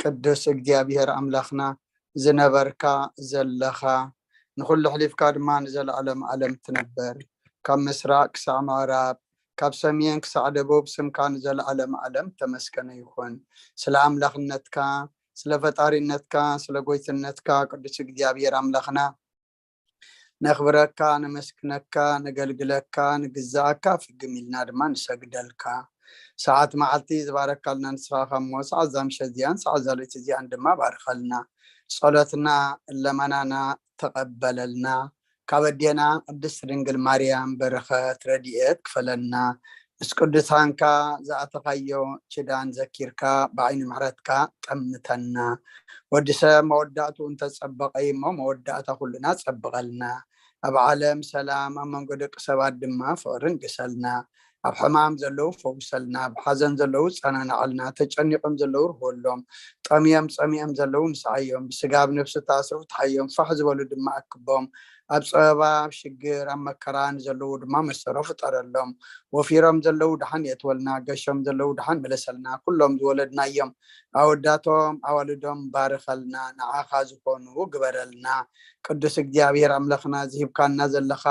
ቅዱስ እግዚኣብሔር ኣምላኽና፣ ዝነበርካ ዘለኻ፣ ንኹሉ ኣሕሊፍካ ድማ ንዘለኣለም ዓለም ትነበር። ካብ ምስራቕ ክሳዕ ምዕራብ፣ ካብ ሰሜን ክሳዕ ደቡብ ስምካ ንዘለኣለም ዓለም ተመስገነ ይኹን። ስለ ኣምላኽነትካ፣ ስለ ፈጣሪነትካ፣ ስለ ጎይትነትካ ቅዱስ እግዚኣብሔር ኣምላኽና፣ ነኽብረካ፣ ነመስግነካ፣ ነገልግለካ፣ ንግዛኣካ፣ ፍግም ኢልና ድማ ንሰግደልካ። ሰዓት መዓልቲ ዝባረካልና ንስኻ እሞ፣ ሰዓት እዛ ምሸት እዚኣን ሰዓት እዛ ለይቲ እዚኣን ድማ ባርኸልና። ጸሎትና ለመናና ተቐበለልና። ካብ ኣዴና ቅድስት ድንግል ማርያም በረኸት ረድኤት ክፈለልና። ምስ ቅዱሳንካ ዝኣተኻዮ ኪዳን ዘኪርካ ብዓይኒ ምሕረትካ ጠምተና። ወዲ ሰብ መወዳእትኡ እንተጸበቐ እሞ፣ መወዳእታ ኩልና ጸብቐልና። ኣብ ዓለም ሰላም፣ ኣብ መንጎ ደቂ ሰባት ድማ ፍቕሪ ንግሰልና። ኣብ ሕማም ዘለዉ ፈውሰልና፣ ኣብ ሓዘን ዘለዉ ጸናናዓልና፣ ተጨኒቖም ዘለዉ ርህወሎም፣ ጠምዮም ጸሚኦም ዘለዉ ንስዓዮም፣ ብስጋ ኣብ ነፍሲ ተኣስሩ ፍትሓዮም፣ ፋሕ ዝበሉ ድማ ኣክቦም፣ ኣብ ጸበባ ኣብ ሽግር ኣብ መከራ ንዘለዉ ድማ መሰሮ ፍጠረሎም፣ ወፊሮም ዘለዉ ደሓን የእትወልና፣ ገሾም ዘለዉ ደሓን ምለሰልና፣ ኩሎም ዝወለድናዮም ኣወዳቶም ኣዋልዶም ባርኸልና፣ ንዓኻ ዝኾኑ ግበረልና። ቅዱስ እግዚኣብሔር ኣምላኽና ዝሂብካና ዘለኻ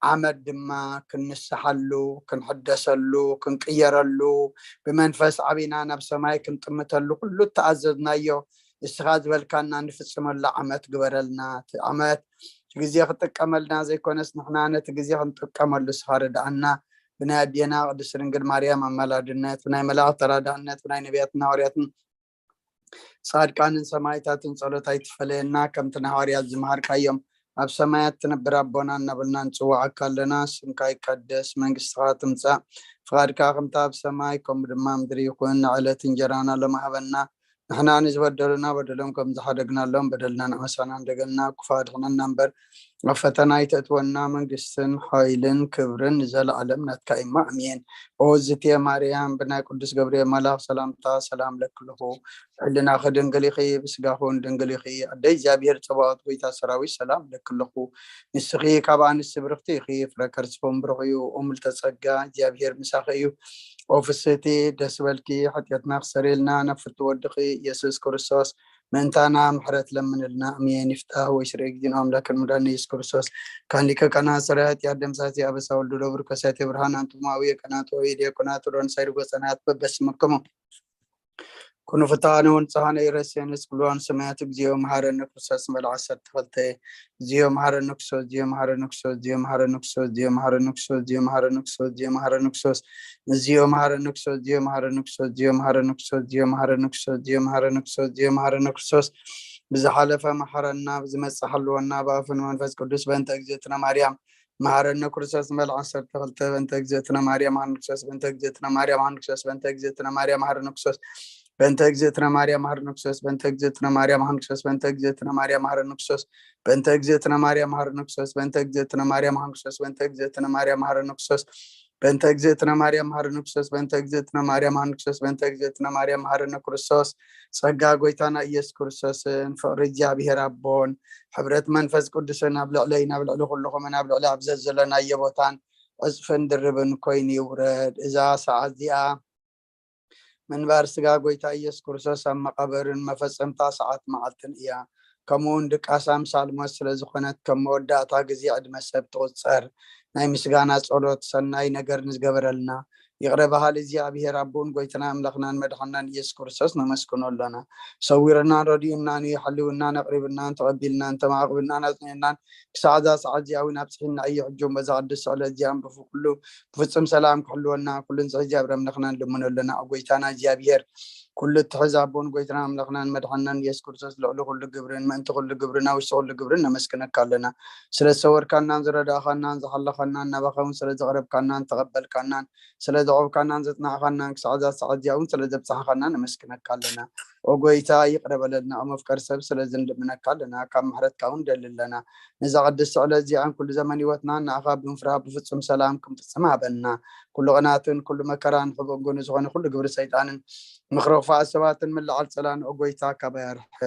ዓመት ድማ ክንስሓሉ፣ ክንሕደሰሉ፣ ክንቅየረሉ፣ ብመንፈስ ዓቢና ናብ ሰማይ ክንጥምተሉ ኩሉ እተኣዘዝናዮ እስኻ ዝበልካና ንፍጽመሉ ዓመት ግበረልና። እቲ ዓመት እቲ ግዜ ክጥቀመልና ዘይኮነስ ንሕና ነቲ ግዜ ክንጥቀመሉ እስኻ ርድኣና። ብናይ ኣዴና ቅድስት ድንግል ማርያም ኣማላድነት፣ ብናይ መላእኽቲ ተራዳእነት፣ ብናይ ነቢያትን ሃዋርያትን ጻድቃንን ሰማዕታትን ጸሎት ኣይትፈለየና። ከምቲ ንሃዋርያት ዝመሃርካዮም ኣብ ሰማያት ትነብር ኣቦና እናበልና ንጽውዓካ ኣለና። ስምካ ይቀደስ፣ መንግስትኻ ትምጻእ፣ ፍቓድካ ከምታ ኣብ ሰማይ ከምኡ ድማ ምድሪ ይኹን። ንዕለት እንጀራና ሎሚ ሃበና። ንሕና ንዝበደሉና በደሎም ከም ዝሓደግናሎም በደልና ንኣሳና እንደገና ክፉእ ኣድሕነና እምበር ኣብ ፈተና ኣይተእትወና። መንግስትን ሓይልን ክብርን ንዘለኣለም ናትካ እዩ። ኣሜን። ኦ ዝትየ ማርያም፣ ብናይ ቅዱስ ገብርኤል መልኣኽ ሰላምታ ሰላም ለክልኹ። ብሕልናኺ ድንግል ኢኺ፣ ብስጋኹ እውን ድንግል ኢኺ። ኣደ እግዚኣብሔር ጸባኦት፣ ጎይታ ሰራዊት፣ ሰላም ለክልኹ። ንስኺ ካብ ኣንስቲ ብርኽቲ ኢኺ፣ ፍረ ከርስኹም ብሩኽ እዩ። ኦ ምልዕተ ጸጋ፣ እግዚኣብሔር ምሳኺ እዩ። ኦ ፍስህቲ፣ ደስ በልኪ፣ ሓጢኣትና ክሰርየልና ናብ ፍቱ ወድኺ ኢየሱስ ክርስቶስ ምእንታና ምሕረት ለምንልና። ኣሜን። ይፍታህ ወይ ስርኤ ጊዜን ኣምላክን መድኃኒነ ኢየሱስ ክርስቶስ ካን ሊቀ ካህናት ሠራዊት ኃጢአት ደምሳሲ ኣበሳ ወልዱ ለብሩ ከሳቴ ብርሃን ኣንቱም አቡየ ቀናት ወይ ዲያቆናት ሮን ሳይድ ጎጸናት በበስምክሙ ኩኑ ፍትሐነ ወንጽሐነ ኢረሴንስ ኩሉ ሰማያት እግዚኦ መሐረነ ክርስቶስ መልዓ ዓሰርተ ክልተ። እግዚኦ መሐረነ ክርስቶስ፣ እግዚኦ መሐረነ ክርስቶስ፣ እግዚኦ መሐረነ ክርስቶስ፣ እግዚኦ መሐረነ ክርስቶስ፣ እግዚኦ መሐረነ ክርስቶስ፣ እግዚኦ መሐረነ ክርስቶስ፣ እግዚኦ መሐረነ ክርስቶስ፣ እግዚኦ መሐረነ ክርስቶስ፣ እግዚኦ መሐረነ ክርስቶስ፣ እግዚኦ መሐረነ ክርስቶስ፣ እግዚኦ መሐረነ ክርስቶስ። ብዝሓለፈ መሐረና፣ ብዝመጽእ ሓልወና፣ ብኣፍን መንፈስ ቅዱስ በእንተ እግዝእትነ ማርያም መሐረነ ክርስቶስ መልዓ ዓሰርተ ክልተ። በእንተ እግዝእትነ ማርያም መሐረነ ክርስቶስ፣ በእንተ እግዝእትነ ማርያም መሐረነ ክርስቶስ፣ በእንተ እግዝእትነ ማርያም መሐረነ ክርስቶስ፣ በእንተ እግዝእትነ ማርያም መሐረነ ክርስቶስ፣ በእንተ እግዝእትነ ማርያም መሐረነ ክርስቶስ፣ በእንተ እግዝእትነ ማርያም መሐረነ ክርስቶስ፣ በእንተ እግዝእትነ ማርያም መሐረነ ክርስቶስ፣ በእንተ እግዝእትነ ማርያም መሐረነ ክርስቶስ፣ በእንተ እግዝእትነ ማርያም መሐረነ ክርስቶስ፣ በእንተ እግዝእትነ ማርያም መሐረነ ክርስቶስ፣ በእንተ እግዝእትነ ማርያም መሐረነ ክርስቶስ። ጸጋ ጎይታና ኢየሱስ ክርስቶስን ፍቕሪ እግዚኣብሔር ኣቦን ሕብረት መንፈስ ቅዱስን ኣብ ልዕለይን ኣብ ልዕሊ ኩልኹምን ኣብ ልዕሊ ኣብ ዘዘለናዮ ቦታን ዕጽፍን ድርብን ኮይኑ ይውረድ። እዛ ሰዓት እዚኣ ምንባር ስጋ ጎይታ ኢየሱስ ክርስቶስ ኣብ መቓብርን መፈጸምታ ሰዓት መዓልትን እያ። ከምኡ እውን ድቃሳ ምሳል ሞት ስለ ዝኾነት ከም መወዳእታ ግዜ ዕድመ ሰብ ትቑጸር። ናይ ምስጋና ጸሎት ሰናይ ነገር ንዝገበረልና ይቕረ በሃሊ እግዚኣብሔር ኣቦን ጎይታና ኣምላኽናን መድሓናን ኢየሱስ ክርስቶስ ነመስግኖ ኣለና። ሰዊርናን ረዲኡናን እዩ፣ ሓልውናን ኣቕሪብናን ተቐቢልናን ተማዕቕብናን ኣጽኒዕናን ክሳዕ እዛ ሰዓት እዚኣ እውን ኣብጽሒና እዩ። ሕጂ እውን በዛ ቅድስቲ ዕለት እዚኣ ብፍኩሉ ብፍጹም ሰላም ክሕልወና ኩሉን ዝሕዚ ኣብ ኣምላኽና ንልምኖ ኣለና። ኣብ ጎይታና እግዚኣብሔር ኩሉ እትሕዝ ኣቦን ጎይታና ኣምላኽናን መድሓናን ኢየሱስ ክርስቶስ ልዕሊ ኩሉ ግብርን ምእንቲ ኩሉ ግብርን ኣብ ውሽጢ ኩሉ ግብርን ነመስግነካ ኣለና። ስለ ዝሰወርካናን ዝረዳእኻናን ዝሓለኻናን ናባኻ እውን ስለ ዘቕረብካናን ተቐበልካናን ስለ ዘዕቆብካናን ዘጽናዕኻናን ክሳዕ እዛ ሰዓት እዚኣ እውን ስለ ዘብጽሓኻና ነመስግነካ ኣለና። ኦ ጎይታ ይቕረ በለልና። ኦ መፍቀሪ ሰብ ስለ ዝንልምነካ ኣለና። ካብ ምሕረትካ እውን ንደሊ ኣለና። ነዛ ቅድስቲ ዕለት እዚኣን ኩሉ ዘመን ህይወትናን ንኣኻ ብምፍራህ ብፍጹም ሰላም ክንፍጽም ሃበና። ኩሉ ቅናትን ኩሉ መከራን ሕቡን ጎኑ ዝኾነ ኩሉ ግብሪ ሰይጣንን ምኽሪ ክፉኣት ሰባትን ምልዓል ጸላን ኦ ጎይታ ካባይ ኣርሕቕ።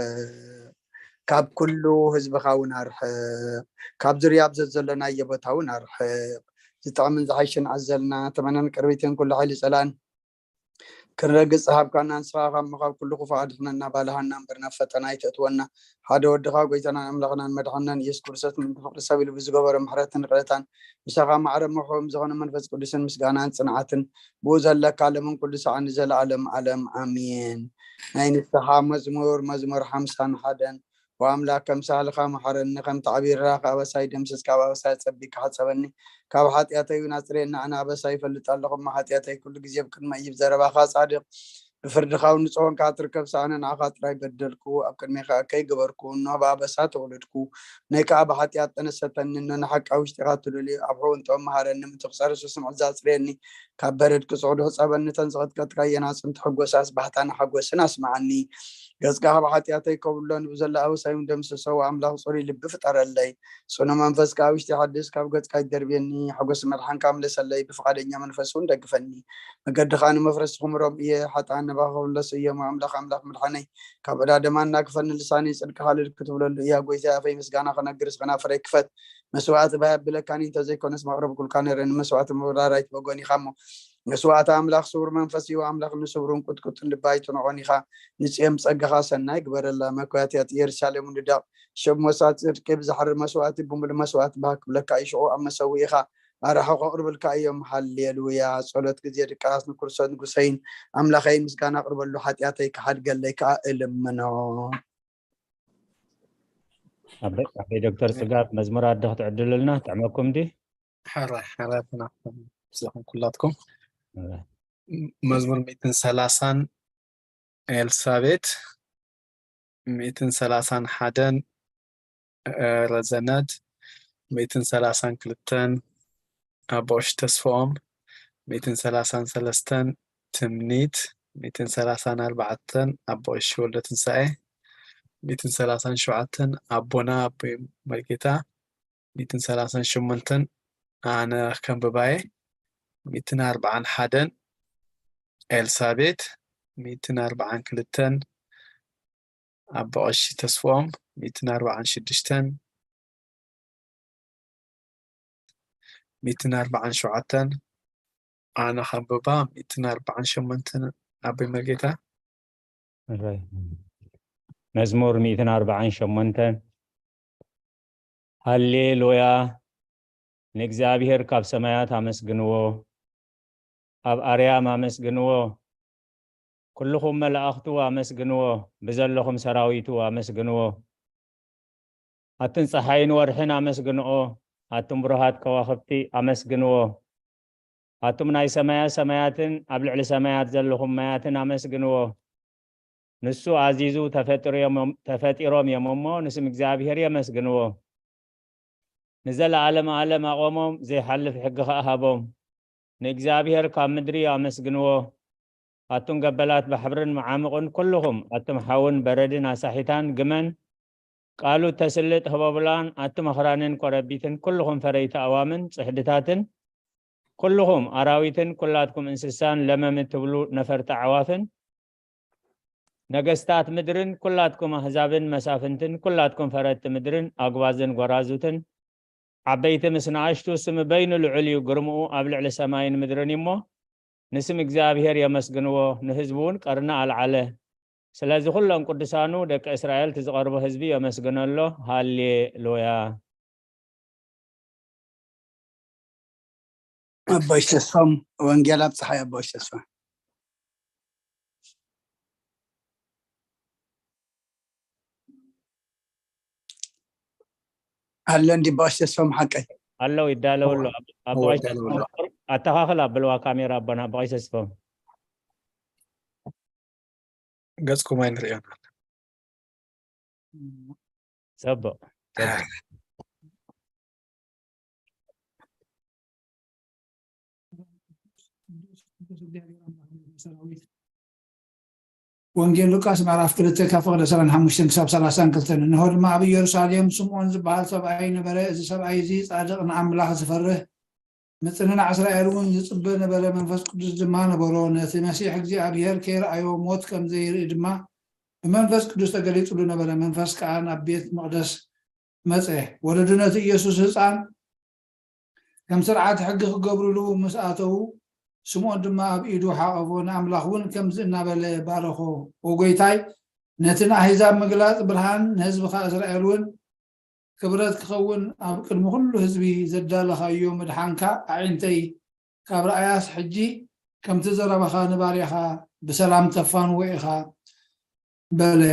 ካብ ኩሉ ህዝብኻ እውን ኣርሕቕ። ካብ ዙርያ ኣብ ዘዘለናዮ ቦታ እውን ኣርሕቕ። ዝጥዕምን ዝሓይሽን ኣዘልና ተመነን ቅርቢትን ኩሉ ሓይሊ ጸላን ክንረግጽ ዝሃብካና ንስኻ ካብ ምኻብ ኩሉ ክፉእ ኣድሕነና፣ ባልሃና እምበር ናብ ፈተና ኣይተእትወና። ሓደ ወድኻ ጎይታናን ኣምላኽናን መድሓንናን ኢየሱስ ክርስቶስ ምእንቲ ፍቕሪ ሰብ ኢሉ ብዝገበሮ ምሕረትን ይቕረታን ምሳኻ ማዕረ መሖም ዝኾነ መንፈስ ቅዱስን ምስጋናን ጽንዓትን ብኡ ዘለካ ለምን ኩሉ ሰዓን ንዘለኣለም ኣለም ኣሜን። ናይ ንስሓ መዝሙር መዝሙር ሓምሳን ሓደን። ወኣምላክ ከም ሳህልኻ መሓረኒ፣ ከም ተዕቢርራኻ ኣበሳይ ደምስስ፣ ካብ ኣበሳይ ኣጸቢካ ሓጸበኒ፣ ካብ ሓጢኣተይ እውን ኣጽርየኒ። ኣነ ኣበሳይ ይፈልጥ ኣለኹ፣ እሞ ሓጢኣተይ ኩሉ ግዜ ብቅድመይ እዩ። ብዘረባኻ ጻድቕ፣ ብፍርድኻ እውን ንጹህ ኮንካ ትርከብ። ኣነ ንዓኻ ጥራይ በደልኩ፣ ኣብ ቅድሜኻ እከይ ገበርኩ፣ እንሆ ብኣበሳ ተወለድኩ፣ ነይ ከኣ ብሓጢኣት ጠነሰተኒ። እንሆ ንሓቂ ኣብ ውሽጢኻ ትሉል እዩ፣ ኣብ ሕውንቶም መሃረኒ፣ ምትኩሳር ሱስ ምዕዛ ኣጽርየኒ፣ ካብ በረድ ቅጹዕ ዶ ጸበል ንተን ዝቐጥቀጥካየን ኣጽንቲ ሕጎሳስ ባህታን ሓጎስን ኣስምዓኒ። ገጽካ ካብ ሓጢኣተይ ከብሎ ንብዘላ ኣበሳይ እውን ደምስሶ። ኣምላኽ ጽሩይ ልቢ ፍጠረለይ፣ ጽኑ መንፈስ ከኣ ውሽጢ ሓድስ። ካብ ገጽካ ይደርብየኒ፣ ሓጎስ መድሓንካ ምለሰለይ፣ ብፍቓደኛ መንፈስ እውን ደግፈኒ። መገድኻ ንመፍረስ ክምሮም እየ፣ ሓጥኣን ናባኻ ክምለሱ እዮም። ኣምላኽ ኣምላኽ መድሓነይ ካብ ዕዳ ደማ እናግፈኒ፣ ልሳነይ ጽድቅኻ ልል ክትብለሉ እያ። ጎይታይ ኣፈይ ምስጋና ክነግርስ ከናፍረይ ክፈት። መስዋእቲ ባህ የብለካኒ እንተዘይኮነስ መቕረብኩልካ ነይረ፣ ንመስዋእቲ ምብራር ኣይትበጎን ኢኻ እሞ። መስዋእቲ ኣምላኽ ስውር መንፈስ እዩ፣ ኣምላኽ ንስውሩን ቁጥቁጥን ልቢ ኣይትንዖን ኢኻ። ንጽዮን ብጸጋኻ ሰናይ ግበረላ፣ መኳትያት ኢየሩሳሌም ውልዳቕ። ሽም መስዋእቲ ጽድቂ ብዝሓርር መስዋእቲ ብምሉእ መስዋእቲ ባህ ክብለካ እዩ፣ ሽዑ ኣብ መሰውኢኻ ኣራሑ ከቕርብልካ እዮም። ሃሌሉያ። ጸሎት ግዜ ድቃስ ንክርስቶስ ንጉሰይን ኣምላኸይ ምስጋና ኣቕርበሉ፣ ሓጢኣተይ ክሓድገለይ ከኣ እልምኖ። ኣበይ ኣበይ ዶክተር ስጋብ መዝሙር ኣደ ክትዕድልልና ጥዕመኩም ዲ? ሓራይ ሓራይ ተናፍኩም ምስለኹም ኩላትኩም። ኣበይ? መዝሙር ሚእትን ሰላሳን ኤልሳቤት፣ ሚእትን ሰላሳን ሓደን ረዘነት፣ ሚእትን ሰላሳን ክልተን ኣቦሽ ተስፍኦም፣ ሚእትን ሰላሳን ሰለስተን ትምኒት፣ ሚእትን ሰላሳን ኣርባዕተን ኣቦሽ ወልደ ትንሳኤ፣ ሚእትን ሰላሳን ሸውዓተን ኣቦና ኣቦይ መርጌታ፣ ሚእትን ሰላሳን ሸሞንተን ኣነ ከንብባየ፣ ሚእትን ኣርባዓን ሓደን ኤልሳቤት፣ ሚእትን ኣርባዓን ክልተን ኣቦ ቀሺ ተስፍኦም፣ ሚእትን ኣርባዓን ሽዱሽተን፣ ሚእትን ኣርባዓን ሸውዓተን ኣነ ከንብባ፣ ሚእትን ኣርባዓን ሸሞንተን ኣቦይ መርጌታ። መዝሙር ሚእትን ኣርባዓን ሸሞንተን። ሃሌሉያ፣ ንእግዚኣብሔር ካብ ሰማያት ኣመስግንዎ፣ ኣብ ኣርያም ኣመስግንዎ፣ ኩልኹም መላእኽቱ ኣመስግንዎ፣ ብዘለኹም ሰራዊቱ ኣመስግንዎ። ኣትን ጸሓይን ወርሕን ኣመስግንኦ፣ ኣቱም ብሩሃት ከዋኽብቲ ኣመስግንዎ። ኣቱም ናይ ሰማያ ሰማያትን ኣብ ልዕሊ ሰማያት ዘለኹም ማያትን ኣመስግንዎ። ንሱ ኣዚዙ ተፈጢሮም እዮም እሞ፣ ንስም እግዚኣብሔር የመስግንዎ። ንዘለዓለም ዓለም ኣቖሞም፣ ዘይሓልፍ ሕጊ ኸኣ ሃቦም። ንእግዚኣብሔር ካብ ምድሪ ኣመስግንዎ። ኣቱም ገበላት ባሕርን መዓሙቕን፣ ኩልኹም ኣቱም ሓውን በረድን ኣሳሒታን ግመን፣ ቃሉ እተስልጥ ህቦብላን ኣቱም ኣኽራንን ኮረቢትን፣ ኩልኹም ፈረይቲ ኣዋምን ጽሕድታትን፣ ኩልኹም ኣራዊትን ኩላትኩም እንስሳን ለመም እትብሉ ነፈርቲ ኣዕዋፍን፣ ነገስታት ምድርን ኩላትኩም ኣህዛብን መሳፍንትን፣ ኩላትኩም ፈረድቲ ምድርን ኣጉባዝን ጎራዙትን፣ ዓበይቲ ምስ ንኣሽቱ፣ ስሙ በይኑ ልዑል እዩ፣ ግርምኡ ኣብ ልዕሊ ሰማይን ምድርን እዩ እሞ፣ ንስም እግዚኣብሔር የመስግንዎ፣ ንህዝቡ እውን ቀርኒ ኣልዓለ። ስለዚ ኩሎም ቅዱሳኑ ደቂ እስራኤል እቲ ዝቐርቦ ህዝቢ የመስግነሎ። ሃሌ ሉያ። ኣቦሽ ተስፎም ወንጌል ኣብ ፀሓይ ኣቦሽ ተስፎም ኣሎ እንዲ ኣቦሽ ተስፎም ሓቀይ ኣለዉ ይዳለዉ ኣሎ። ኣቦሽ ተስፎም ኣተኻኽል ኣብልዋ ካሜራ ኣቦና ኣቦሽ ተስፎም ገጽኩም ኣይንርእዮን። ጽቡቕ። ወንጌል ሉቃስ ምዕራፍ ክልተ ካብ ፍቕዲ ዕስራን ሓሙሽተን ክሳብ ሰላሳን ክልተን። እንሆ ድማ ኣብ ኢየሩሳሌም ስምዖን ዝበሃል ሰብኣይ ነበረ። እዚ ሰብኣይ እዚ ጻድቕ ንኣምላኽ ዝፈርህ ምጽንናዕ እስራኤል እውን ዝጽበ ነበረ፣ መንፈስ ቅዱስ ድማ ነበሮ። ነቲ መሲሕ እግዚኣብሔር ከይረኣዮ ሞት ከም ዘይርኢ ድማ ብመንፈስ ቅዱስ ተገሊጹሉ ነበረ። መንፈስ ከኣ ናብ ቤት መቕደስ መጸ። ወለዱ ነቲ ኢየሱስ ህጻን ከም ስርዓት ሕጊ ክገብሩሉ ምስ ኣተዉ ስምዖን ድማ ኣብ ኢዱ ሓቐፎ፣ ንኣምላኽ እውን ከምዚ እናበለ ባረኾ፣ "ኦ ጐይታይ፣ ነቲ ንኣህዛብ ምግላጽ ብርሃን፣ ንህዝብኻ እስራኤል እውን ክብረት ክኸውን ኣብ ቅድሚ ኩሉ ህዝቢ ዘዳለኻዮ ምድሓንካ ኣዒንተይ ካብ ረኣያስ፣ ሕጂ ከምቲ ዘረባኻ ንባርያኻ ብሰላም ተፋንዎ ኢኻ" በለ።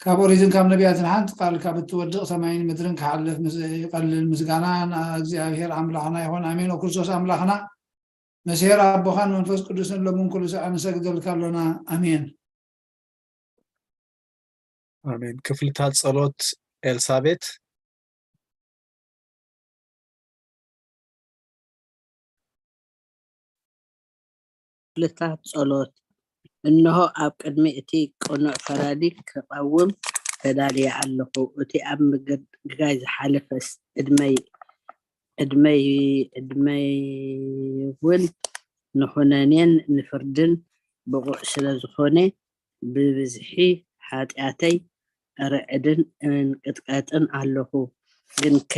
ካብ ኦሪትን ካብ ነቢያትን ሓንቲ ቃል ካብ እትወድቕ ሰማይን ምድርን ክሓልፍ ምስ ይቐልል። ምስጋና ንእግዚኣብሔር ኣምላኽና ይኹን። ኣሜን። ኦ ክርስቶስ ኣምላኽና፣ ምስ ኄር ኣቦኻን መንፈስ ቅዱስን ሎምን ኩሉ ሰዓት ንሰግደልካ ኣሎና። ኣሜን። ኣሜን። ክፍልታት ጸሎት ኤልሳቤት። ክፍልታት ጸሎት። እንሆ፣ ኣብ ቅድሚ እቲ ቅኑዕ ፈራዲ ክቐውም ተዳልየ ኣለኹ። እቲ ኣብ ምግጋይ ዝሓለፈስ ዕድመይ፣ ዕድመይ፣ ዕድመይ እውን ንኹነኔን ንፍርድን ብቑዕ ስለ ዝኾነ፣ ብብዝሒ ሓጢኣተይ ርዕድን እንቅጥቀጥን ኣለኹ። ግንከ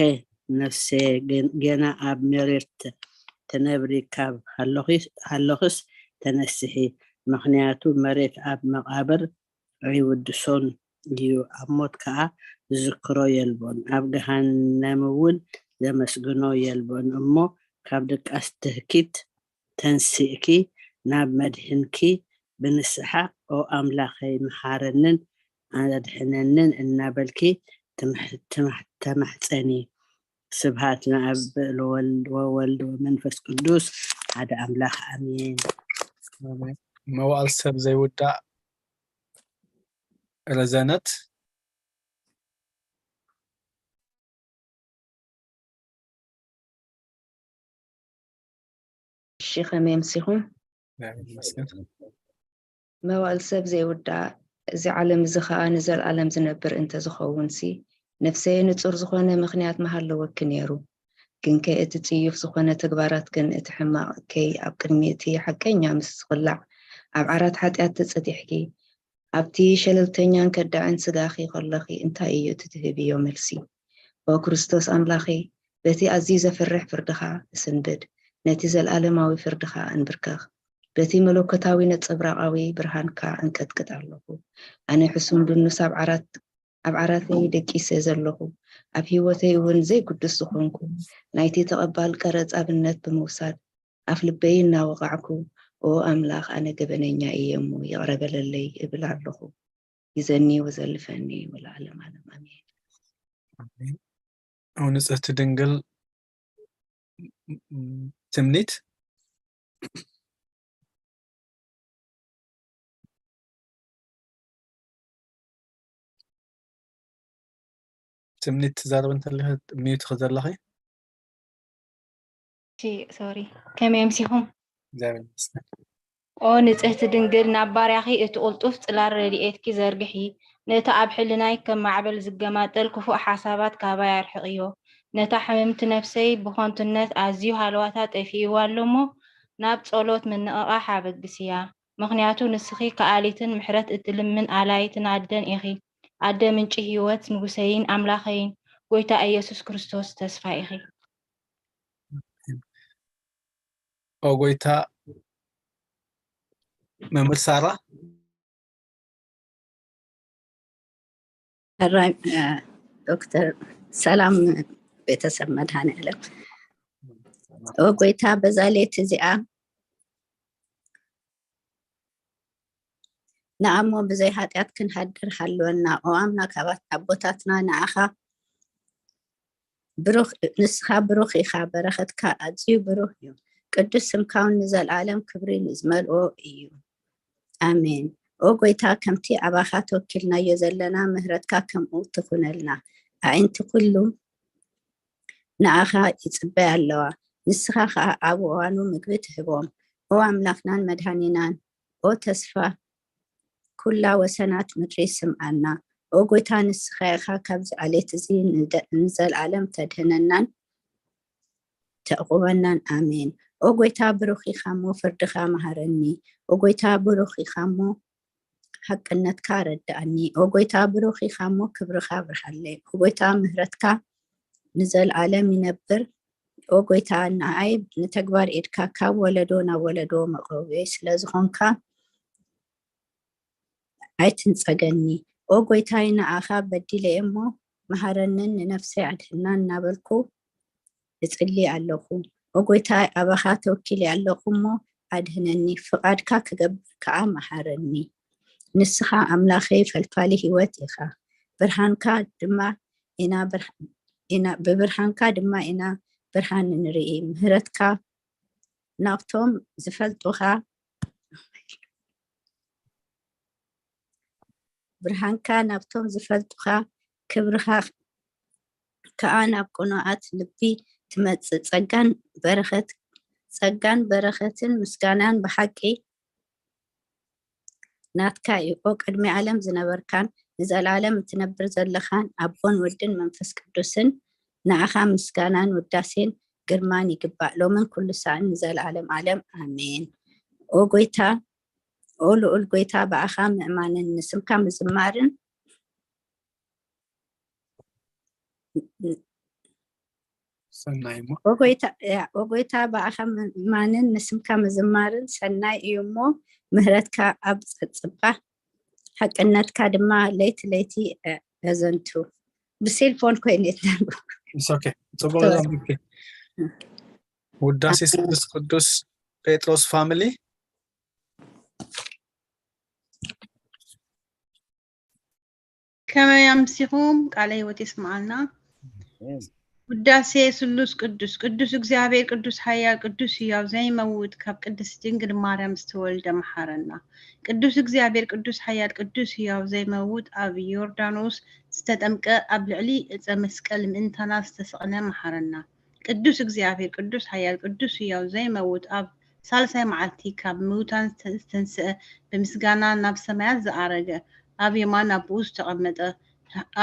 ነፍሰ ገ-፣ ገና ኣብ መሬት ትነብሪ ካብ ሃለኺ-፣ ሃለኽስ ተነስሒ፣ ምኽንያቱ መሬት ኣብ መቓብር ኣይውድሶን እዩ፣ ኣብ ሞት ከኣ ዝዝክሮ የልቦን፣ ኣብ ገሃነም እውን ዘመስግኖ የልቦን። እሞ ካብ ድቃስ ትህኪት ተንሲእኪ ናብ መድህንኪ ብንስሓ፣ "ኦ ኣምላኸይ፣ መሓረንን ኣድሕነንን" እናበልኪ ትምሕ-፣ ትምሕ-፣ ተማሕጸኒ። ስብሃት ንኣብ ወወልድ ወመንፈስ ቅዱስ ሓደ ኣምላኽ፣ ኣሜን። ኣሜን። መዋእል ሰብ ዘይውዳእ ረዘነት። እሺ፣ ከመይ ኣምሲኹም? መዋእል ሰብ ዘይውዳእ፣ እዚ ዓለም እዚ ኸኣ ንዘልኣለም ዝነብር እንተ ዝኸውንሲ፣ ነፍሰየ ንጹር ዝኾነ ምኽንያት ምሃለወኪ ነይሩ። ግንከ እቲ ጽዩፍ ዝኾነ ተግባራትክን እቲ ሕማቕ እከይ ኣብ ቅድሚ እቲ ሓቀኛ ምስ ዝቕላዕ፣ ኣብ ዓራት ሓጢኣት ተጸዲሕኪ፣ ኣብቲ ሸለልተኛን ከዳዕን ስጋኺ ከለኺ እንታይ እዩ እቲ ትህብዮ መልሲ? ኦ ክርስቶስ ኣምላኸይ፣ በቲ ኣዝዩ ዘፍርሕ ፍርድኻ እስንብድ፣ ነቲ ዘለኣለማዊ ፍርድኻ እንብርከኽ። በቲ መለኮታዊ ነጸብራቓዊ ብርሃንካ እንቀጥቅጥ ኣለኹ። ኣነ ሕሱም ድኑስ ኣብ ዓራት ኣብ ዓራተይ ደቂሰ ዘለኹ፣ ኣብ ህይወተይ እውን ዘይግዱስ ዝኾንኩ፣ ናይቲ ተቐባል ቀረጽ ኣብነት ብምውሳድ፣ ኣፍ ልበይ እናወቓዕኩ፣ "ኦ ኣምላኽ፣ ኣነ ገበነኛ እየ እሞ ይቕረ በለለይ" እብል ኣለኹ። ይዘኒ ወዘልፈኒ ወለዓለም ዓለም ኣሜን። ኣሜን። ኦ ንጽህቲ ድንግል ትምኒት። ትምኒት ትዛረብ እንተለኺ ሚዩት ዘለኺ። እሺ፣ ሶሪ። ከመይ ኣምሲኹም? እግዚኣብሔር ይመስገን። ኦ ንጽህቲ ድንግል፣ ናብ ባርያኺ እቲ ቅልጡፍ ጽላል ረድኤትኪ ዘርግሒ፣ ነቲ ኣብ ሕልናይ ከም ማዕበል ዝገማጠል ክፉእ ሓሳባት ካባይ ኣርሕቕዮ። ነታ ሕምምቲ ነፍሰይ ብኸንቱነት ኣዝዩ ሃለዋታ ጠፊእዋ ኣሎ እሞ፣ ናብ ጸሎት ምንቕቓሕ ኣበግስያ። ምኽንያቱ ንስኺ ከኣሊትን ምሕረት እትልምን ኣላይትን ኣደን ኢኺ። ኣደ ምንጪ ህይወት ንጉሰይን ኣምላኸይን ጎይታ ኢየሱስ ክርስቶስ ተስፋ ኢኺ። ኦ ጎይታ መምህር ሳራ። ሕራይ ዶክተር ሰላም ቤተሰብ መድኃኔዓለም። ኦ ጎይታ በዛ ሌት እዚኣ ንኣሞ ብዘይ ኃጢኣት ክንሃድር ሃልወና። ኦ ኣምና ካባት ኣቦታትና ንኣኻ ብሩኽ ንስኻ ብሩኽ ኢኻ፣ በረኸትካ ኣዝዩ ብሩኽ እዩ። ቅዱስ ስምካ እውን ንዘለኣለም ክብሪ ንዝመልኦ እዩ። ኣሜን። ኦ ጎይታ፣ ከምቲ ኣባኻ ተወኪልናዮ ዘለና፣ ምህረትካ ከምኡ ትኹነልና። ኣዒንቲ ኩሉ ንኣኻ ይጽበያ ኣለዋ፣ ንስኻ ኸኣ ኣብ እዋኑ ምግቢ ትህቦም። ኦ ኣምላኽናን መድኃኒናን፣ ኦ ተስፋ ኩላ ወሰናት ምድሪ ስምዓና። ኦ ጎይታ፣ ንስኻ ኢኻ ካብዚ ዓሌት እዚ ንደ-፣ ንዘለኣለም ተድህነናን ተዕቑበናን። ኣሜን። ኦ ጎይታ፣ ብሩኽ ኢኻ እሞ ፍርድኻ መሃረኒ። ኦ ጎይታ፣ ብሩኽ ኢኻ እሞ ሓቅነትካ ኣረድኣኒ። ኦ ጎይታ፣ ብሩኽ ኢኻ እሞ ክብርኻ ኣብርሃለይ። ኦ ጎይታ፣ ምህረትካ ንዘለኣለም ይነብር። ኦ ጎይታ፣ ንዓይ ንተግባር ኢድካ ካብ ወለዶ ናብ ወለዶ መቕረብየይ ስለ ዝኾንካ ኣይትንጸገኒ። ኦ ጎይታይ፣ ንዓኻ በዲለ እየ እሞ መሃረንን ንነፍሰይ ኣድሕናን እናበልኩ እጽሊ ኣለኹ። ኦ ጎይታይ፣ ኣባኻ ተወኪለ ኣለኹ እሞ ኣድህነኒ። ፍቓድካ ክገብር ከኣ መሃረኒ። ንስኻ ኣምላኸይ ፈልፋሊ ህይወት ኢኻ። ብርሃንካ ድማ ኢና ብርሃ-፣ ኢና፣ ብብርሃንካ ድማ ኢና ብርሃን ንርኢ። ምህረትካ ናብቶም ዝፈልጡኻ፣ ብርሃንካ ናብቶም ዝፈልጡኻ፣ ክብርኻ ከኣ ናብ ቅኑዓት ልቢ ትመጽእ። ጸጋን በረኸት-፣ ጸጋን በረኸትን ምስጋናን ብሓቂ ናትካ እዩ። ኦ ቅድሚ ዓለም ዝነበርካን ንዘለኣለም እትነብር ዘለኻን ኣቦን ወድን መንፈስ ቅዱስን፣ ንዓኻ ምስጋናን ውዳሴን ግርማን ይግባእ፣ ሎምን ኩሉ ሳዕን ንዘለኣለም ዓለም። ኣሜን። ኦ ጎይታ፣ ኦ ልዑል ጎይታ፣ ብኣኻ ምእማንን ንስምካ ምዝማርን ሰናይ እሞ ኦ ጎይታ፣ ያ፣ ኦ ጎይታ፣ ብኣኻ ምእማንን ንስምካ ምዝማርን ሰናይ እዩ እሞ፣ ምህረትካ ኣብ ጸጽባ፣ ሓቅነትካ ድማ ለይቲ ለይቲ፣ እ፣ ኣዘንቱ። ብሴልፎን ኮይነ እየ ትነግሮ። It's okay። ጽቡቕ Sorry። ዘንብብኪ። ውዳሴ ስሉስ ቅዱስ ጴጥሮስ ፋሚሊ። ከመይ ኣምሲኹም? ቃለ ህይወት የስምዓልና። ውዳሴ ስሉስ ቅዱስ። ቅዱስ እግዚኣብሔር፣ ቅዱስ ሓያል፣ ቅዱስ ህያው ዘይመውት፣ ካብ ቅድስት ድንግል ማርያም ዝተወልደ መሓረና። ቅዱስ እግዚኣብሔር፣ ቅዱስ ሓያል፣ ቅዱስ ህያው ዘይመውት፣ ኣብ ዮርዳኖስ ዝተጠምቀ፣ ኣብ ልዕሊ ዕፀ መስቀል ምእንታና ዝተሰቕለ መሓረና። ቅዱስ እግዚኣብሔር፣ ቅዱስ ሓያል፣ ቅዱስ ህያው ዘይመውት፣ ኣብ ሳልሳይ መዓልቲ ካብ ምውታን ዝተንስአ፣ ብምስጋና ናብ ሰማያት ዝኣረገ፣ ኣብ የማን ኣቦኡ ዝተቐመጠ፣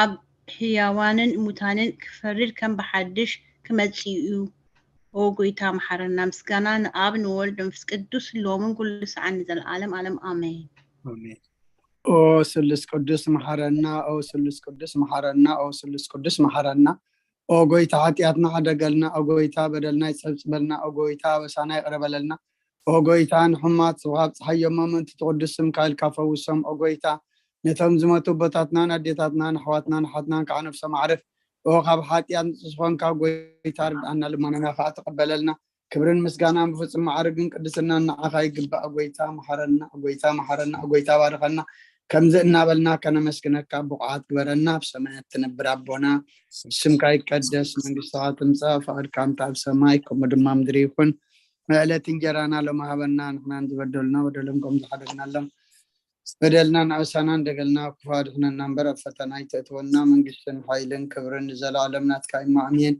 ኣብ ህያዋንን ሙታንን ክፈርድ ከም ብሓድሽ ክመጽእ እዩ። ኦ ጎይታ መሓረና። ምስጋና ንኣብ ንወልድ መንፈስ ቅዱስ ሎምን ኩሉ ሰዓን ንዘለዓለም ዓለም ኣሜን። ኣሜን። ኦ ስሉስ ቅዱስ መሓረና፣ ኦ ስሉስ ቅዱስ መሓረና፣ ኦ ስሉስ ቅዱስ መሓረና። ኦ ጎይታ ሓጢኣትና ሓደገልና፣ ኦ ጎይታ በደልና ይጸብጽበልና፣ ኦ ጎይታ ኣበሳና ይቕረ በለልና። ኦ ጎይታ ንሕሙማት ካብ ጸሓይ የሞም ምእንቲ ትቕዱስ ስምካ ኢልካ ፈውሶም። ኦ ጎይታ ነቶም ዝመቱ ኣቦታትናን ኣዴታትናን ኣሕዋትናን ኣሓትናን ከዓ ነፍሶም ኣዕርፍ። ኦ ካብ ሓጢኣት ንጹህ ዝኾንካ ጎይታ ርድኣና፣ ልመናና ከዓ ተቐበለልና። ክብርን ምስጋናን ብፍጹም ማዕርግን ቅድስናን ንዓኻ ይግባእ። ጎይታ መሓረና፣ ጎይታ መሓረና፣ ጎይታ ባርኸና። ከምዚ እናበልና ከነመስግነካ ብቑዓት ግበረና። ኣብ ሰማያት ትነብር ኣቦና፣ ስምካ ይቀደስ፣ መንግስትኻ ትምጻእ፣ ፍቓድካ እንተ ኣብ ሰማይ ከምኡ ድማ ምድሪ ይኹን። ዕለት እንጀራና ሎሚ ሃበና፣ ንሕናን ዝበደሉና በደሎም ከም ዝሓደግናሎም በደልና ንኣበሳና እንደገልና፣ ክፉ ኣድሕነና እምበር ኣብ ፈተና ኣይተእትወና። መንግስትን ሓይልን ክብርን ንዘለኣለም ናትካ እዩ። ኣሜን።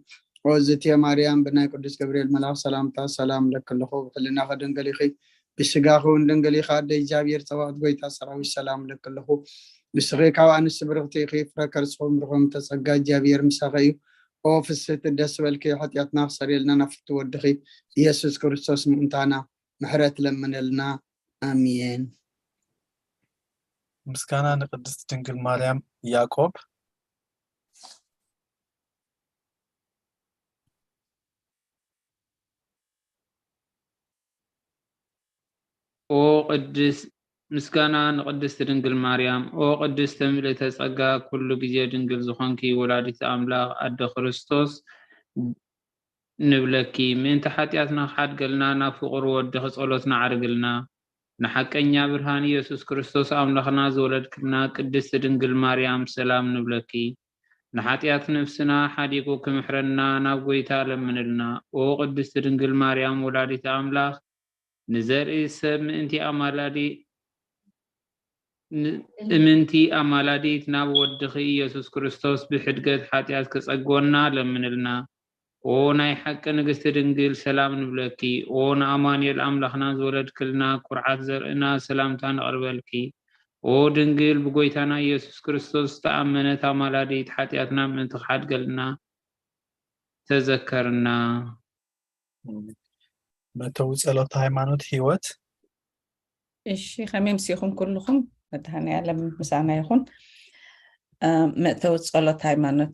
ኦ ዝትየ ማርያም፣ ብናይ ቅዱስ ገብርኤል መልኣኽ ሰላምታ ሰላም እለኪ ኣለኹ። ብሕልናኺ ድንግል ኢኺ፣ ብስጋኺ እውን ድንግል ኢኺ። ኣደ እግዚኣብሔር ጸባኦት፣ ጎይታ ሰራዊት፣ ሰላም እለኪ ኣለኹ። ንስኺ ካብ ኣንስቲ ብርኽቲ ኢኺ፣ ፍረ ከርስኺ እውን ብሩኽ እዩ። ተጸጋ እግዚኣብሔር ምሳኺ እዩ። ኦ ፍስሕቲ፣ ደስ በልኪ፣ ሓጢኣትና ክሰርየልና ናብ ፍትው ወድኺ ኢየሱስ ክርስቶስ ምእንታና ምሕረት ለምነልና። ኣሜን። ምስጋና ንቅድስት ድንግል ማርያም። ያዕቆብ። ኦ ቅድስ ምስጋና ንቅድስት ድንግል ማርያም። ኦ ቅድስት ምልእተ ጸጋ፣ ኩሉ ግዜ ድንግል ዝኾንኪ ወላዲት ኣምላኽ ኣደ ክርስቶስ፣ ንብለኪ። ምእንቲ ሓጢኣትና ክሓድገልና ናብ ፍቑር ወድኺ ጸሎትና ዓርግልና። ንሓቀኛ ብርሃን ኢየሱስ ክርስቶስ ኣምላኽና ዝወለድክልና ቅድስቲ ድንግል ማርያም ሰላም ንብለኪ። ንሓጢኣት ነፍስና ሓዲጉ ክምሕረና ናብ ጐይታ ለምንልና። ኦ ቅድስቲ ድንግል ማርያም ወላዲተ ኣምላኽ፣ ንዘርኢ ሰብ ምእንቲ ኣማላዲ እምንቲ ኣማላዲት ናብ ወድኺ ኢየሱስ ክርስቶስ ብሕድገት ሓጢኣት ክጸግወና ለምንልና። ኦ ናይ ሓቂ ንግስቲ ድንግል ሰላም ንብለኪ። ኦ ንኣማኑኤል ኣምላኽና ዝወለድክልና ኩርዓት ዘርእና ሰላምታ ነቕርበልኪ። ኦ ድንግል ብጎይታና ኢየሱስ ክርስቶስ ዝተኣመነት ኣማላዲት ሓጢኣትና ምእንቲ ክሓድገልና ተዘከርና። መእተዊ ጸሎት ሃይማኖት ህይወት። እሺ፣ ከመይ ምሲኹም ኩልኹም? መድሃኔ ዓለም ምሳና ይኹን። መእተዊ ጸሎት ሃይማኖት።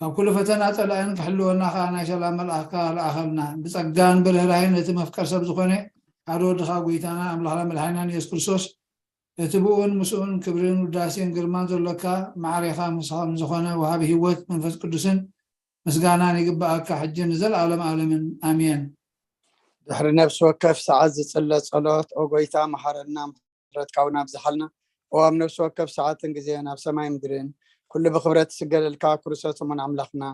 ካብ ኩሉ ፈተና ጸላእን ክሕልወና ከኣ ናይ ሰላም መልኣኽካ ለኣኸልና። ብጸጋን ብርህራሄን እቲ መፍቀር ሰብ ዝኾነ ሓደ ወድኻ ጎይታና ኣምላኽና መድሓኒናን የሱስ ክርስቶስ፣ እቲ ብእኡን ምስኡን ክብርን ውዳሴን ግርማን ዘሎካ ማዕሬኻ ምስ ዝኾነ ወሃቢ ህይወት መንፈስ ቅዱስን ምስጋናን ይግብኣካ፣ ሕጂ ንዘለኣለም ኣለምን። ኣሜን። ድሕሪ ነፍሲ ወከፍ ሰዓት ዝጽለ ጸሎት፣ ኦ ጎይታ፣ መሓረና፣ ምሕረትካ እውን ኣብዝሓልና። ኦ ኣብ ነፍሲ ወከፍ ሰዓትን ግዜን ኣብ ሰማይ ምድርን ኩሉ ብኽብረት ትስገደልካ ክርስቶስ እሙን ኣምላኽና፣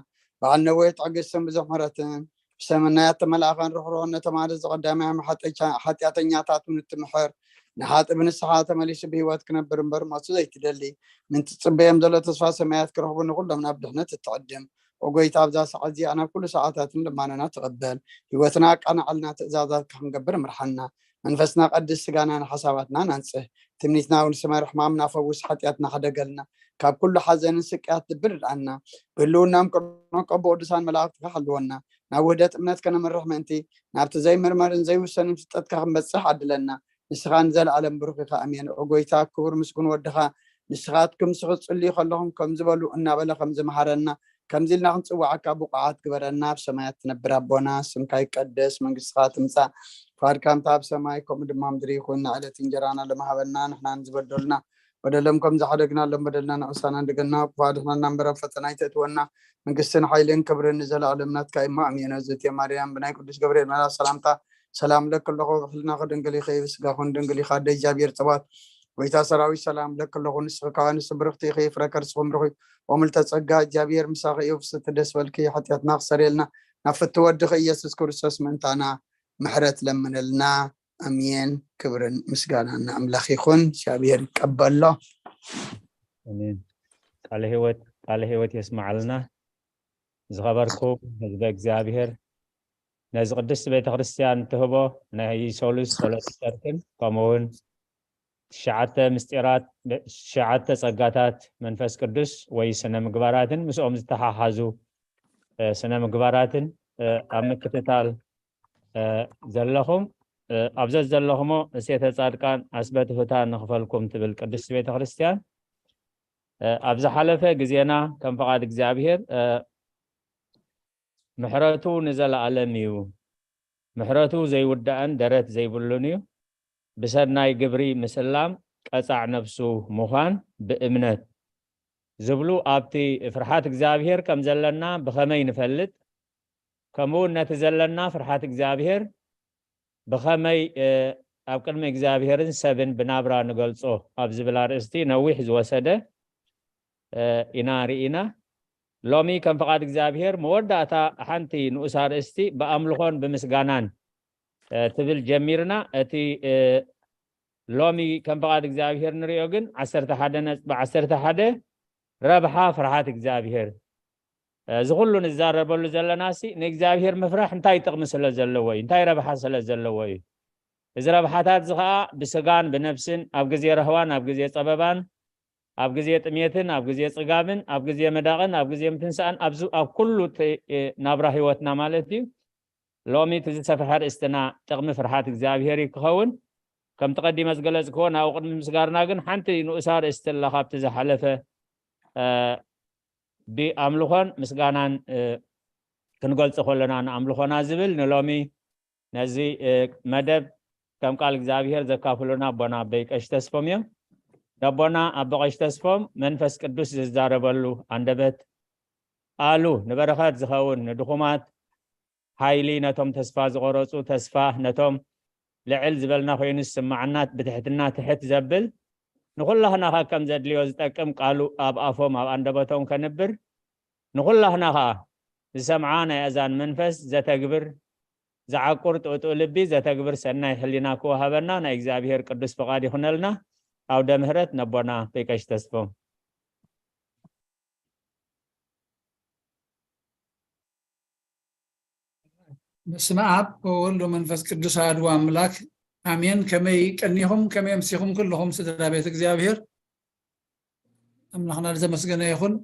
በዓል ነዊሕ ትዕግስትን ብዙሕ ምሕረትን፣ ብሰማያት ተመላእኻን ርሕሩሕን ነቶም ኣረዝቲ ቀዳማውያን ሓጢኣተኛታት እውን እትምሕር፣ ንሓጥእ ብንስሓ ተመሊሱ ብህይወት ክነብር እምበር ሞቱ ዘይትደሊ፣ ምእንቲ ትጽበዮም ዘሎ ተስፋ ሰማያት ክረኽቡ ንኹሎም ናብ ድሕነት እትዕድም። ኦ ጎይታ፣ ኣብዛ ሰዓት እዚኣ ናብ ኩሉ ሰዓታትን ልማኖና ትቐበል፣ ህይወትና ኣቃናዕልና፣ ትእዛዛትካ ክንገብር ምርሓና። መንፈስና ቀድስ፣ ስጋና ንሓሳባትና ናንጽህ፣ ትምኒትና እውን ስመር፣ ሕማምና ፈውስ፣ ሓጢኣትና ሕደገልና፣ ካብ ኩሉ ሓዘንን ስቅያት ልቢ ርድኣና። ብህልውናም ቅድሚ ቀቦ ቅዱሳን መላእኽትካ ሓልወና። ናብ ውህደት እምነት ከነምርሕ ምእንቲ፣ ናብቲ ዘይምርመርን ዘይውሰንን ፍልጠትካ ክንበጽሕ ዓድለና። ንስኻ ንዘለኣለም ብሩኽ ኢኻ። ኣሜን። ኦ ጎይታ፣ ክቡር ምስጉን ወድኻ፣ ንስኻትኩም ንሱ ክትጽልዩ ከለኹም ከምዚ በሉ እናበለ ከም ዝመሃረና፣ ከምዚ ኢልና ክንጽውዓካ ብቑዓት ግበረና። ኣብ ሰማያት ትነብር ኣቦና፣ ስምካ ይቀደስ፣ መንግስትኻ ትምጻእ፣ ፍቓድካ ከምቲ ኣብ ሰማይ ከምኡ ድማ ኣብ ምድሪ ይኹን። ንዕለት እንጀራና ሎሚ ሃበና፣ ንሕና ንዝበደሉና በደሎም ከም ዝሓደግናሎም በደልና ንዕሳና፣ እንደገና ክፉእ ኣድሕነና እምበር ኣብ ፈተና ኣይተእትወና፣ መንግስትን ሓይልን ክብርን ንዘለኣለም ናትካ እዩ እሞ፣ ኣሜን። እግዝእትየ ማርያም፣ ብናይ ቅዱስ ገብርኤል መልኣክ ሰላምታ ሰላም እለኪ ኣለኹ፣ ብሕልናኺ ድንግል ኢኺ፣ ብስጋኺ እውን ድንግል ኢኻ፣ ኣደ እግዚኣብሔር ጸባኦት፣ ጎይታ ሰራዊት ሰላም እለኪ ኣለኹ። ንስኺ ከኣ ንስቲ ብርኽቲ ኢኺ፣ ፍረ ከርስኺ እውን ብሩኽ እዩ። ኦ ምልዕተ ጸጋ፣ እግዚኣብሔር ምሳኺ እዩ። ፍስሕቲ ደስ በልኪ፣ ሓጢኣትና ክሰርየልና፣ ናብ ፍትው ወድኺ ኢየሱስ ክርስቶስ ምእንታና ምሕረት ለምነልና። ኣሜን። ክብርን ምስጋናን ንኣምላኽ ይኹን። እግዚኣብሔር ይቀበሎ። ኣሜን። ቃለ ህይወት ቃለ ህይወት የስማዓልና። ዝኸበርኩም ህዝበ እግዚኣብሔር፣ ነዚ ቅድስቲ ቤተ ክርስቲያን ትህቦ ናይ ሰሉስ ጸሎት ሰርክን ከምኡ እውን ትሽዓተ ምስጢራት፣ ትሽዓተ ጸጋታት መንፈስ ቅዱስ ወይ ስነ ምግባራትን ምስኦም ዝተሓሓዙ፣ እ፣ ስነ ምግባራትን፣ እ፣ ኣብ ምክትታል፣ እ፣ ዘለኹም፣ እ፣ ኣብ ዘዘለኹሞ እሴተ ጻድቃን ኣስበ ትሑታን ንኽፈልኩም ትብል ቅድስቲ ቤተ ክርስቲያን፣ እ፣ ኣብ ዝሓለፈ ግዜና ከም ፍቓድ እግዚኣብሔር፣ እ፣ ምሕረቱ ንዘለኣለም እዩ፣ ምሕረቱ ዘይውዳእን ደረት ዘይብሉን እዩ፣ ብሰናይ ግብሪ ምስላም ቀጻዕ ነፍሱ ምዃን ብእምነት ዝብሉ ኣብቲ ፍርሓት እግዚኣብሔር ከም ዘለና ብኸመይ ንፈልጥ? ከምኡ እውን ነቲ ዘለና ፍርሓት እግዚኣብሔር ብኸመይ፣ እ፣ ኣብ ቅድሚ እግዚኣብሔርን ሰብን ብናብራ ንገልጾ ኣብ ዝብል ኣርእስቲ ነዊሕ ዝወሰደ፣ እ፣ ኢና ርኢና። ሎሚ ከም ፍቓድ እግዚኣብሔር መወዳእታ ሓንቲ ንኡስ ኣርእስቲ ብኣምልኾን ብምስጋናን፣ እ፣ ትብል ጀሚርና። እቲ፣ እ፣ ሎሚ ከም ፍቓድ እግዚኣብሔር ንሪኦ ግን ዓሰርተ ሓደ ነጥቢ ዓሰርተ ሓደ ረብሓ ፍርሓት እግዚኣብሔር። እ፣ እዚ ኩሉ ንዛረበሉ ዘለና ሲ ንእግዚኣብሔር ምፍራሕ እንታይ ጥቕሚ ስለ ዘለዎ እዩ? እንታይ ረብሓ ስለ ዘለዎ እዩ? እዚ ረብሓታት እዚ ኸኣ ብስጋን ብነፍስን ኣብ ግዜ ረህዋን ኣብ ግዜ ጸበባን ኣብ ግዜ ጥሜትን ኣብ ግዜ ጽጋብን ኣብ ግዜ ምዳቕን ኣብ ግዜ ምትንሳእን ኣብዚ ኣብ ኩሉ እቲ፣ እ፣ ናብራ ህይወትና ማለት እዩ። ሎሚ እቲ ዝሰፍሐ ርእስትና ጥቕሚ ፍርሓት እግዚኣብሔር እዩ ክኸውን። ከምቲ ቀዲመ ዝገለጽክዎ ናብኡ ቅድሚ ምስጋርና ግን ሓንቲ ንኡሳ ርእስቲ ኣላ ካብቲ ዝሓለፈ፣ እ፣ ብኣምልኾን ምስጋናን፣ እ፣ ክንገልጾ ከለና ንኣምልኾና ዝብል ንሎሚ ነዚ፣ እ፣ መደብ ከም ቃል እግዚኣብሔር ዘካፍሉና ኣቦና ኣበይ ቀሺ ተስፎም እዮም። ነቦና ኣቦ ቀሺ ተስፎም መንፈስ ቅዱስ ዝዛረበሉ ኣንደበት ቃሉ ንበረኸት ዝኸውን ንድኹማት ሓይሊ ነቶም ተስፋ ዝቖረጹ ተስፋ ነቶም ልዕል ዝበልና ኮይኑ ዝስምዓና ብትሕትና ትሕት ዘብል ንኹላህና ኸ ከም ዘድልዮ ዝጠቅም ቃሉ ኣብ ኣፎም ኣብ ኣንደበቶም ከንብር ንኹላህና ኸኣ ዝሰምዓ ናይ ኣዛን መንፈስ ዘተግብር ዝዓቁር ጥውጥው ልቢ ዘተግብር ሰናይ ሕሊና ክወሃበና ናይ እግዚኣብሔር ቅዱስ ፍቓድ ይኹነልና። ኣውደ ምህረት ነቦና ጴቀሽ ተስፎም። በስመ ኣብ ወወልድ ወመንፈስ ቅዱስ ኣሐዱ ኣምላክ ኣሜን። ከመይ ቀኒኹም? ከመይ ኣምሲኹም? ኩልኹም ስድራ ቤት እግዚኣብሔር ኣምላኽና ዝተመስገነ ይኹን።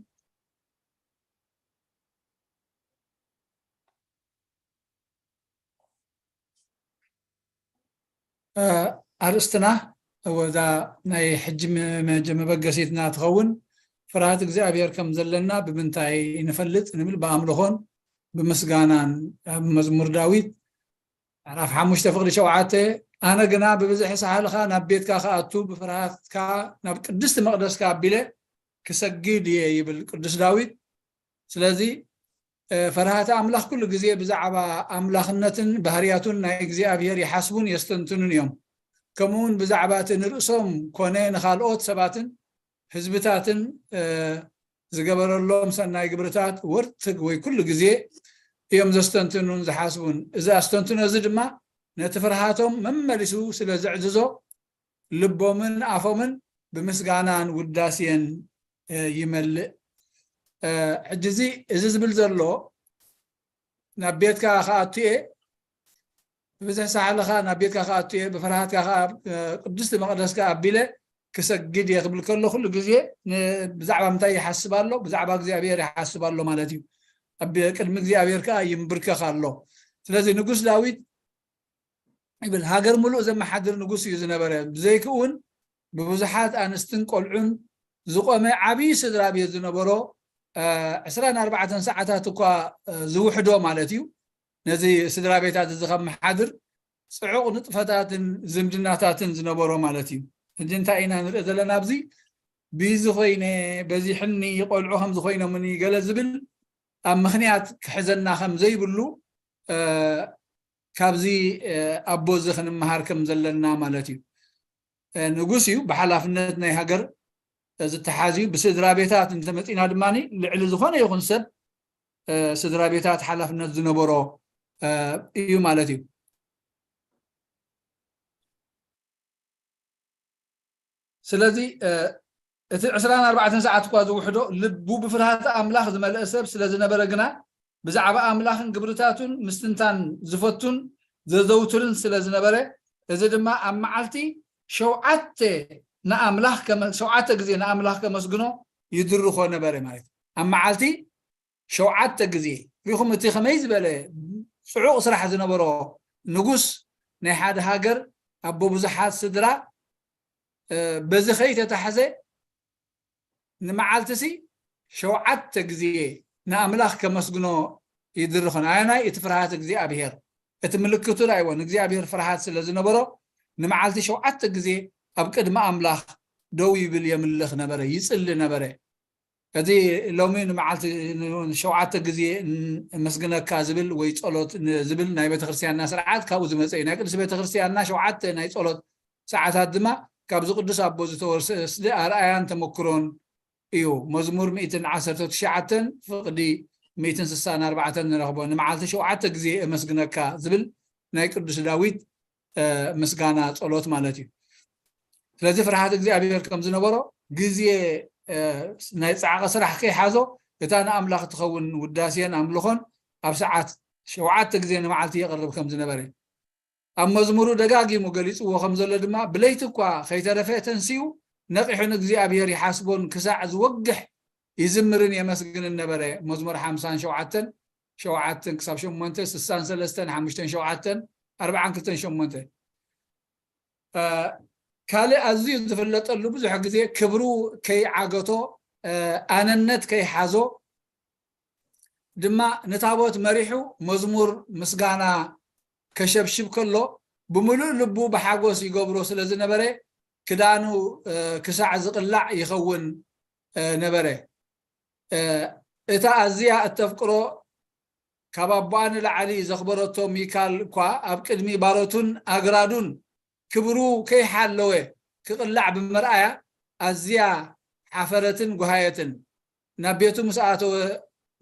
እ፣ ኣርእስትና እወ እዛ ናይ ሕጂ መ-፣ መጀ-፣ መበገሲትና ትኸውን ፍርሃት እግዚኣብሔር ከም ዘለና ብምንታይ ንፈልጥ ንብል? ብኣምልኾን ብምስጋናን። ኣብ መዝሙር ዳዊት ምዕራፍ ሓሙሽተ ፍቕዲ ሸውዓተ፣ ኣነ ግና ብብዝሒ ሳህልኻ ናብ ቤትካ ክኣቱ፣ ብፍርሃትካ ናብ ቅድስቲ መቕደስካ ኣቢለ ክሰግድ እየ ይብል ቅዱስ ዳዊት። ስለዚ ፈርሃተ ኣምላኽ ኩሉ ግዜ ብዛዕባ ኣምላኽነትን ባህርያቱን ናይ እግዚኣብሔር ይሓስቡን የስተንትኑን እዮም። ከምኡውን ብዛዕባ እቲ ንርእሶም ኮነ ንኻልኦት ሰባትን ህዝብታትን ዝገበረሎም ሰናይ ግብርታት ወርትግ ወይ ኩሉ ግዜ እዮም ዘስተንትኑን ዝሓስቡን። እዚ ኣስተንትኖ እዚ ድማ ነቲ ፍርሃቶም መመሊሱ ስለ ዘዕዝዞ ልቦምን ኣፎምን ብምስጋናን ውዳሴን ይመልእ። ሕጂ እዚ እዚ ዝብል ዘሎ ናብ ቤትካ ክኣቱ እየ፣ ብብዝሒ ሳሕልኻ ናብ ቤትካ ክኣቱ እየ፣ ብፍርሃትካ ከዓ ቅድስቲ መቕደስካ ኣቢለ ክሰግድ እየ ክብል ከሎ ኩሉ ግዜ ብዛዕባ ምንታይ ይሓስብ ኣሎ? ብዛዕባ እግዚኣብሔር ይሓስብ ኣሎ ማለት እዩ። ኣብ ቅድሚ እግዚኣብሔር ከዓ ይንብርከኽ ኣሎ። ስለዚ ንጉስ ዳዊት ይብል፣ ሃገር ምሉእ ዘመሓድር ንጉስ እዩ ዝነበረ። ብዘይክኡ እውን ብብዙሓት ኣንስትን ቆልዑን ዝቆመ ዓብዪ ስድራ ቤት ዝነበሮ፣ ዕስራን ኣርባዕተን ሰዓታት እኳ ዝውሕዶ ማለት እዩ፣ ነዚ ስድራ ቤታት እዚ ከመሓድር ጽዑቕ ንጥፈታትን ዝምድናታትን ዝነበሮ ማለት እዩ። ሕጂ እንታይ ኢና ንርኢ ዘለና ኣብዚ? ብዚ ኮይነ፣ በዚሕኒ፣ ቆልዑ ከም ዝኾይኖምኒ ገለ ዝብል ኣብ ምኽንያት ክሕዘና ከም ዘይብሉ ካብዚ ኣቦ እዚ ክንመሃር ከም ዘለና ማለት እዩ። ንጉስ እዩ፣ ብሓላፍነት ናይ ሃገር ዝተሓዝ እዩ። ብስድራ ቤታት እንተመፂና ድማ ልዕሊ ዝኾነ ይኹን ሰብ ስድራ ቤታት ሓላፍነት ዝነበሮ እዩ ማለት እዩ። ስለዚ እቲ ዕስራን ኣርባዕተን ሰዓት እኳ ዝውሕዶ ልቡ ብፍርሃት ኣምላኽ ዝመልአ ሰብ ስለ ዝነበረ ግና ብዛዕባ ኣምላኽን ግብርታቱን ምስትንታን ዝፈቱን ዘዘውትርን ስለ ዝነበረ፣ እዚ ድማ ኣብ መዓልቲ ሸውዓተ ንኣምላኽ ከመ- ሸውዓተ ግዜ ንኣምላኽ ከመስግኖ ይድርኾ ነበረ ማለት እዩ። ኣብ መዓልቲ ሸውዓተ ግዜ ሪኹም፣ እቲ ከመይ ዝበለ ጽዑቕ ስራሕ ዝነበሮ ንጉስ ናይ ሓደ ሃገር ኣቦ ብዙሓት ስድራ በዚ ከይተታሕዘ ንመዓልትሲ ሸውዓተ ግዜ ንኣምላኽ ከመስግኖ ይድርኽን። ኣየናይ? እቲ ፍርሃት እግዚኣብሔር። እቲ ምልክቱ ራእይዎ ንእግዚኣብሔር ፍርሃት ስለ ዝነበሮ ንመዓልቲ ሸውዓተ ግዜ ኣብ ቅድሚ ኣምላኽ ደው ይብል የምልኽ ነበረ፣ ይጽሊ ነበረ። እዚ ሎሚ ንመዓልቲ ሸውዓተ ግዜ እመስግነካ ዝብል ወይ ጸሎት ዝብል ናይ ቤተክርስትያንና ስርዓት ካብኡ ዝመጸ እዩ። ናይ ቅዱስ ቤተክርስትያንና ሸውዓተ ናይ ጸሎት ሰዓታት ድማ ካብዚ ቅዱስ ኣቦ ዝተወርሰ ስለ ኣርኣያን ተመክሮን እዩ። መዝሙር ሚእትን ዓሰርተ ትሽዓተን ፍቕዲ ሚእትን ስሳን ኣርባዕተን ንረኽቦ። ንመዓልቲ ሸውዓተ ግዜ እመስግነካ ዝብል ናይ ቅዱስ ዳዊት ምስጋና ጸሎት ማለት እዩ። ስለዚ ፍርሃት እግዚኣብሔር ከም ዝነበሮ ግዜ ናይ ጻዕቂ ስራሕ ከይሓዞ እታ ንኣምላኽ ትኸውን ውዳሴን ኣምልኾን ኣብ ሰዓት ሸውዓተ ግዜ ንመዓልቲ የቕርብ ከም ዝነበረ ኣብ መዝሙሩ ደጋጊሙ ገሊጽዎ ከም ዘሎ ድማ ብለይቲ እኳ ከይተረፈ ተንሲኡ ነቒሑ ንእግዚኣብሔር ይሓስቦን ክሳዕ ዝወግሕ ይዝምርን የመስግንን ነበረ። መዝሙር ሓምሳን ሸውዓተን ሸውዓተን ክሳብ ሸሞንተ፣ ስሳን ሰለስተን ሓሙሽተን ሸውዓተን ኣርባዓን ክልተን ሸሞንተ። ካልእ ኣዝዩ ዝፍለጠሉ ብዙሕ ግዜ ክብሩ ከይዓገቶ ኣነነት ከይሓዞ ድማ ንታቦት መሪሑ መዝሙር ምስጋና ከሸብሽብ ከሎ ብምሉእ ልቡ ብሓጎስ ይገብሮ ስለ ዝነበረ ክዳኑ ክሳዕ ዝቕላዕ ይኸውን ነበረ። እታ ኣዝያ እተፍቅሮ ካብ ኣቦኣ ንላዕሊ ዘኽበረቶ ሚካል እኳ ኣብ ቅድሚ ባሮቱን ኣግራዱን ክብሩ ከይሓለወ ክቕላዕ ብምርኣያ ኣዝያ ሓፈረትን ጓሃየትን። ናብ ቤቱ ምስ ኣተወ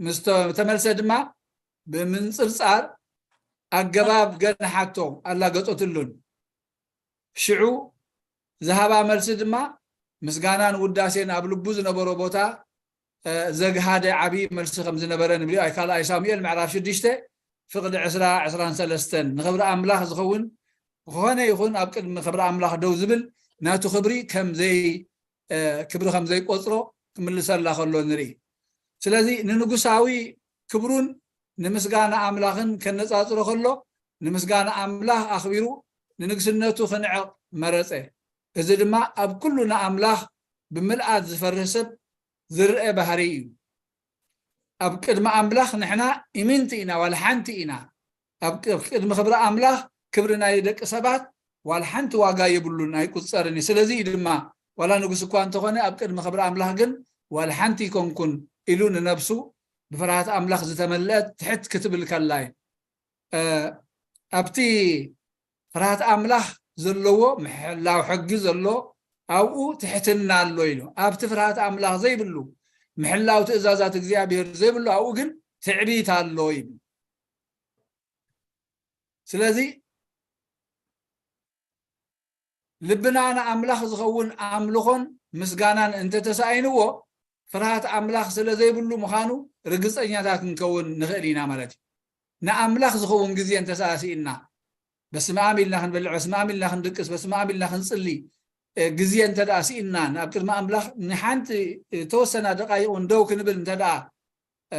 ምስ ተመልሰ ድማ ብምንጽርጻር ኣገባብ ገንሓቶ ኣላገጸትሉን። ሽዑ ዝሃባ መልሲ ድማ ምስጋናን ውዳሴን ኣብ ልቡ ዝነበሮ ቦታ ዘግሃደ ዓብዪ መልሲ ከም ዝነበረ ንብልዮ ኣይ ካልኣይ ሳሙኤል ምዕራፍ ሽዱሽተ ፍቕዲ ዕስራ ዕስራን ሰለስተን። ንኽብሪ ኣምላኽ ዝኸውን ዝኾነ ይኹን ኣብ ቅድሚ ክብሪ ኣምላኽ ደው ዝብል ናቱ ክብሪ ከም ዘይ ክብሪ ከም ዘይቆጽሮ ክምልሰላ ከሎ ንርኢ። ስለዚ ንንጉሳዊ ክብሩን ንምስጋና ኣምላኽን ከነጻጽሮ ከሎ ንምስጋና ኣምላኽ ኣኽቢሩ ንንግስነቱ ክንዕቕ መረጸ። እዚ ድማ ኣብ ኩሉ ንኣምላኽ ብምልኣት ዝፈርህ ሰብ ዝረአ ባህሪ እዩ። ኣብ ቅድሚ ኣምላኽ ንሕና ኢምንቲ ኢና፣ ዋላ ሓንቲ ኢና። ኣብ ቅ- ቅድሚ ክብሪ ኣምላኽ ክብሪ ናይ ደቂ ሰባት ዋላ ሓንቲ ዋጋ የብሉን፣ ኣይቁጸርን እዩ። ስለዚ እዩ ድማ ዋላ ንጉስ እኳ እንተኾነ ኣብ ቅድሚ ክብሪ ኣምላኽ ግን ዋላ ሓንቲ ይኮንኩን ኢሉ ንነብሱ ብፍርሃት ኣምላኽ ዝተመልአት ትሕት ክትብል ከላ እዩ። እ፣ ኣብቲ ፍርሃት ኣምላኽ ዘለዎ ምሕላው ሕጊ ዘሎ ኣብኡ ትሕትና ኣሎ ኢሉ። ኣብቲ ፍርሃት ኣምላኽ ዘይብሉ ምሕላው ትእዛዛት እግዚኣብሔር ዘይብሉ ኣብኡ ግን ትዕቢት ኣሎ ይብል። ስለዚ ልብና ንኣምላኽ ዝኸውን ኣምልኾን ምስጋናን እንተተሳኢንዎ ፍርሃት ኣምላኽ ስለ ዘይብሉ ምዃኑ ርግጸኛታት ክንከውን ንኽእል ኢና ማለት እዩ። ንኣምላኽ ዝኸውን ግዜ እንተሰኣሲእና በስመ ኣብ ኢልና ክንበልዕ፣ በስመ ኣብ ኢልና ክንድቅስ፣ በስመ ኣብ ኢልና ክንጽሊ እ፣ ግዜ እንተ ደኣ ስኢንና ናብ ቅድሚ ኣምላኽ ንሓንቲ ተወሰና ደቃይቕ እውን ደው ክንብል እንተ ደኣ እ፣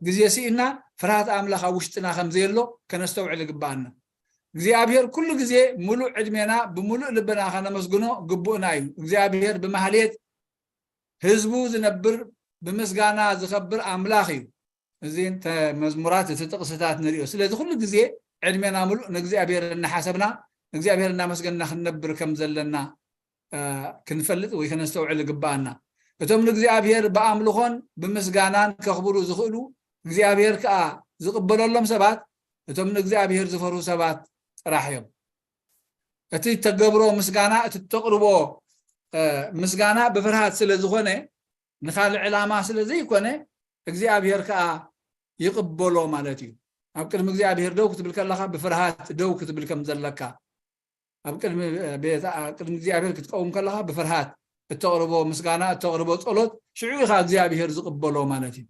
ግዜ ስኢንና ፍርሃት ኣምላኽ ኣብ ውሽጥና ከም ዘየሎ ከነስተውዕል ይግብኣና። እግዚኣብሔር ኩሉ ግዜ ምሉእ ዕድሜና ብምሉእ ልብና ከነመስግኖ ግቡእና እዩ። እግዚኣብሔር ብማህሌት ህዝቡ ዝነብር ብምስጋና ዝኸብር ኣምላኽ እዩ። እዚ እንተ መዝሙራት እቲ ጥቕስታት ንሪኦ። ስለዚ ኩሉ ግዜ ዕድሜና ምሉእ ንእግዚኣብሔር እናሓሰብና ንእግዚኣብሔር እናመስገንና ክንነብር ከም ዘለና እ፣ ክንፈልጥ ወይ ከነስተውዕል ይግብኣና። እቶም ንእግዚኣብሔር ብኣምልኾን ብምስጋናን ከኽብሩ ዝኽእሉ እግዚኣብሔር ከኣ ዝቕበለሎም ሰባት እቶም ንእግዚኣብሔር ዝፈርሁ ሰባት ጥራሕ እዮም። እቲ ተገብሮ ምስጋና እቲ ተቕርቦ እ፣ ምስጋና ብፍርሃት ስለ ዝኾነ ንኻልእ ዕላማ ስለ ዘይኮነ እግዚኣብሔር ከኣ ይቕበሎ ማለት እዩ። ኣብ ቅድሚ እግዚኣብሔር ደው ክትብል ከለኻ ብፍርሃት ደው ክትብል ከም ዘለካ ኣብ ቅድሚ ቤት ኣብ ቅድሚ እግዚኣብሔር ክትቀውም ከለኻ ብፍርሃት እተቕርቦ ምስጋና እተቕርቦ ጸሎት ሽዑ ኢኻ እግዚኣብሔር ዝቕበሎ ማለት እዩ።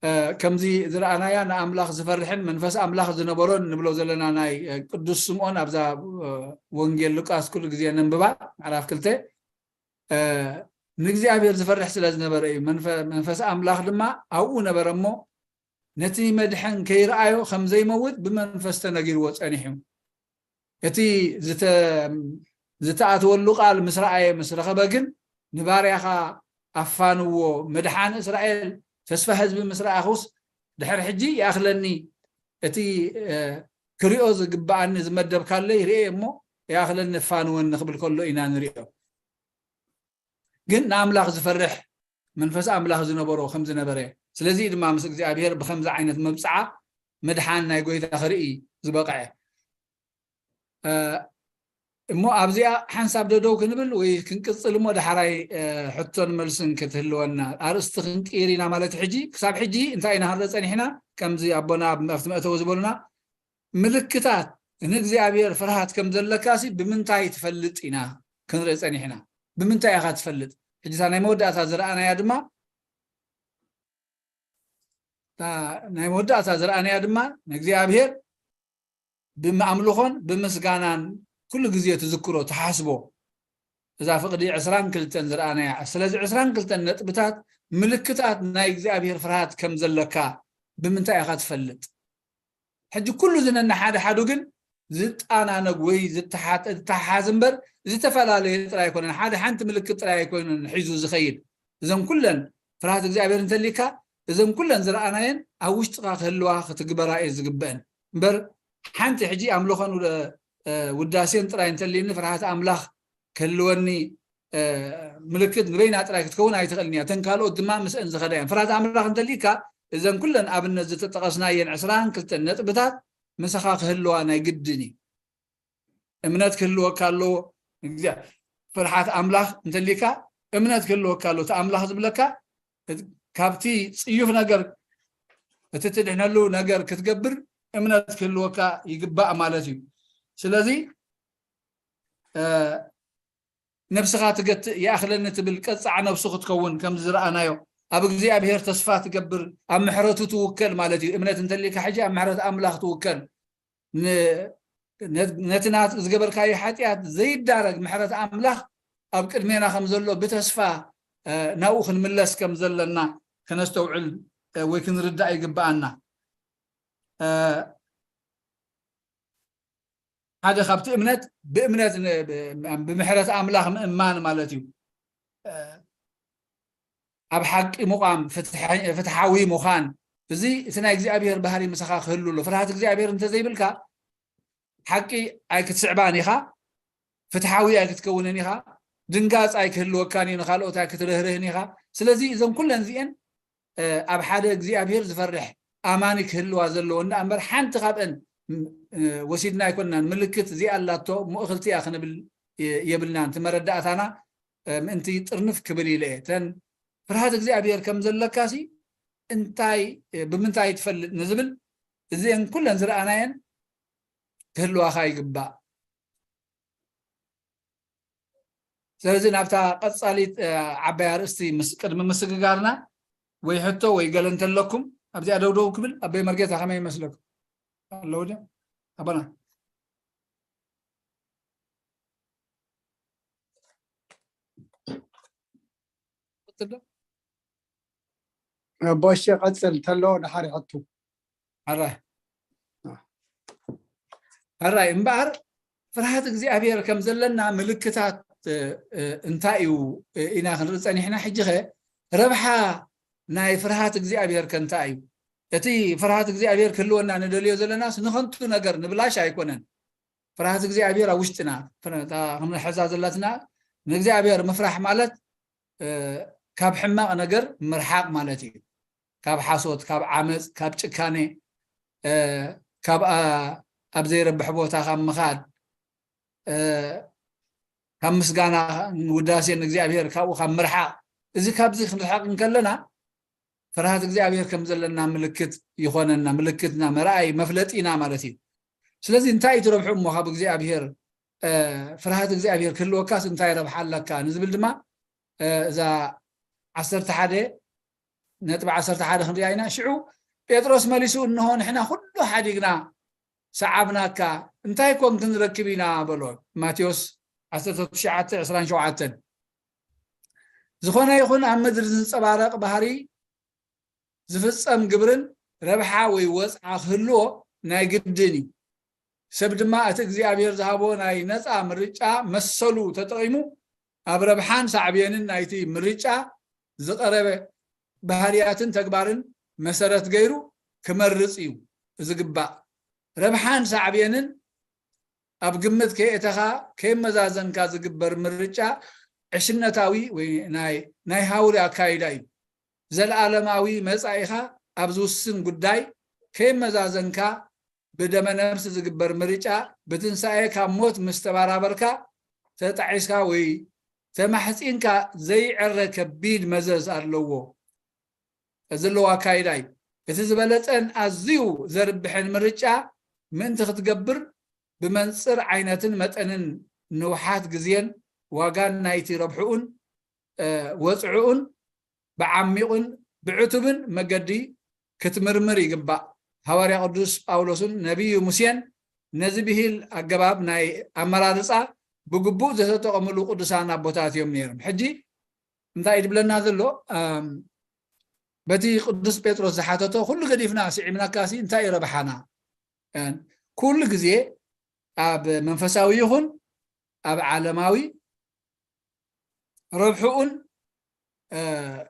እ፣ ከምዚ ዝረኣናያ ንኣምላኽ ዝፈርሕን መንፈስ ኣምላኽ ዝነበሮን ንብሎ ዘለና ናይ እ፣ ቅዱስ ስምዖን ኣብዛ እ፣ ወንጌል ሉቃስ ኩሉ ግዜ ነንብባ ምዕራፍ ክልተ እ፣ ንእግዚኣብሔር ዝፈርሕ ስለ ዝነበረ እዩ። መንፈ- መንፈስ ኣምላኽ ድማ ኣብኡ ነበረ እሞ ነቲ መድሕን ከይረኣዮ ከም ዘይመውት ብመንፈስ ተነጊርዎ ጸኒሑ። እቲ ዝተ- ዝተኣተወሉ ቃል ምስ ረኣየ ምስ ረኸበ ግን ንባርያኻ ኣፋንዎ፣ ምድሓን እስራኤል ተስፋ ህዝቢ ምስ ረኣኹስ ድሕሪ ሕጂ ይኣኽለኒ፣ እቲ እ፣ ክሪኦ ዝግብኣኒ ዝመደብካለይ ርእየ እሞ ይኣኽለኒ፣ ፋንወኒ ክብል ከሎ ኢና ንሪኦ። ግን ንኣምላኽ ዝፈርሕ መንፈስ ኣምላኽ ዝነበሮ ከም ዝነበረ፣ ስለዚ ድማ ምስ እግዚኣብሔር ብኸምዚ ዓይነት መብጽዓ ምድሓን ናይ ጎይታ ክርኢ ዝበቕዐ። እ፣ እሞ ኣብዚኣ ሓንሳብ ደደው ክንብል ወይ ክንቅጽል እሞ ዳሕራይ እ፣ ሕቶን መልስን ክትህልወና ኣርእስቲ ክንቅይር ኢና ማለት ሕጂ። ክሳብ ሕጂ እንታይ ኢና ክንርኢ ጸኒሕና? ከምዚ ኣቦና ኣብ መፍቲ መእተዊ ዝበሉና ምልክታት ንእግዚኣብሔር ፍርሃት ከም ዘለካሲ ብምንታይ ትፈልጥ ኢና ክንርኢ ጸኒሕና። ብምንታይ ኢኻ ትፈልጥ? ሕጂ እታ ናይ መወዳእታ ዝረኣናያ ድማ እታ ናይ መወዳእታ ዝረኣናያ ድማ ንእግዚኣብሔር ብኣምልኾን ብምስጋናን ኩሉ ግዜ ትዝክሮ፣ ትሓስቦ። እዛ ፍቕዲ ዕስራን ክልተን ዝረኣናያ። ስለዚ ዕስራን ክልተን ነጥብታት ምልክታት ናይ እግዚኣብሔር ፍርሃት ከም ዘለካ ብምንታይ ኢኻ ትፈልጥ? ሕጂ ኩሉ እዚ ነንሓደ ሓዱ ግን ዝጣናነግ ወይ ዝተሓሓዝ እምበር ዝተፈላለየ ጥራይ ኣይኮነን። ሓደ ሓንቲ ምልክት ጥራይ ኣይኮነን ሒዙ ዝኸይድ። እዘን ኩለን ፍርሃት እግዚኣብሔር እንተሊካ እዘን ኩለን ዝረኣናየን ኣብ ውሽጥኻ ክህልዋ ክትግበራ እየ ዝግበአን እምበር ሓንቲ ሕጂ ኣምልኾን ውዳሴን ጥራይ እንተልኒ ፍርሃት ኣምላኽ ክህልወኒ ምልክት ንበይና ጥራይ ክትከውን ኣይትኽእልን እያ። እተን ካልኦት ድማ ምስአን ዝኸዳ እየን። ፍርሃት ኣምላኽ እንተልካ እዘን ኩለን ኣብነት ዝተጠቐስናየን ዕስራን ክልተን ነጥብታት ምሳኻ ክህልዋ ናይ ግድን እዩ። እምነት ክህልወካ ኣለዎ። ፍርሓት ኣምላኽ እንተልካ እምነት ክህልወካ ኣለዎ። እቲ ኣምላኽ ዝብለካ ካብቲ ጽዩፍ ነገር እቲ ትድሕነሉ ነገር ክትገብር እምነት ክህልወካ ይግባእ ማለት እዩ። ስለዚ ነብስኻ ትገትእ ይኣኽለኒ ትብል ቀጻዕ ነብሱ ክትከውን ከም ዝረኣናዮ ኣብ እግዚኣብሔር ተስፋ ትገብር ኣብ ምሕረቱ ትውከል ማለት እዩ። እምነት እንተልካ ሕጂ ኣብ ምሕረት ኣምላኽ ትውከል። ነቲ ናት ዝገበርካዮ ሓጢኣት ዘይዳረግ ምሕረት ኣምላኽ ኣብ ቅድሜና ከም ዘሎ ብተስፋ ናብኡ ክንምለስ ከም ዘለና ክነስተውዕል ወይ ክንርዳእ ይግብኣና። ሓደ ካብቲ እምነት ብእምነት ብምሕረት ኣምላኽ ምእማን ማለት እዩ። ኣብ ሓቂ ምቋም፣ ፍትሐ-፣ ፍትሓዊ ምዃን፣ እዚ እቲ ናይ እግዚኣብሔር ባህሪ ምሳኻ ክህሉ ኣሎ። ፍርሃት እግዚኣብሔር እንተዘይብልካ ሓቂ ኣይክትስዕባን ኢኻ፣ ፍትሓዊ ኣይክትከውንን ኢኻ፣ ድንጋጽ ኣይክህልወካን እዩ፣ ንኻልኦት ኣይክትርህርህን ኢኻ። ስለዚ እዞም ኩለን እዚኤን እ፣ ኣብ ሓደ እግዚኣብሔር ዝፈርሕ ኣማኒ ክህልዋ ዘለዎ እንዳ እምበር ሓንቲ ካብአን ም-፣ እ፣ ወሲድና ኣይኮንናን። ምልክት እዚኣ ኣላቶ እሞ እኽልቲ እያ ክንብል የ-፣ የብልናን። እቲ መረዳእታና እ፣ ምእንቲ ጥርንፍ ክብል ኢለ እየ። እተን ፍርሃት እግዚኣብሔር ከም ዘለካሲ እንታይ እ፣ ብምንታይ ትፈልጥ ንዝብል እዚአን ኩለን ዝረኣናየን ክህልዋኻ ይግባእ። ስለዚ ናብታ ቀጻሊት እ፣ ዓባይ ኣርእስቲ ምስ ቅድሚ ምስግጋርና ወይ ሕቶ ወይ ገለ እንተለኩም ኣብዚኣ ደውደው ክብል ኣበይ መርጌታ ከመይ ይመስለኩም ኣለዉ ድዮም ኣባና? ቦሸ ቀጽል ተሎ ድሓር ይሐቱ። ሕራይ ሕራይ እምበኣር ፍርሃት እግዚኣብሔር ከም ዘለና ምልክታት እ፣ እ፣ እንታይ እዩ እ፣ ኢና ክንርኢ ጸኒሕና። ሕጂ ኸ ረብሓ ናይ ፍርሃት እግዚኣብሔር ከ እንታይ እዩ? እቲ ፍርሃት እግዚኣብሔር ክህልወና ንደልዮ ዘለናስ ንኸንቱ ነገር ንብላሽ ኣይኮነን። ፍርሃት እግዚኣብሔር ኣብ ውሽጥና ፍረ-፣ እታ ክንሕዛ ዘላትና ንእግዚኣብሔር ምፍራሕ ማለት እ፣ ካብ ሕማቕ ነገር ምርሓቕ ማለት እዩ። ካብ ሓሶት፣ ካብ ዓመፅ፣ ካብ ጭካኔ፣ እ፣ ካብ ኣ-፣ ኣብ ዘይረብሕ ቦታ ካብ ምኻድ፣ እ፣ ካብ ምስጋና ውዳሴ ንእግዚኣብሔር ካብኡ ካብ ምርሓቕ፣ እዚ ካብዚ ክንርሓቕ እንከለና ፍርሃት እግዚኣብሔር ከም ዘለና ምልክት ይኾነና፣ ምልክትና መርኣይ መፍለጢና ማለት እዩ። ስለዚ እንታይ እዩ ትረብሑ እሞ ካብ እግዚኣብሔር እ፣ ፍርሃት እግዚኣብሔር ክህልወካስ እንታይ ረብሓ ኣለካ ንዝብል ድማ እ፣ እዛ ዓሰርተ ሓደ ነጥቢ ዓሰርተ ሓደ ክንሪኣ ኢና። ሽዑ ጴጥሮስ መሊሱ እንሆ ንሕና ኩሉ ሓዲግና ሰዓብናካ፣ እንታይ ኮን ክንረክብ ኢና በሎ። ማቴዎስ ዓሰርተ ትሽዓተ ዕስራን ሸውዓተን ዝኾነ ይኹን ኣብ ምድሪ ዝንጸባረቕ ባህሪ ዝፍጸም ግብርን ረብሓ ወይ ወጽዓ ክህልዎ ናይ ግድን እዩ። ሰብ ድማ እቲ እግዚኣብሔር ዝሃቦ ናይ ነጻ ምርጫ መሰሉ ተጠቒሙ ኣብ ረብሓን ሳዕቤንን ናይቲ ምርጫ ዝቐረበ ባህርያትን ተግባርን መሰረት ገይሩ ክመርጽ እዩ ዝግባእ። ረብሓን ሳዕቤንን ኣብ ግምት ከየእተኻ ከየመዛዘንካ ዝግበር ምርጫ ዕሽነታዊ ወይ ናይ፣ ናይ ሃውሪ ኣካይዳ እዩ። ዘለኣለማዊ መጻኢኻ ኣብ ዝውስን ጉዳይ ከየመዛዘንካ ብደመ ነፍሲ ዝግበር ምርጫ ብትንሳኤ ካብ ሞት ምስ ተባራበርካ ተጣዒስካ ወይ ተማሕጺንካ ዘይዕረ ከቢድ መዘዝ ኣለዎ፣ ዘለዎ ኣካይዳ እዩ። እቲ ዝበለጸን ኣዝዩ ዘርብሕን ምርጫ ምእንቲ ክትገብር ብመንጽር ዓይነትን መጠንን ንውሓት ግዜን ዋጋን ናይቲ ረብሕኡን እ፣ ወጽዕኡን ብዓሚቑን ብዕቱብን መገዲ ክትምርምር ይግባእ። ሃዋርያ ቅዱስ ጳውሎስን ነቢዩ ሙሴን ነዚ ብሂል ኣገባብ ናይ ኣመራርጻ ብግቡእ ዝተጠቐምሉ ቅዱሳን ኣቦታት እዮም ነይሮም። ሕጂ እንታይ እዩ ዝብለና ዘሎ? ኣም፣ በቲ ቅዱስ ጴጥሮስ ዝሓተቶ ኩሉ ገዲፍና ስዒብናካሲ እንታይ እዩ ረብሓና? እ፣ ኩሉ ግዜ ኣብ መንፈሳዊ ይኹን ኣብ ዓለማዊ ረብሕኡን እ፣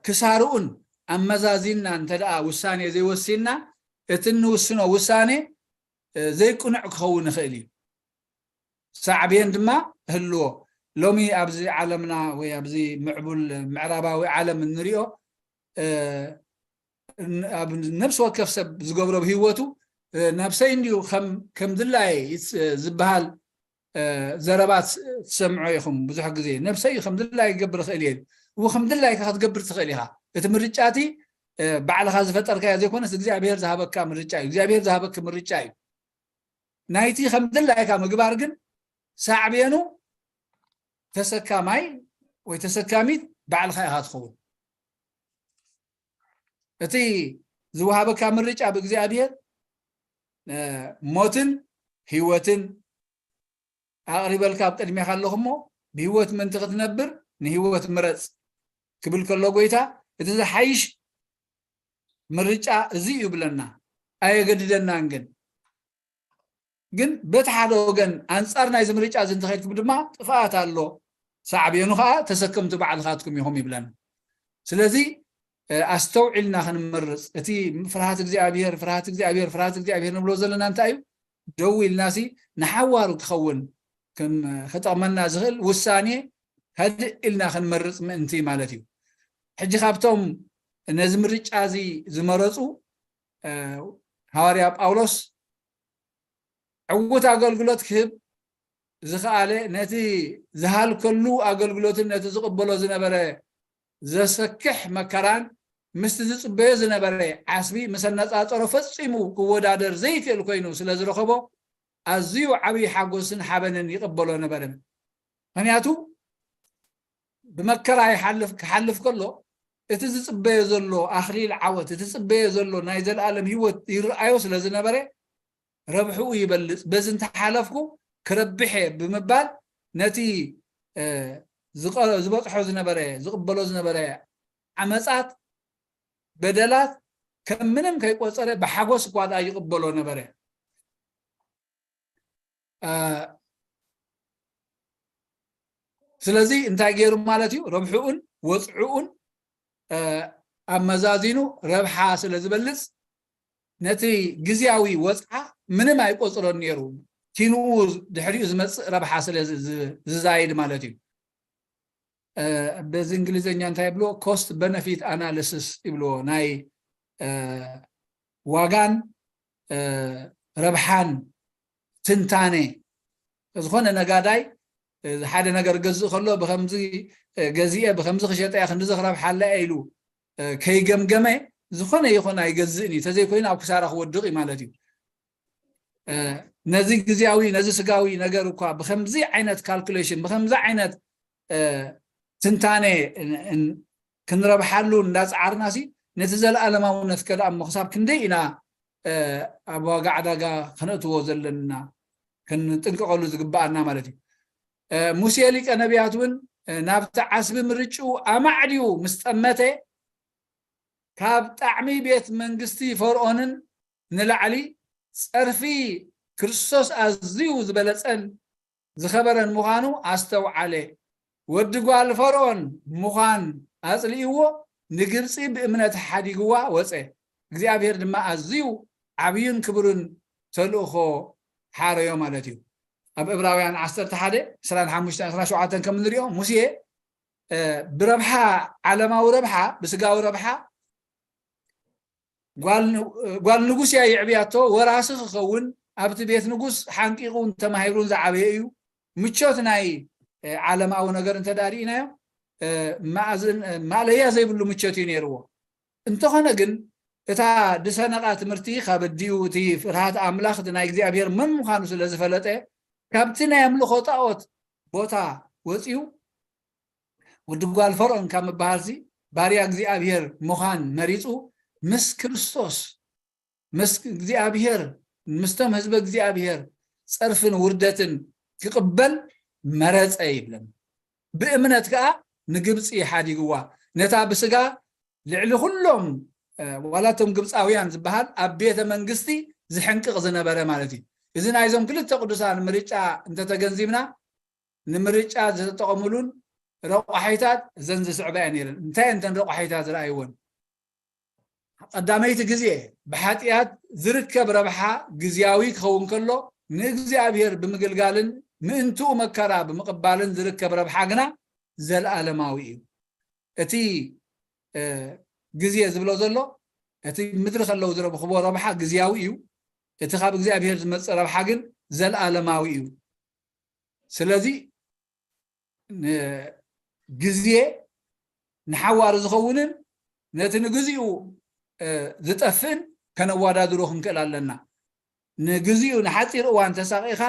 ክሳርኡን ኣመዛዚንና እንተ ደኣ ውሳኔ ዘይወሲንና እቲ እንውስኖ ውሳኔ እ፣ ዘይቅኑዕ ክኸውን ይኽእል እዩ። ሳዕቤን ድማ ህልዎ። ሎሚ ኣብዚ ዓለምና ወይ ኣብዚ ምዕቡል ምዕራባዊ ዓለም እንሪኦ እ፣ ን-፣ ኣብ ነብሲ ወከፍ ሰብ ዝገብሮ ኣብ ህይወቱ እ፣ ነብሰይ እንዲዩ ከም፣ ከም ድላየ ይስ-፣ ዝበሃል እ፣ ዘረባ ትስ-፣ ትሰምዖ ኢኹም ብዙሕ ግዜ። ነብሰይ ከም ድላይ ክገብር እኽእል እየ። እው ከም ድላይካ ክትገብር ትኽእል ኢኻ። እቲ ምርጫ እቲ እ፣ ባዕልኻ ዝፈጠርካዮ ዘይኮነስ እግዚኣብሔር ዝሃበካ ምርጫ እዩ። እግዚኣብሔር ዝሃበኪ ምርጫ እዩ። ናይቲ ከም ድላይካ ምግባር ግን ሳዕቤኑ ተሰካማይ ወይ ተሰካሚት ባዕልኻ ኢኻ ትኸውን። እቲ ዝወሃበካ ምርጫ ብእግዚኣብሔር እ፣ ሞትን ህይወትን ኣቕሪበልካ ኣብ ቅድሜኻ ኣለኹ እሞ ብህይወት ምእንቲ ክትነብር ንህይወት ምረጽ ክብል ከሎ ጎይታ እቲ ዝሓይሽ ምርጫ እዚ እዩ ይብለና። ኣየገድደናን ግን ግን በቲ ሓደ ወገን ኣንጻር ናይዚ ምርጫ እዚ እንተኸድኩም ድማ ጥፍኣት ኣሎ፣ ሳዕቤኑ ከዓ ተሰከምቲ ባዕልኻትኩም ኢኹም ይብለና። ስለዚ ኣስተውዒልና ክንመርፅ፣ እቲ ፍርሃት እግዚኣብሔር ፍርሃት እግዚኣብሔር ፍርሃት እግዚኣብሔር ንብሎ ዘለና እንታይ እዩ? ደው ኢልናሲ ንሓዋሩ ክኸውን ክጠቕመና ዝኽእል ውሳኔ ህድእ ኢልና ክንመርፅ ምእንቲ ማለት እዩ። ሕጂ ካብቶም ነዚ ምርጫ እዚ ዝመረፁ ሃዋርያ ጳውሎስ ዕዉት ኣገልግሎት ክህብ ዝኸኣለ ነቲ ዝሃልከሉ ኣገልግሎትን ነቲ ዝቕበሎ ዝነበረ ዘሰክሕ መከራን ምስቲ ዝጽበዮ ዝነበረ ዓስቢ ምስ ኣነጻጸሮ ፈጺሙ ክወዳደር ዘይክእል ኮይኑ ስለ ዝረኸቦ ኣዝዩ ዓብዪ ሓጎስን ሓበንን ይቕበሎ ነበረ። ምኽንያቱ ብመከራ ይሓልፍ ክሓልፍ ከሎ እቲ ዝጽበዮ ዘሎ ኣኽሊል ዓወት እቲ ዝጽበዮ ዘሎ ናይ ዘለኣለም ህይወት ይረኣዮ ስለ ዝነበረ ረብሕኡ ይበልጽ፣ በዚ እንተሓለፍኩ ክረብሕ እየ ብምባል ነቲ ዝበፅሖ ዝነበረ ዝቕበሎ ዝነበረ ዓመፃት በደላት ከም ምንም ከይቆፀረ ብሓጎስ እኳ ደኣ ይቕበሎ ነበረ። ስለዚ እንታይ ገይሩ ማለት እዩ? ረብሕኡን ወፅዕኡን ኣመዛዚኑ ረብሓ ስለ ዝበልፅ ነቲ ግዝያዊ ወፅዓ ምንም ኣይቆፅሮን ነይሩ። ኪንኡ ድሕሪኡ ዝመፅእ ረብሓ ስለ ዝዛይድ ማለት እዩ። በዚ እንግሊዝኛ እንታይ ይብሎ? ኮስት በነፊት ኣናሊስስ ይብልዎ። ናይ ዋጋን ረብሓን ትንታኔ። ዝኾነ ነጋዳይ ሓደ ነገር ገዝእ ከሎ ብከምዚ ገዚኤ ብከምዚ ክሸጠያ ክንዲዚ ክረብሓላ ኢሉ ከይገምገመ ዝኾነ ይኹን ኣይገዝእን እዩ። ተዘይኮይኑ ኣብ ክሳራ ክወድቕ እዩ ማለት እዩ። ነዚ ግዜያዊ ነዚ ስጋዊ ነገር እኳ ብከምዚ ዓይነት ካልኩሌሽን ብከምዚ ዓይነት ትንታኔ ክንረብሓሉ እንዳፀዓርና ሲ ነቲ ዘለኣለማውነት ከደኣ እሞ ክሳብ ክንደይ ኢና ኣብ ዋጋ ዕዳጋ ክነእትዎ ዘለና ክንጥንቀቐሉ ዝግበኣና ማለት እዩ። ሙሴ ሊቀ ነቢያት እውን ናብቲ ዓስቢ ምርጭኡ ኣማዕድዩ ምስ ጠመተ ካብ ጣዕሚ ቤት መንግስቲ ፈርኦንን ንላዕሊ ጸርፊ ክርስቶስ ኣዝዩ ዝበለጸን ዝኸበረን ምዃኑ ኣስተውዓለ። ወዲ ጓል ፈርኦን ምዃን ኣጽሊእዎ ንግብጺ ብእምነት ሓዲግዋ ወጸ። እግዚኣብሔር ድማ ኣዝዩ ዓብዩን ክብሩን ተልእኾ ሓረዮ ማለት እዩ። ኣብ ዕብራውያን ዓሰርተ ሓደ ዕስራን ሓሙሽተን ዕስራን ሸውዓተን ከም እንሪኦ ሙሴ ብረብሓ ዓለማዊ ረብሓ ብስጋዊ ረብሓ ጓል ንጉስ እያ የዕብያቶ ወራሲ ክኸውን ኣብቲ ቤት ንጉስ ሓንቂቑን ተማሂሩን ዝዓበየ እዩ። ምቾት ናይ ዓለማዊ ነገር እንተ ርኢናዮ ማእለያ ዘይብሉ ምቾት እዩ ነይርዎ። እንተኾነ ግን እታ ድሰነቓ ትምህርቲ ካብ ኣዲኡ እቲ ፍርሃት ኣምላኽ እቲ ናይ እግዚኣብሔር መን ምዃኑ ስለ ዝፈለጠ ካብቲ ናይ ኣምልኾ ጣዖት ቦታ ወፂኡ ወዲ ጓል ፈርኦን ካብ ምበሃልሲ ባርያ እግዚኣብሔር ምዃን መሪፁ ምስ ክርስቶስ ምስ እግዚኣብሔር ምስቶም ህዝቢ እግዚኣብሔር ፀርፍን ውርደትን ክቕበል መረፀ ይብለን። ብእምነት ከዓ ንግብፂ ሓዲግዋ ነታ ብስጋ ልዕሊ ኩሎም ዋላቶም ግብፃውያን ዝበሃል ኣብ ቤተ መንግስቲ ዝሕንቅቕ ዝነበረ ማለት እዩ። እዚ ናይዞም ክልተ ቅዱሳን ምርጫ እንተተገንዚብና ንምርጫ ዝተጠቐምሉን ረቋሒታት እዘን ዝስዕባ እየን ነይረን። እንታይ እንተን ረቋሒታት ዝረኣይወን? ቀዳመይቲ ግዜ ብሓጢኣት ዝርከብ ረብሓ ግዝያዊ ክኸውን ከሎ ንእግዚኣብሔር ብምግልጋልን ምእንትኡ መከራ ብምቕባልን ዝርከብ ረብሓ ግና ዘለኣለማዊ እዩ። እቲ ግዜ ዝብሎ ዘሎ እቲ ምድሪ ከለዉ ዝረብኽዎ ረብሓ ግዝያዊ እዩ። እቲ ካብ እግዚኣብሔር ዝመፅእ ረብሓ ግን ዘለኣለማዊ እዩ። ስለዚ ግዜ ንሓዋሩ ዝኸውንን ነቲ ንግዚኡ ዝጠፍእን ከነወዳድሮ ክንክእል ኣለና። ንግዚኡ ንሓፂር እዋን ተሳቒኻ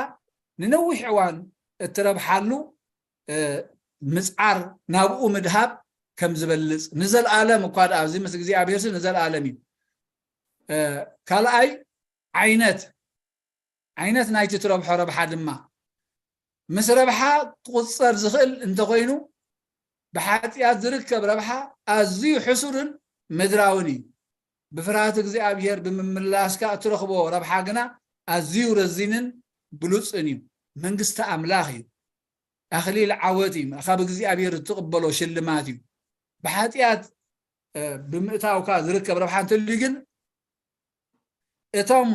ንነዊሕ እዋን እትረብሓሉ ምፅዓር ናብኡ ምድሃብ ከም ዝበልፅ ንዘለኣለም እኳ ደኣ ኣብዚ ምስ እግዚኣብሔር ንዘለኣለም እዩ። ካልኣይ ዓይነት ዓይነት ናይቲ ትረብሖ ረብሓ ድማ ምስ ረብሓ ክቑፀር ዝኽእል እንተኾይኑ ብሓጢኣት ዝርከብ ረብሓ ኣዝዩ ሕሱርን ምድራውን እዩ። ብፍርሃት እግዚኣብሔር ብምምላስካ እትረኽቦ ረብሓ ግና ኣዝዩ ረዚንን ብሉፅን እዩ። መንግስቲ ኣምላኽ እዩ። ኣኽሊል ዓወት እዩ። ካብ እግዚኣብሔር እትቕበሎ ሽልማት እዩ። ብሓጢኣት ብምእታውካ ዝርከብ ረብሓ እንተልዩ ግን እቶም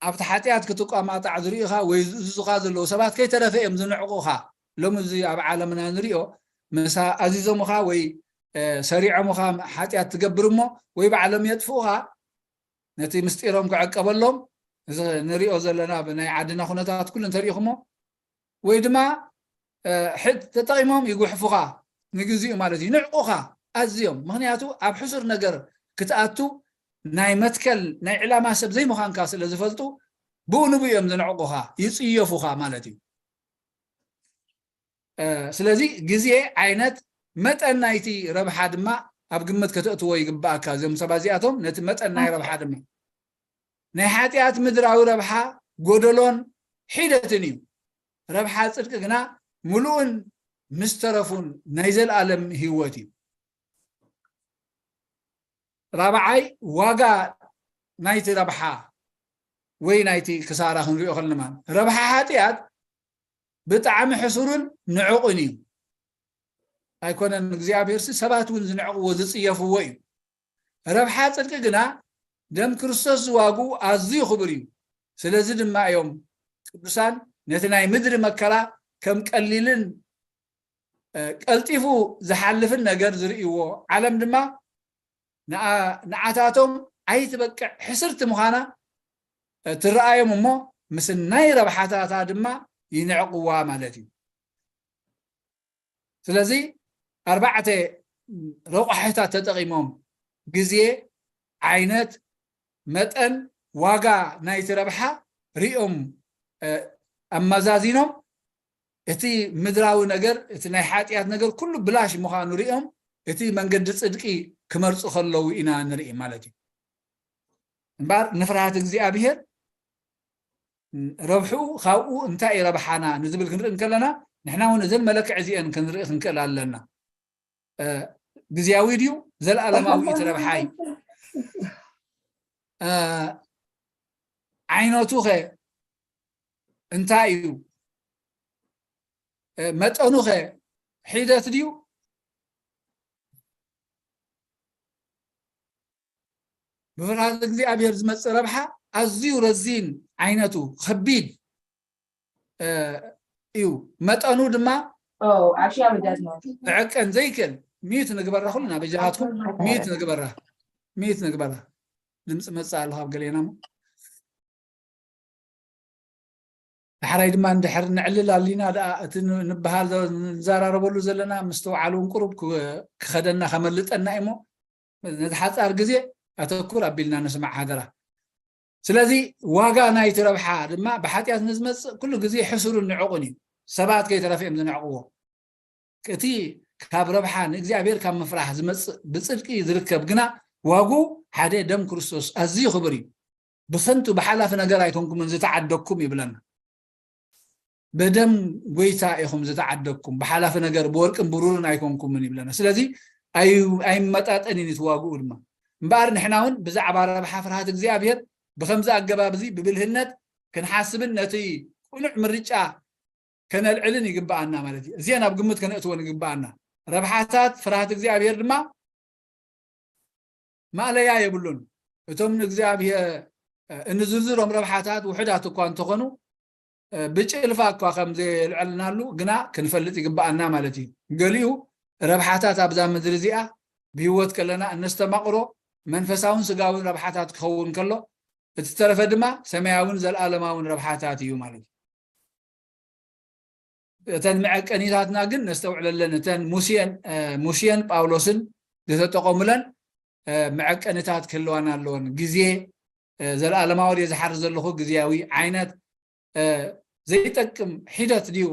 ኣብቲ ሓጢኣት ክትቋማጣዕ ዝርእኻ ወይ ዝእዝዙኻ ዘለዉ ሰባት ከይተረፈ እዮም ዝንዕቑኻ። ሎሚ እዚ ኣብ ዓለምና ንሪኦ፣ ምሳ ኣዚዞምኻ ወይ ሰሪዖምኻ ሓጢኣት ትገብር እሞ ወይ ባዕሎም የጥፍኡኻ፣ ነቲ ምስጢሮም ክዕቀበሎም። እዚ ንሪኦ ዘለና ብናይ ዓድና ኩነታት ኩሉ እንተሪኢኹሞ፣ ወይ ድማ ሕድ ተጠቒሞም ይጉሕፉኻ፣ ንግዚኡ ማለት እዩ፣ ይንዕቑኻ ኣዝዮም። ምክንያቱ ኣብ ሕሱር ነገር ክትኣቱ ናይ መትከል ናይ ዕላማ ሰብ ዘይምዃንካ ስለ ዝፈልጡ፣ ብኡ ንብኡ እዮም ዝንዕቑኻ፣ ይጽየፉኻ ማለት እዩ። ስለዚ ግዜ ዓይነት መጠን ናይቲ ረብሓ ድማ ኣብ ግምት ከተእትዎ ይግባኣካ። እዞም ሰባት እዚኣቶም ነቲ መጠን ናይ ረብሓ ድማ ናይ ሓጢኣት ምድራዊ ረብሓ ጎደሎን ሒደትን እዩ። ረብሓ ጽድቂ ግና ምሉእን ምስ ተረፉን ናይ ዘለኣለም ህይወት እዩ። ራብዓይ ዋጋ ናይቲ ረብሓ ወይ ናይቲ ክሳራ ክንሪኦ ከለና ማለት ረብሓ ሓጢኣት ብጣዕሚ ሕሱርን ንዕቑን እዩ። ኣይኮነን እግዚኣብሔር ሲ ሰባት እውን ዝንዕቕዎ ዝጽየፍዎ እዩ። ረብሓ ጽድቂ ግና ደም ክርስቶስ ዝዋግኡ ኣዝዩ ክቡር እዩ። ስለዚ ድማ እዮም ቅዱሳን ነቲ ናይ ምድሪ መከራ ከም ቀሊልን ቀልጢፉ ዝሓልፍን ነገር ዝርእይዎ። ዓለም ድማ ንዓታቶም ኣይትበቅዕ ሕስርቲ ምዃና ትረኣዮም እሞ ምስ ናይ ረብሓታታ ድማ ይንዕቕዋ ማለት እዩ። ስለዚ ኣርባዕተ ረቋሒታት ተጠቒሞም፣ ግዜ፣ ዓይነት፣ መጠን፣ ዋጋ ናይቲ ረብሓ ሪኦም ኣመዛዚኖም እቲ ምድራዊ ነገር፣ እቲ ናይ ሓጢኣት ነገር ኩሉ ብላሽ ምዃኑ ሪኦም እቲ መንገዲ ጽድቂ ክመርጹ ከለዉ ኢና ንርኢ ማለት እዩ። እምበኣር ንፍርሃት እግዚኣብሔር ረብሕኡ ካብኡ እንታይ ረብሓና ንዝብል ክንርኢ እንከለና ንሕና እውን እዘን መለክዕ እዚአን ክንርኢ ክንክእል ኣለና። ግዜያዊ ድዩ ዘለኣለማዊ እቲ ረብሓይ? ዓይነቱ ኸ እንታይ እዩ? መጠኑ ኸ ሒደት ድዩ? ብፍርሃት እግዚኣብሔር ዝመፅእ ረብሓ ኣዝዩ ረዚን ዓይነቱ ከቢድ እዩ። መጠኑ ድማ ክዕቀን ዘይክእል። ሚዩት ንግበራ፣ ኩልና በጃኻትኩም ሚዩት ንግበራ፣ ሚዩት ንግበራ። ድምፂ መፅእ ኣሎ ካብ ገሌና እሞ ዳሕራይ ድማ እንድሕር ንዕልል ኣሊና ደኣ እቲ ንበሃል ንዘራረበሉ ዘለና ምስትውዓል እውን ቁሩብ ክኸደና ከመልጠና እሞ ነቲ ሓፃር ግዜ ኣተኩር ኣቢልና ንስማዕ ሓደራ። ስለዚ ዋጋ ናይቲ ረብሓ ድማ ብሓጢኣት ንዝመፅእ ኩሉ ግዜ ሕሱርን ንዕቑን እዩ። ሰባት ከይተረፈ እዮም ዝንዕቕዎ። እቲ ካብ ረብሓ ንእግዚኣብሔር ካብ ምፍራሕ ዝመፅእ ብፅድቂ ዝርከብ ግና ዋጉ ሓደ ደም ክርስቶስ ኣዝዩ ክብር እዩ። ብኸንቱ ብሓላፊ ነገር ኣይኮንኩምን ዝተዓደግኩም ይብለና። በደም ጎይታ ኢኹም ዝተዓደግኩም፣ ብሓላፊ ነገር ብወርቅን ብሩርን ኣይኮንኩምን ይብለና። ስለዚ ኣይመጣጠን እዩ እቲ ዋግኡ ድማ። እምበኣር ንሕና እውን ብዛዕባ ረብሓ ፍርሃት እግዚኣብሔር ብከምዚ ኣገባብ እዚ ብብልህነት ክንሓስብን ነቲ ቅኑዕ ምርጫ ከነልዕልን ይግብኣና ማለት እዩ። እዚአን ኣብ ግምት ከነእትወን ይግብኣና። ረብሓታት ፍርሃት እግዚኣብሔር ድማ ማእለያ የብሉን። እቶም ንእግዚኣብሔር እንዝርዝሮም ረብሓታት ውሑዳት እኳ እንተኾኑ ብጭልፋ እኳ ከም ዘየልዐልናሉ ግና ክንፈልጥ ይግብኣና ማለት እዩ። ገሊኡ ረብሓታት ኣብዛ ምድሪ እዚኣ ብህይወት ከለና እነስተማቕሮ መንፈሳውን ስጋውን ረብሓታት ክኸውን ከሎ እቲ ተረፈ ድማ ሰማያውን ዘለኣለማውን ረብሓታት እዩ ማለት እዩ። እተን መዐቀኒታትና ግን ነስተውዕለለን። እተን ሙሴን ሙሴን ጳውሎስን ዝተጠቐሙለን መዐቀኒታት ክህልዋና ኣለወን። ግዜ ዘለኣለማዊ ድየ ዝሓር ዘለኹ ግዜያዊ ዓይነት ዘይጠቅም ሒደት ድዩ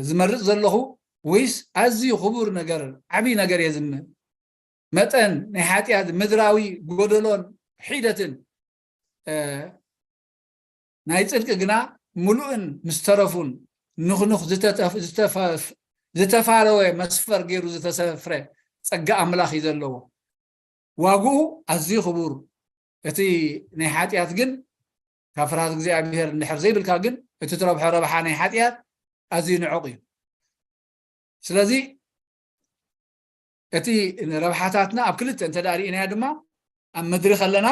ዝመርጽ ዘለኹ ወይስ ኣዝዩ ክቡር ነገር ዓብዪ ነገር እየ ዝምነ? መጠን ናይ ሓጢኣት ምድራዊ ጎደሎን ሒደትን ናይ ጽድቂ ግና ምሉእን ምስ ተረፉን ንኽኑኽ ዝተፋረወ መስፈር ገይሩ ዝተሰፍረ ጸጋ ኣምላኽ እዩ ዘለዎ። ዋግኡ ኣዝዩ ክቡር። እቲ ናይ ሓጢኣት ግን ካብ ፍርሃት እግዚኣብሔር እንድሕር ዘይብልካ ግን እቲ ትረብሖ ረብሓ ናይ ሓጢኣት ኣዝዩ ንዑቕ እዩ። ስለዚ እቲ ረብሓታትና ኣብ ክልተ እንተ ደኣ ርኢናዮ ድማ፣ ኣብ ምድሪ ከለና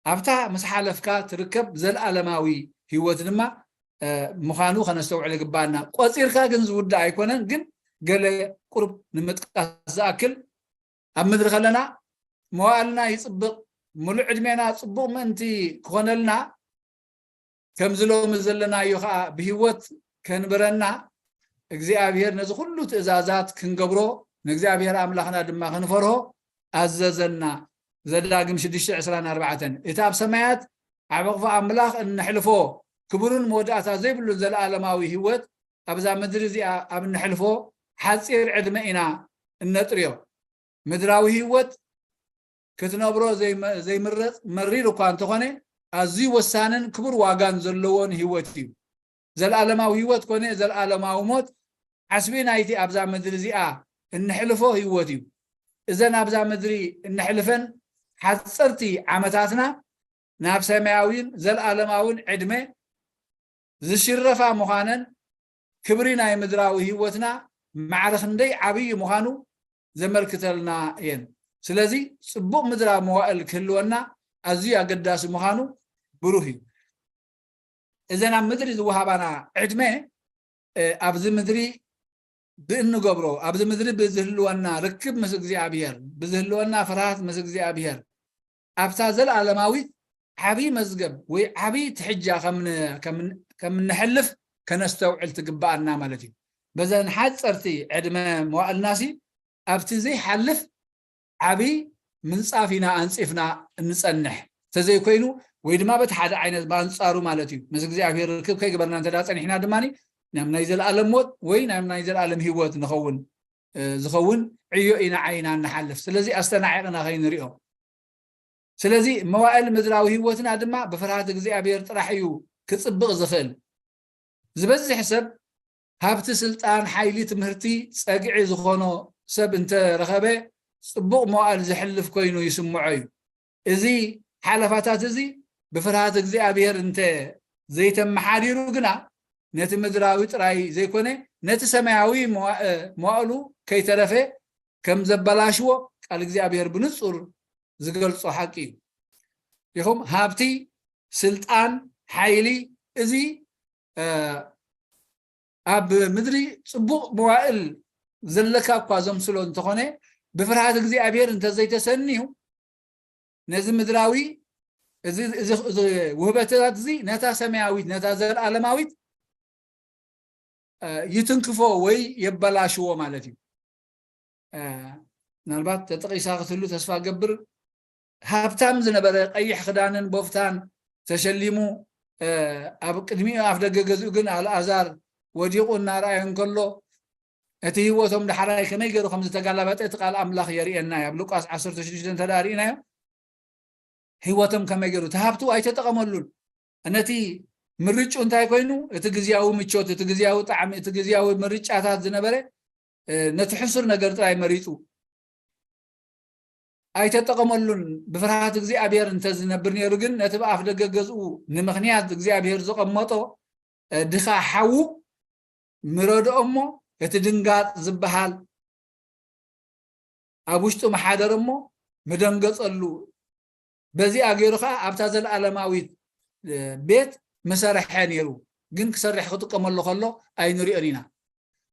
ኣብታ ምስ ሓለፍካ ትርከብ ዘለኣለማዊ ህይወት ድማ ምዃኑ ከነስተውዕል ይግባኣና። ቆፂርካ ግን ዝውዳእ ኣይኮነን። ግን ገለ ቁሩብ ንምጥቃስ ዝኣክል፣ ኣብ ምድሪ ከለና መዋእልና ይፅብቕ፣ ሙሉእ ዕድሜና ፅቡቕ ምእንቲ ክኾነልና፣ ከምዚ ሎሚ ዘለናዮ ኸዓ ብህይወት ከንብረና፣ እግዚኣብሔር ነዚ ኩሉ ትእዛዛት ክንገብሮ፣ ንእግዚኣብሔር ኣምላኽና ድማ ክንፈርሆ ኣዘዘና። ዘዳግም ሽዱሽተ ዕስራን ኣርባዕተን። እቲ ኣብ ሰማያት ኣብ ሕቕፊ ኣምላኽ እነሕልፎ ክቡርን መወዳእታ ዘይብሉን ዘለኣለማዊ ህይወት ኣብዛ ምድሪ እዚኣ ኣብ እነሕልፎ ሓጺር ዕድመ ኢና እነጥርዮ። ምድራዊ ህይወት ክትነብሮ ዘይመ-፣ ዘይምረጽ መሪር እኳ እንተኾነ፣ ኣዝዩ ወሳንን ክቡር ዋጋን ዘለዎን ህይወት እዩ። ዘለኣለማዊ ህይወት ኮነ ዘለኣለማዊ ሞት ዓስቢ ናይቲ ኣብዛ ምድሪ እዚኣ እንሕልፎ ህይወት እዩ። እዘን ኣብዛ ምድሪ እነሕልፈን ሓጸርቲ ዓመታትና ናብ ሰማያዊን ዘለኣለማዊን ዕድመ ዝሽረፋ ምዃነን፣ ክብሪ ናይ ምድራዊ ህይወትና ማዕረ ክንደይ ዓብዪ ምዃኑ ዘመልክተልና እየን። ስለዚ ጽቡቕ ምድራዊ መዋእል ክህልወና ኣዝዩ ኣገዳሲ ምዃኑ ብሩህ እዩ። እዘን ኣብ ምድሪ ዝወሃባና ዕድመ፣ እ፣ ኣብዚ ምድሪ ብእንገብሮ፣ ኣብዚ ምድሪ ብዝህልወና ርክብ ምስ እግዚኣብሔር፣ ብዝህልወና ፍርሃት ምስ እግዚኣብሔር፣ ኣብታ ዘለኣለማዊት ዓብዪ መዝገብ ወይ ዓብዪ ትሕጃ ከም ን-፣ ከም ን-፣ ከም እንሕልፍ ከነስተውዕል ትግብኣና ማለት እዩ። በዘን ሓጸርቲ ዕድመ መዋእልናሲ ኣብቲ ዘይሓልፍ ዓብዪ ምንጻፍ ኢና ኣንጺፍና እንጸንሕ። እንተዘይኮይኑ፣ ወይ ድማ በቲ ሓደ ዓይነት ብኣንጻሩ ማለት እዩ፣ ምስ እግዚኣብሔር ርክብ ከይገበርና እንተ ደኣ ጸኒሕና ድማ ናብ ናይ ዘለኣለም ሞት ወይ ናብ ናይ ዘለኣለም ህይወት ንኸውን፣ እ፣ ዝኸውን ዕዮ ኢና ዓይና እንሓልፍ። ስለዚ ኣስተናዒቕና ከይንሪኦ። ስለዚ መዋእል ምድራዊ ህይወትና ድማ ብፍርሃት እግዚኣብሔር ጥራሕ እዩ ክጽብቕ ዝኽእል። ዝበዝሕ ሰብ ሃብቲ፣ ስልጣን፣ ሓይሊ፣ ትምህርቲ፣ ጸግዒ ዝኾኖ ሰብ እንተ ረኸበ፣ ጽቡቕ መዋእል ዘሕልፍ ኮይኑ ይስምዖ እዩ። እዚ ሓለፋታት እዚ ብፍርሃት እግዚኣብሔር እንተ ዘይተመሓዲሩ ግና፣ ነቲ ምድራዊ ጥራይ ዘይኮነ፣ ነቲ ሰማያዊ መዋ-፣ መዋእሉ ከይተረፈ ከም ዘበላሽዎ ቃል እግዚኣብሔር ብንጹር ዝገልጾ ሓቂ እዩ። ኢኹም ሃብቲ፣ ስልጣን፣ ሓይሊ፣ እዚ፣ እ፣ ኣብ ምድሪ ጽቡቕ መዋእል ዘለካ እኳ ዘምስሎ እንተኾነ፣ ብፍርሃት እግዚኣብሔር እንተዘይተሰንዩ፣ ነዚ ምድራዊ፣ እዚ፣ እዚ፣ እዚ ውህበታት እዚ ነታ ሰማያዊት፣ ነታ ዘለኣለማዊት፣ እ፣ ይትንክፎ ወይ የበላሽዎ ማለት እዩ። እ፣ ምናልባት ተጠቒሳ ክትህሉ ተስፋ ገብር። ሃብታም ዝነበረ ቀይሕ ክዳንን ቦፍታን ተሸሊሙ፣ እ፣ ኣብ ቅድሚኡ ኣፍ ደገ ገዝኡ ግን ኣልኣዛር ወዲቑ እናረኣዮ እንከሎ፣ እቲ ህይወቶም ዳሕራይ ከመይ ገይሩ ከም ዝተጋላበጠ እቲ ቃል ኣምላኽ የርእየና እዩ። ኣብ ሉቃስ ዓሰርተ ሽዱሽተ እንተ ደኣ ርኢናዮ፣ ህይወቶም ከመይ ገይሩ፣ እቲ ሃብቱ ኣይተጠቐመሉን። ነቲ ምርጭኡ እንታይ ኮይኑ፣ እቲ ግዝያዊ ምቾት፣ እቲ ግዝያዊ ጣዕሚ፣ እቲ ግዝያዊ ምርጫታት ዝነበረ፣ እ፣ ነቲ ሕሱር ነገር ጥራይ መሪጹ። ኣይተጠቐመሉን። ብፍርሃት እግዚኣብሔር እንተ ዝነብር ነይሩ ግን፣ ነቲ ብኣፍ ደገ ገዝኡ ንምኽንያት እግዚኣብሔር ዘቐመጦ፣ እ፣ ድኻ ሓዉ ምረድኦ እሞ፣ እቲ ድንጋጽ ዝበሃል ኣብ ውሽጡ ምሓደረ እሞ፣ ምደንገጸሉ። በዚኣ ገይሩ ኸኣ ኣብታ ዘለኣለማዊት፣ እ፣ ቤት ምሰርሐ ነይሩ። ግን ክሰርሕ ክጥቀመሉ ከሎ ኣይንሪኦን ኢና።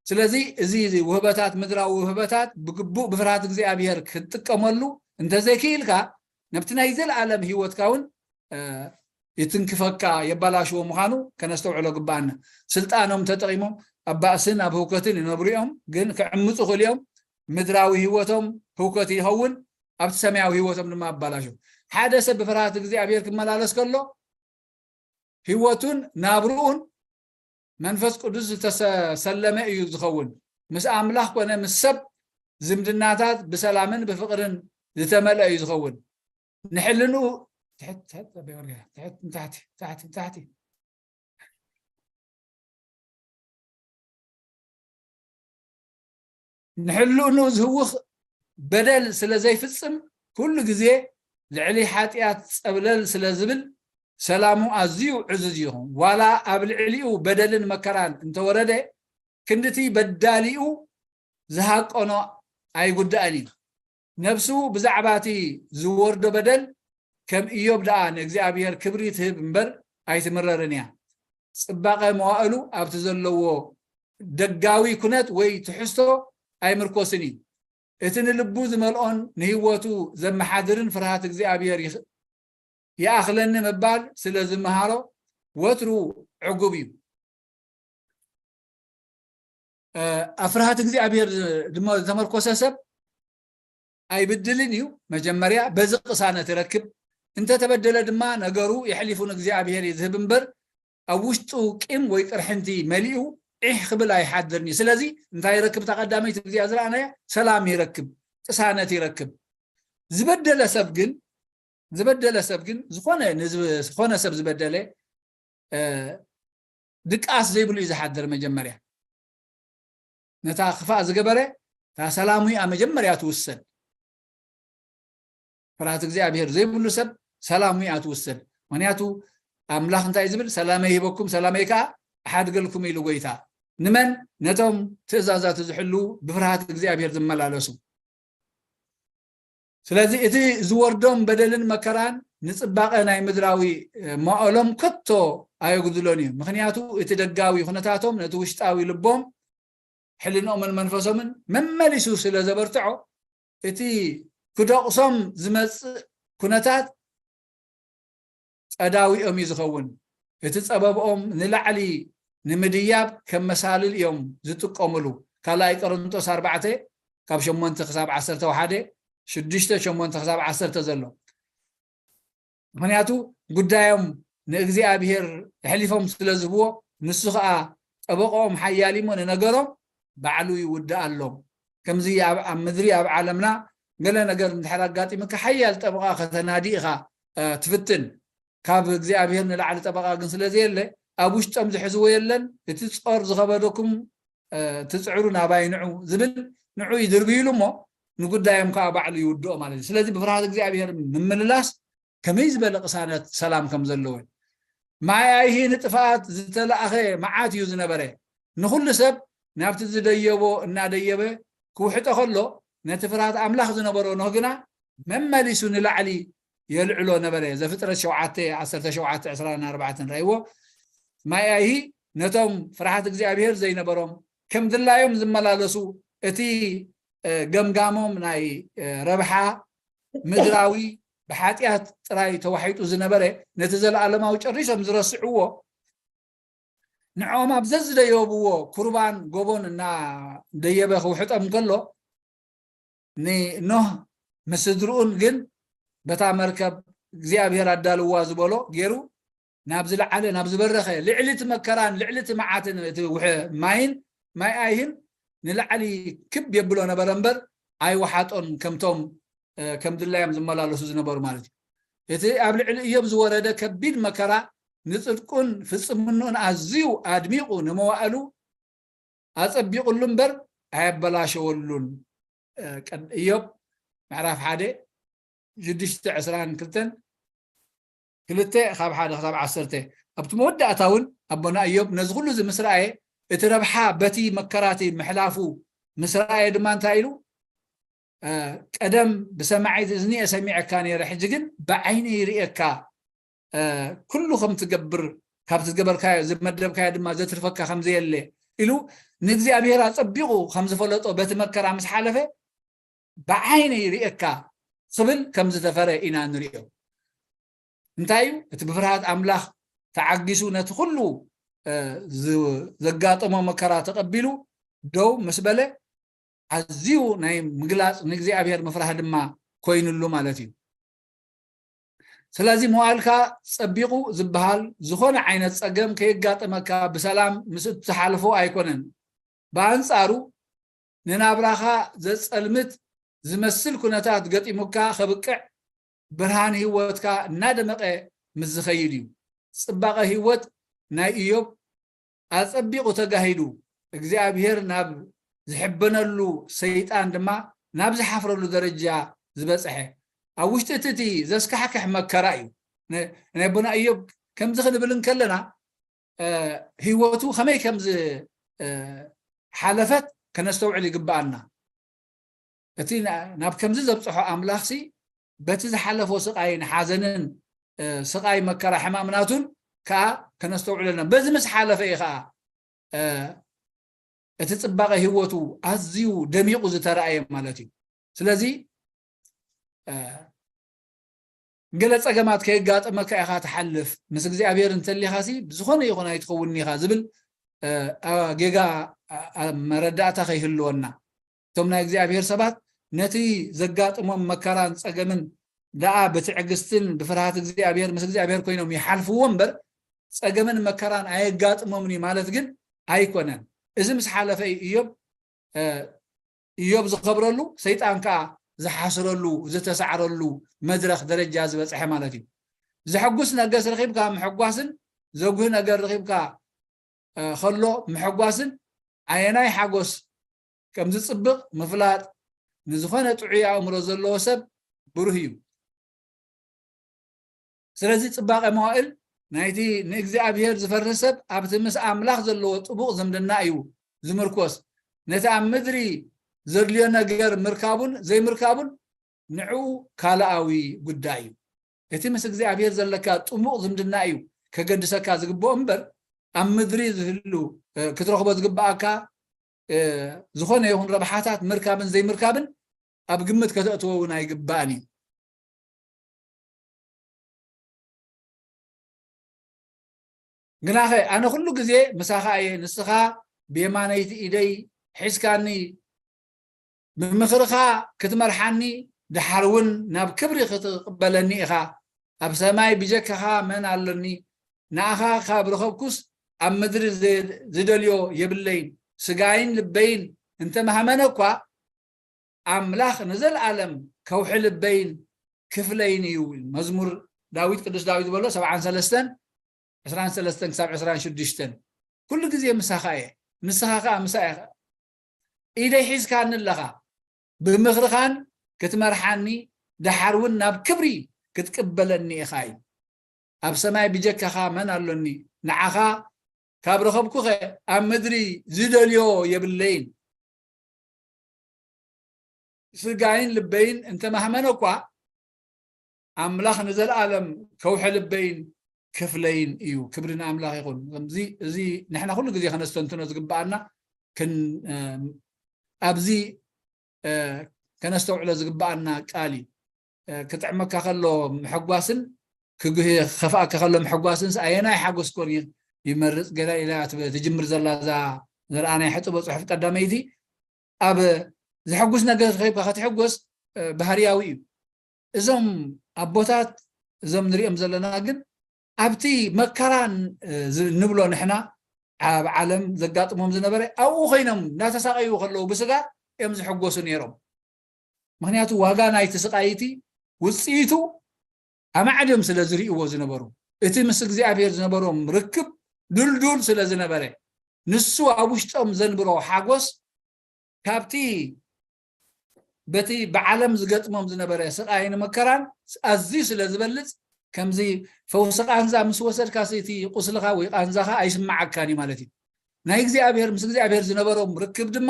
ስለዚ እዚ፣ እዚ ውህበታት፣ ምድራዊ ውህበታት ብግቡእ ብፍርሃት እግዚኣብሔር ክትጥቀመሉ እንተዘይክኢልካ፣ ነብቲ ናይ ዘለኣለም ህይወትካ እውን፣ እ፣ ይትንክፈካ፣ የባላሽዎ ምዃኑ ከነስተውዕሎ ግባኣና። ስልጣኖም ተጠቒሞም ኣብ ባእስን ኣብ ህውከትን ይነብሩ እዮም፣ ግን ክዕምጹ ክእሉ እዮም። ምድራዊ ህይወቶም ህውከት ይኸውን፣ ኣብቲ ሰማያዊ ህይወቶም ድማ ኣባላሹ። ሓደ ሰብ ብፍርሃት እግዚኣብሔር ክመላለስ ከሎ፣ ህይወቱን ናብርኡን መንፈስ ቅዱስ ዝተሰለመ እዩ ዝኸውን። ምስ ኣምላኽ ኮነ ምስ ሰብ ዝምድናታት ብሰላምን ብፍቕርን ዝተመልአ እዩ ዝኸውን። ንሕልንኡ፣ ትሕት፣ ትሕት፣ ኣቦይ ወርቅነህ፣ ትሕት፣ ንታሕቲ፣ ታሕቲ፣ ንታሕቲ። ንሕልንኡ ዝህውኽ በደል ስለ ዘይፍጽም፣ ኩሉ ግዜ ልዕሊ ሓጢኣት ጸብለል ስለ ዝብል፣ ሰላሙ ኣዝዩ ዕዙዝ ይኹን። ዋላ ኣብ ልዕሊኡ በደልን መከራን እንተወረደ፣ ክንድቲ በዳሊኡ ዝሃቀኖ ኣይጉዳእን እዩ። ነፍሱ ብዛዕባ እቲ ዝወርዶ በደል ከም ኢዮብ ደኣ ንእግዚኣብሔር ክብሪ ትህብ እምበር ኣይትምረርን እያ። ጽባቐ መዋእሉ ኣብቲ ዘለዎ ደጋዊ ኩነት ወይ ትሕዝቶ ኣይምርኮስን እዩ። እቲ ንልቡ ዝመልኦን ንህይወቱ ዘመሓድርን ፍርሃት እግዚኣብሔር ይኽ-፣ ይኣኽለኒ ምባል ስለ ዝመሃሮ ወትሩ ዕጉብ እዩ። እ፣ ኣብ ፍርሃት እግዚኣብሔር ድማ ዝተመርኮሰ ሰብ ኣይብድልን እዩ። መጀመርያ በዚ ቅሳነት ይረክብ። እንተተበደለ ድማ ነገሩ የሕሊፉ ንእግዚኣብሔር እዩ ዝህብ እምበር ኣብ ውሽጡ ቂም ወይ ቅርሕንቲ መሊኡ ዒሕ ክብል ኣይሓድርን እዩ። ስለዚ እንታይ ይረክብ? እታ ቀዳመይቲ እዚኣ ዝረኣናያ ሰላም ይረክብ፣ ቅሳነት ይረክብ። ዝበደለ ሰብ ግን፣ ዝበደለ ሰብ ግን ዝኾነ፣ ንዝብ-፣ ዝኾነ ሰብ ዝበደለ፣ እ፣ ድቃስ ዘይብሉ እዩ ዝሓድር። መጀመርያ ነታ ክፋእ ዝገበረ እታ ሰላሙ እያ መጀመርያ ትውሰድ። ፍርሃት እግዚኣብሔር ዘይብሉ ሰብ ሰላሙ እያ ትውሰድ። ምክንያቱ ኣምላኽ እንታይ ዝብል? "ሰላመይ ሂበኩም፣ ሰላመይ ከዓ እሓድገልኩም" ኢሉ ጎይታ። ንመን? ነቶም ትእዛዛቱ ዝሕልዉ፣ ብፍርሃት እግዚኣብሔር ዝመላለሱ። ስለዚ እቲ ዝወርዶም በደልን መከራን ንጽባቐ ናይ ምድራዊ፣ እ፣ መዋእሎም ከቶ ኣየጉድሎን እዩ። ምክንያቱ እቲ ደጋዊ ኩነታቶም ነቲ ውሽጣዊ ልቦም፣ ሕልንኦምን መንፈሶምን መመሊሱ ስለ ዘበርትዖ፣ እቲ ክደቕሶም ዝመጽእ ኩነታት ጸዳዊኦም እዩ ዝኸውን። እቲ ጸበብኦም ንላዕሊ ንምድያብ ከም መሳልል እዮም ዝጥቀምሉ። ካልኣይ ቆሮንቶስ ኣርባዕተ ካብ ሸሞንተ ክሳብ ዓሰርተ ሓደ፣ ሽዱሽተ ሸሞንተ ክሳብ ዓሰርተ ዘሎ። ምክንያቱ ጉዳዮም ንእግዚኣብሔር ኣሕሊፎም ስለ ዝህብዎ፣ ንሱ ኸኣ ጠበቆኦም ሓያል እሞ ንነገሮም ባዕሉ ይውድኣሎም። ከምዚ ኣብ፣ ኣብ ምድሪ ኣብ ዓለምና ገለ ነገር እንድሕር ኣጋጢምካ ሓያል ጠበቃ ከተናዲ ኢኻ፣ እ፣ ትፍትን። ካብ እግዚኣብሔር ንላዕሊ ጠበቃ ግን ስለ ዘየለ ኣብ ውሽጦም ዝሕዝዎ የለን። እቲ ጾር ዝኸበደኩም፣ እ፣ ትጽዕሩ ናባይ ንዑ ዝብል ንዑ ይድርብይሉ እሞ ንጉዳዮም ከዓ ባዕሉ ይውድኦ ማለት እዩ። ስለዚ ብፍርሃት እግዚኣብሔር ምምልላስ ከመይ ዝበለ ቅሳነት ሰላም ከም ዘለዎ። ማይ ኣይሂ ንጥፍኣት ዝተላእኸ መዓት እዩ ዝነበረ። ንኹሉ ሰብ ናብቲ ዝደየቦ እናደየበ ክውሕጦ ከሎ ነቲ ፍርሃት ኣምላኽ ዝነበሮ ኖህ ግና መመሊሱ ንላዕሊ የልዕሎ ነበረ። ዘፍጥረት ሸውዓተ፣ ዓሰርተ ሸውዓተ፣ ዕስራን ኣርባዕተን ረእይዎ። ማይ ኣይሂ ነቶም ፍርሃት እግዚኣብሔር ዘይነበሮም ከም ድላዮም ዝመላለሱ፣ እቲ፣ እ፣ ገምጋሞም ናይ፣ እ፣ ረብሓ ምድራዊ ብሓጢኣት ጥራይ ተዋሒጡ ዝነበረ ነቲ ዘለኣለማዊ ጨሪሶም ዝረስዕዎ፣ ንዕኦም ኣብ ዘዝደየብዎ ኩርባን ጎቦን እናደየበ ክውሕጦም እንከሎ፣ ንኖህ ምስ ስድርኡን ግን በታ መርከብ እግዚኣብሔር ኣዳልዋ ዝበሎ ገይሩ ናብ ዝለዓለ፣ ናብ ዝበረኸ፣ ልዕሊ እቲ መከራን ልዕሊ እቲ መዓትን እቲ ውሐ ማይን ማይ ኣይህን ንላዕሊ ክብ የብሎ ነበረ እምበር ኣይወሓጦን፣ ከምቶም፣ እ፣ ከም ድላዮም ዝመላለሱ ዝነበሩ ማለት እዩ። እቲ ኣብ ልዕሊ እዮብ ዝወረደ ከቢድ መከራ ንጽድቁን ፍጽምንኡን ኣዝዩ ኣድሚቑ ንመዋእሉ ኣጸቢቑሉ እምበር ኣየበላሸወሉን። እ፣ ቀድ-፣ እዮብ ምዕራፍ ሓደ ሽዱሽተ ዕስራን ክልተን፣ ክልተ ካብ ሓደ ክሳብ ዓሰርተ። ኣብቲ መወዳእታ እውን ኣቦና እዮብ ነዚ ኩሉ እዚ ምስ ረኣየ፣ እቲ ረብሓ በቲ መከራቲ ምሕላፉ ምስ ረኣየ ድማ እንታይ ኢሉ? እ፣ ቀደም ብሰማዒት እዝኒ እየ ሰሚዐካ ነይረ፣ ሕጂ ግን ብዓይነይ ይርእየካ። እ፣ ኩሉ ከም ትገብር፣ ካብ ዝገበርካዮ፣ ዝመደብካዮ ድማ ዘትርፈካ ከም ዘየለ ኢሉ ንእግዚኣብሔር ኣጸቢቑ ከም ዝፈለጦ በቲ መከራ ምስ ሓለፈ፣ ብዓይነይ ይርእየካ ክብል ከም ዝተፈረ ኢና ንርእዮ። እንታይ እዩ? እቲ ብፍርሃት ኣምላኽ ተዓጊሱ ነቲ ኩሉ፣ እ፣ ዝ-፣ ዘጋጠሞ መከራ ተቐቢሉ ደው ምስ በለ፣ ኣዝዩ ናይ ምግላጽ ንእግዚኣብሔር ምፍራህ ድማ ኮይኑሉ ማለት እዩ። ስለዚ መዋእልካ ጸቢቑ ዝበሃል ዝኾነ ዓይነት ጸገም ከየጋጥመካ ብሰላም ምስ እትሓልፎ ኣይኮነን። ብኣንጻሩ ንናብራኻ ዘጸልምት ዝመስል ኩነታት ገጢሙካ ከብቅዕ፣ ብርሃን ህይወትካ እናደመቐ ምስ ዝኸይድ እዩ። ጽባቐ ህይወት ናይ ኢዮብ ኣጸቢቑ ተጋሂዱ፣ እግዚኣብሔር ናብ ዝሕበነሉ፣ ሰይጣን ድማ ናብ ዝሓፍረሉ ደረጃ ዝበጽሐ፣ ኣብ ውሽጢ እቲ፣ እቲ ዘስካሕክሕ መከራ እዩ። ነ-፣ ናይ ኣቦና ኢዮብ ከምዚ ክንብል እንከለና፣ እ፣ ህይወቱ ከመይ ከም ዝ-፣ እ፣ ሓለፈት ከነስተውዕል ይግብኣና። እቲ ናብ ከምዚ ዘብፅሖ ኣምላኽሲ በቲ ዝሓለፎ ስቃይን ሓዘንን ስቃይ መከራ ሕማም ናቱን ከዓ ከነስተውዕለና በዚ ምስ ሓለፈ እዩ ከዓ እቲ ፅባቐ ህይወቱ ኣዝዩ ደሚቑ ዝተረኣየ ማለት እዩ። ስለዚ ገለ ፀገማት ከየጋጠመካ ኢኻ ትሓልፍ፣ ምስ እግዚኣብሔር እንተሊኻሲ ብዝኾነ ይኹን ኣይትኸውን ኢኻ ዝብል ጌጋ መረዳእታ ከይህልወና፣ እቶም ናይ እግዚኣብሔር ሰባት ነቲ ዘጋጥሞም መከራን ፀገምን ደኣ ብትዕግስትን ብፍርሃት እግዚኣብሔር ምስ እግዚኣብሔር ኮይኖም ይሓልፍዎ እምበር ፀገምን መከራን ኣየጋጥሞምን እዩ ማለት ግን ኣይኮነን። እዚ ምስ ሓለፈ እዩ እዮብ እዮብ ዝኸብረሉ፣ ሰይጣን ከዓ ዝሓስረሉ ዝተሳዕረሉ መድረኽ ደረጃ ዝበፅሐ ማለት እዩ። ዘሐጉስ ነገር ረኺብካ ምሕጓስን ዘጉህ ነገር ረኺብካ ከሎ ምሕጓስን ኣየናይ ሓጎስ ከም ዝፅብቕ ምፍላጥ ንዝኾነ ጥዑይ ኣእምሮ ዘለዎ ሰብ ብሩህ እዩ። ስለዚ ፅባቐ መዋእል ናይቲ ንእግዚኣብሔር ዝፈርህ ሰብ ኣብቲ ምስ ኣምላኽ ዘለዎ ጥቡቕ ዝምድና እዩ ዝምርኮስ። ነቲ ኣብ ምድሪ ዘድልዮ ነገር ምርካቡን ዘይምርካቡን ንዕኡ ካልኣዊ ጉዳይ እዩ። እቲ ምስ እግዚኣብሔር ዘለካ ጥሙቕ ዝምድና እዩ ከገድሰካ ዝግብኦ እምበር ኣብ ምድሪ ዝህሉ ክትረኽቦ ዝግብኣካ ዝኾነ ይኹን ረብሓታት ምርካብን ዘይምርካብን ኣብ ግምት ከተእትዎ እውን ኣይግባእን እዩ። ግናኸ ኣነ ኩሉ ግዜ ምሳኻ እየ፣ ንስኻ ብየማነይቲ ኢደይ ሒዝካኒ፣ ብምኽርኻ ክትመርሓኒ፣ ደሓር እውን ናብ ክብሪ ክትቕበለኒ ኢኻ። ኣብ ሰማይ ብጀካኻ መን ኣሎኒ? ንኣኻ ካብ ረኸብኩስ ኣብ ምድሪ ዝደልዮ የብለይን። ስጋይን ልበይን እንተመሃመነ እኳ ኣምላኽ ንዘለኣለም ከውሒ ልበይን ክፍለይን እዩ። መዝሙር ዳዊት ቅዱስ ዳዊት ዝበሎ ሰብዓን ሰለስተን ዕስራን ሰለስተን ክሳብ ዕስራን ሽዱሽተን። ኩሉ ግዜ ምሳኻ እየ፣ ንስኻ ከኣ ምሳይ ኢኻ። ኢደይ ሒዝካኒ ኣለኻ፣ ብምኽርኻን ክትመርሓኒ፣ ደሓር እውን ናብ ክብሪ ክትቅበለኒ ኢኻ እዩ። ኣብ ሰማይ ብጀካኻ መን ኣሎኒ? ንዓኻ ካብ ረኸብኩኸ ኣብ ምድሪ ዝደልዮ የብለይን። ስጋይን ልበይን እንተማህመነ እኳ ኣምላኽ ንዘለኣለም ከውሒ ልበይን ክፍለይን እዩ። ክብሪ ንኣምላኽ ይኹን። ከምዚ እዚ ንሕና ኩሉ ግዜ ከነስተንትኖ ዝግብኣና ክን ኣብዚ ከነስተውዕሎ ዝግብኣና ቃል እዩ። ክጥዕመካ ከሎ ምሕጓስን ክኸፍኣካ ከሎ ምሕጓስን ኣየናይ ሓጎስ ኮን ይመርፅ ገላ ኢላ ትጅምር ዘላ እዛ ዘርኣናይ ሕጥቦ ፅሑፍ ቀዳመይቲ ኣብ ዘሐጉስ ነገር ከይብካ ክትሕጎስ ባህርያዊ እዩ። እዞም ኣቦታት እዞም ንሪኦም ዘለና ግን ኣብቲ መከራ ንብሎ ንሕና ኣብ ዓለም ዘጋጥሞም ዝነበረ ኣብኡ ኮይኖም እናተሳቀዩ ከለዉ ብስጋ እዮም ዝሕጎሱ ነይሮም። ምክንያቱ ዋጋ ናይቲ ስቃይቲ ውፅኢቱ ኣማዕድዮም ስለ ዝርእዎ ዝነበሩ እቲ ምስ እግዚኣብሔር ዝነበሮም ርክብ ድልዱል ስለ ዝነበረ ንሱ ኣብ ውሽጦም ዘንብሮ ሓጎስ ካብቲ በቲ ብዓለም ዝገጥሞም ዝነበረ ስቃይን መከራን ኣዝዩ ስለ ዝበልፅ ከምዚ ፈውሲ ቃንዛ ምስ ወሰድካ እቲ ቁስልኻ ወይ ቃንዛኻ ኣይስማዓካን እዩ ማለት እዩ። ናይ እግዚኣብሔር ምስ እግዚኣብሔር ዝነበሮም ርክብ ድማ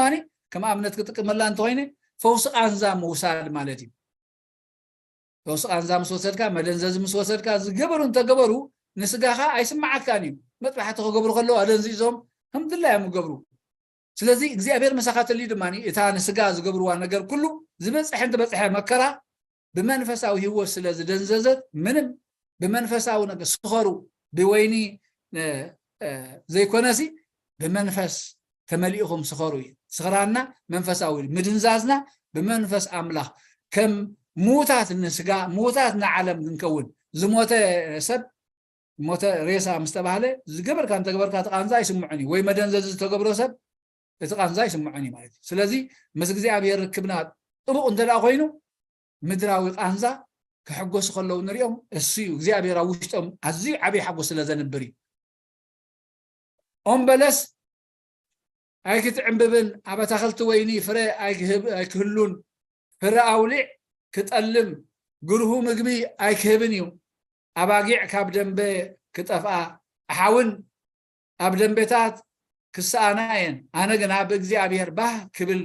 ከም ኣብነት ክጥቀመላ እንተኮይነ ፈውሲ ቃንዛ ምውሳድ ማለት እዩ። ፈውሲ ቃንዛ ምስ ወሰድካ መደንዘዚ ምስ ወሰድካ ዝገበሩ እንተገበሩ ንስጋኻ ኣይስማዓካን እዩ። መጥባሕቲ ክገብሩ ከለዉ ኣደንዚዞም ከም ድላዮም ይገብሩ። ስለዚ እግዚኣብሔር ምሳኻ ተልዩ ድማ እታ ንስጋ ዝገብርዋ ነገር ኩሉ ዝበፅሐ እንትበፅሐ መከራ ብመንፈሳዊ ህይወት ስለ ዝደንዘዘት ምንም ብመንፈሳዊ ነገር ስኸሩ ብወይኒ ዘይኮነሲ ብመንፈስ ተመሊእኹም ስኸሩ እዩ። ስኽራና መንፈሳዊ እዩ። ምድንዛዝና ብመንፈስ ኣምላኽ ከም ምዉታት ንስጋ ምዉታት ንዓለም ክንከውን ዝሞተ ሰብ ሞተ ሬሳ ምስ ተባህለ ዝገበርካ እንተገበርካ እቲ ቃንዛ ኣይስምዖን እዩ ወይ መደንዘዚ ዝተገብሮ ሰብ እቲ ቃንዛ ኣይስምዖን እዩ ማለት እዩ። ስለዚ ምስ እግዚኣብሔር ርክብና ጥቡቕ እንተ ደኣ ኮይኑ ምድራዊ ቃንዛ ክሕጎሱ ከለዉ ንሪኦም እሱ እዩ እግዚኣብሔር ኣብ ውሽጦም ኣዝዩ ዓብዪ ሓጎስ ስለ ዘንብር እዩ። ኦም በለስ ኣይክትዕምብብን ኣብ ኣታኽልቲ ወይኒ ፍረ ኣይክህሉን ፍረ ኣውሊዕ ክጠልም ግርሁ ምግቢ ኣይክህብን እዩ። ኣባጊዕ ካብ ደንበ ክጠፍኣ ኣሓውን ኣብ ደንበታት ክሰኣና እየን። ኣነ ግና ብእግዚኣብሔር ባህ ክብል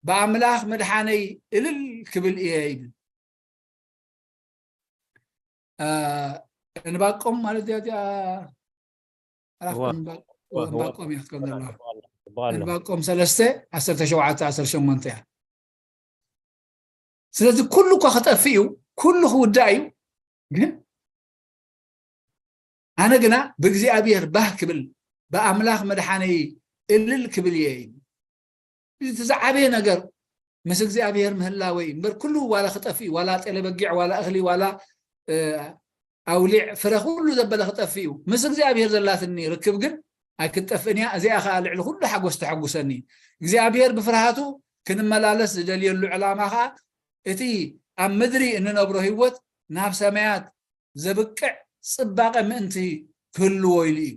ብኣምላኽ መድሓነይ እልል ክብል እየ ይብል። ዕንባቆም ማለት እያ እዚኣ። ዕንባቆም እያ ክትከውን ዘለዋ። ዕንባቆም ሰለስተ ዓሰርተ ሸውዓተ ዓሰርተ ሸሞንተ እያ። ስለዚ ኩሉ እኳ ክጠፍእ እዩ፣ ኩሉ ክውዳእ እዩ። ግን ኣነ ግና ብእግዚኣብሔር ባህ ክብል፣ ብኣምላኽ መድሓነይ እልል ክብል እየ። እዚ ዝዓበየ ነገር ምስ እግዚኣብሔር ምህላወይ እምበር፣ ኩሉ ዋላ ክጠፍእ እዩ፣ ዋላ ጤለ በጊዕ፣ ዋላ እኽሊ፣ ዋላ ኣውሊዕ ፍረ፣ ኩሉ ዘበለ ክጠፍእ እዩ። ምስ እግዚኣብሔር ዘላትኒ ርክብ ግን ኣይክትጠፍእን እያ። እዚኣ ከዓ ልዕሊ ኩሉ ሓጎስ ተሐጉሰኒ። እግዚኣብሔር ብፍርሃቱ ክንመላለስ ዝደልየሉ ዕላማ ከዓ እቲ ኣብ ምድሪ እንነብሮ ህይወት ናብ ሰማያት ዘብቅዕ ጽባቐ ምእንቲ ክህልዎ ኢሉ እዩ።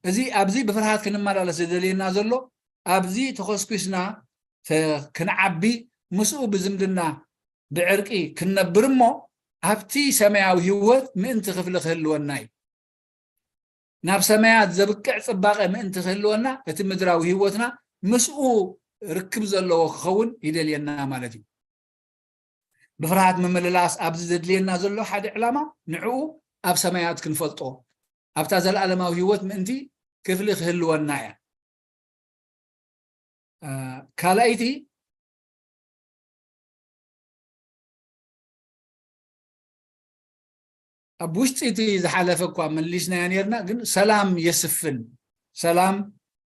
እዚ ኣብዚ ብፍርሃት ክንመላለስ ዘደልየና ዘሎ፣ ኣብዚ ተኾስኲስና ክንዓቢ፣ ምስኡ ብዝምድና ብዕርቂ ክንነብር እሞ ኣብቲ ሰማያዊ ህይወት ምእንቲ ክፍሊ ክህልወና እዩ። ናብ ሰማያት ዘብቅዕ ጽባቐ ምእንቲ ክህልወና እቲ ምድራዊ ህይወትና ምስኡ ርክብ ዘለዎ ክኸውን ይደልየና ማለት እዩ። ብፍርሃት ምምልላስ ኣብዚ ዘድልየና ዘሎ ሓደ ዕላማ ንዕኡ ኣብ ሰማያት ክንፈልጦ፣ ኣብታ ዘለኣለማዊ ህይወት ምእንቲ ክፍሊ ክህልወና እያ። ካልኣይቲ ኣብ ውሽጢ እቲ ዝሓለፈ እኳ መሊስናያ ነርና፣ ግን ሰላም የስፍን። ሰላም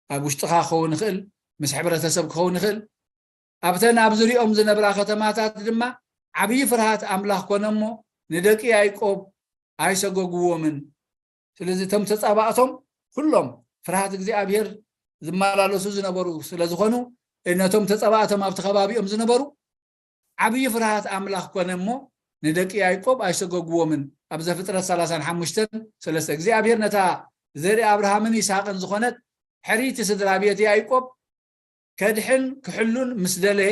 ኣብ ውሽጥኻ ክኸውን ይኽእል፣ ምስ ሕብረተሰብ ክኸውን ይኽእል። ኣብተን ኣብ ዝሪኦም ዝነብራ ከተማታት ድማ ዓብዪ ፍርሃት ኣምላኽ ኮነ እሞ ንደቂ ያዕቆብ ኣይሰገግዎምን። ስለዚ እቶም ተጻባእቶም ኩሎም ፍርሃት እግዚኣብሔር ዝመላለሱ ዝነበሩ ስለ ዝኾኑ፣ ነቶም ተጻባእቶም ኣብቲ ከባቢኦም ዝነበሩ ዓብዪ ፍርሃት ኣምላኽ ኮነ እሞ ንደቂ ያዕቆብ ኣይሰገግዎምን። ኣብ ዘፍጥረት ሰላሳን ሓሙሽተን ሰለስተ እግዚኣብሔር ነታ ዘርኢ ኣብርሃምን ይስሐቅን ዝኾነት ሕርይቲ ስድራ ቤት ያዕቆብ ከድሕን ክሕሉን ምስ ደለየ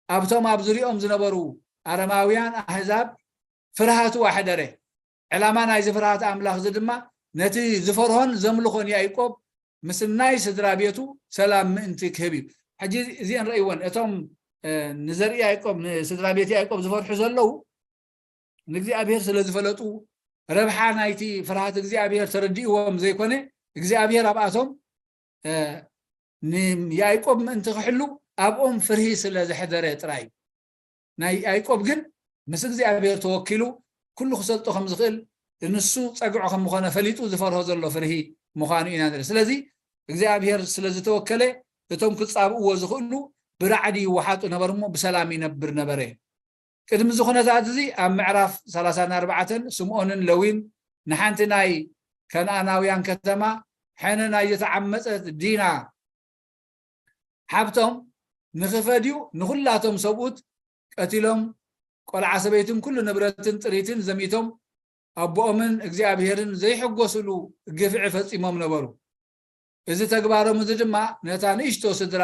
ኣብቶም ኣብ ዙሪኦም ዝነበሩ ኣረማውያን ኣህዛብ ፍርሃቱ ኣሕደረ። ዕላማ ናይዚ ፍርሃት ኣምላኽ እዚ ድማ ነቲ ዝፈርሆን ዘምልኾን ያዕቆብ ምስ ናይ ስድራ ቤቱ ሰላም ምእንቲ ክህብ እዩ። ሕጂ እዚአን ረእይወን፣ እቶም ንዘርኢ ያዕቆብ ንስድራ ቤት ያዕቆብ ዝፈርሑ ዘለዉ ንእግዚኣብሔር ስለ ዝፈለጡ ረብሓ ናይቲ ፍርሃት እግዚኣብሔር ተረዲእዎም ዘይኮነ እግዚኣብሔር ኣብኣቶም ንያዕቆብ ምእንቲ ክሕሉ ኣብኦም ፍርሂ ስለ ዘሕደረ ጥራይ እዩ። ናይ ያዕቆብ ግን ምስ እግዚኣብሔር ተወኪሉ ኩሉ ክሰልጦ ከም ዝኽእል ንሱ ጸግዖ ከም ምኾነ ፈሊጡ ዝፈርሆ ዘሎ ፍርሂ ምዃኑ ኢና ንርኢ። ስለዚ እግዚኣብሔር ስለ ዝተወከለ እቶም ክጻብእዎ ዝኽእሉ ብራዕዲ ይወሓጡ ነበር እሞ ብሰላም ይነብር ነበረ። ቅድሚ እዚ ኩነታት እዚ ኣብ ምዕራፍ ሰላሳን ኣርባዕተን ስምዖንን ለዊን ንሓንቲ ናይ ከነኣናውያን ከተማ ሕነ ናይ ዝተዓመጸት ዲና ሓብቶም ንኽፈድዩ ንኹላቶም ሰብኡት ቀቲሎም ቆልዓ ሰበይትን ኩሉ ንብረትን ጥሪትን ዘሚቶም ኣቦኦምን እግዚኣብሔርን ዘይሕጎስሉ ግፍዒ ፈጺሞም ነበሩ። እዚ ተግባሮም እዚ ድማ ነታ ንእሽቶ ስድራ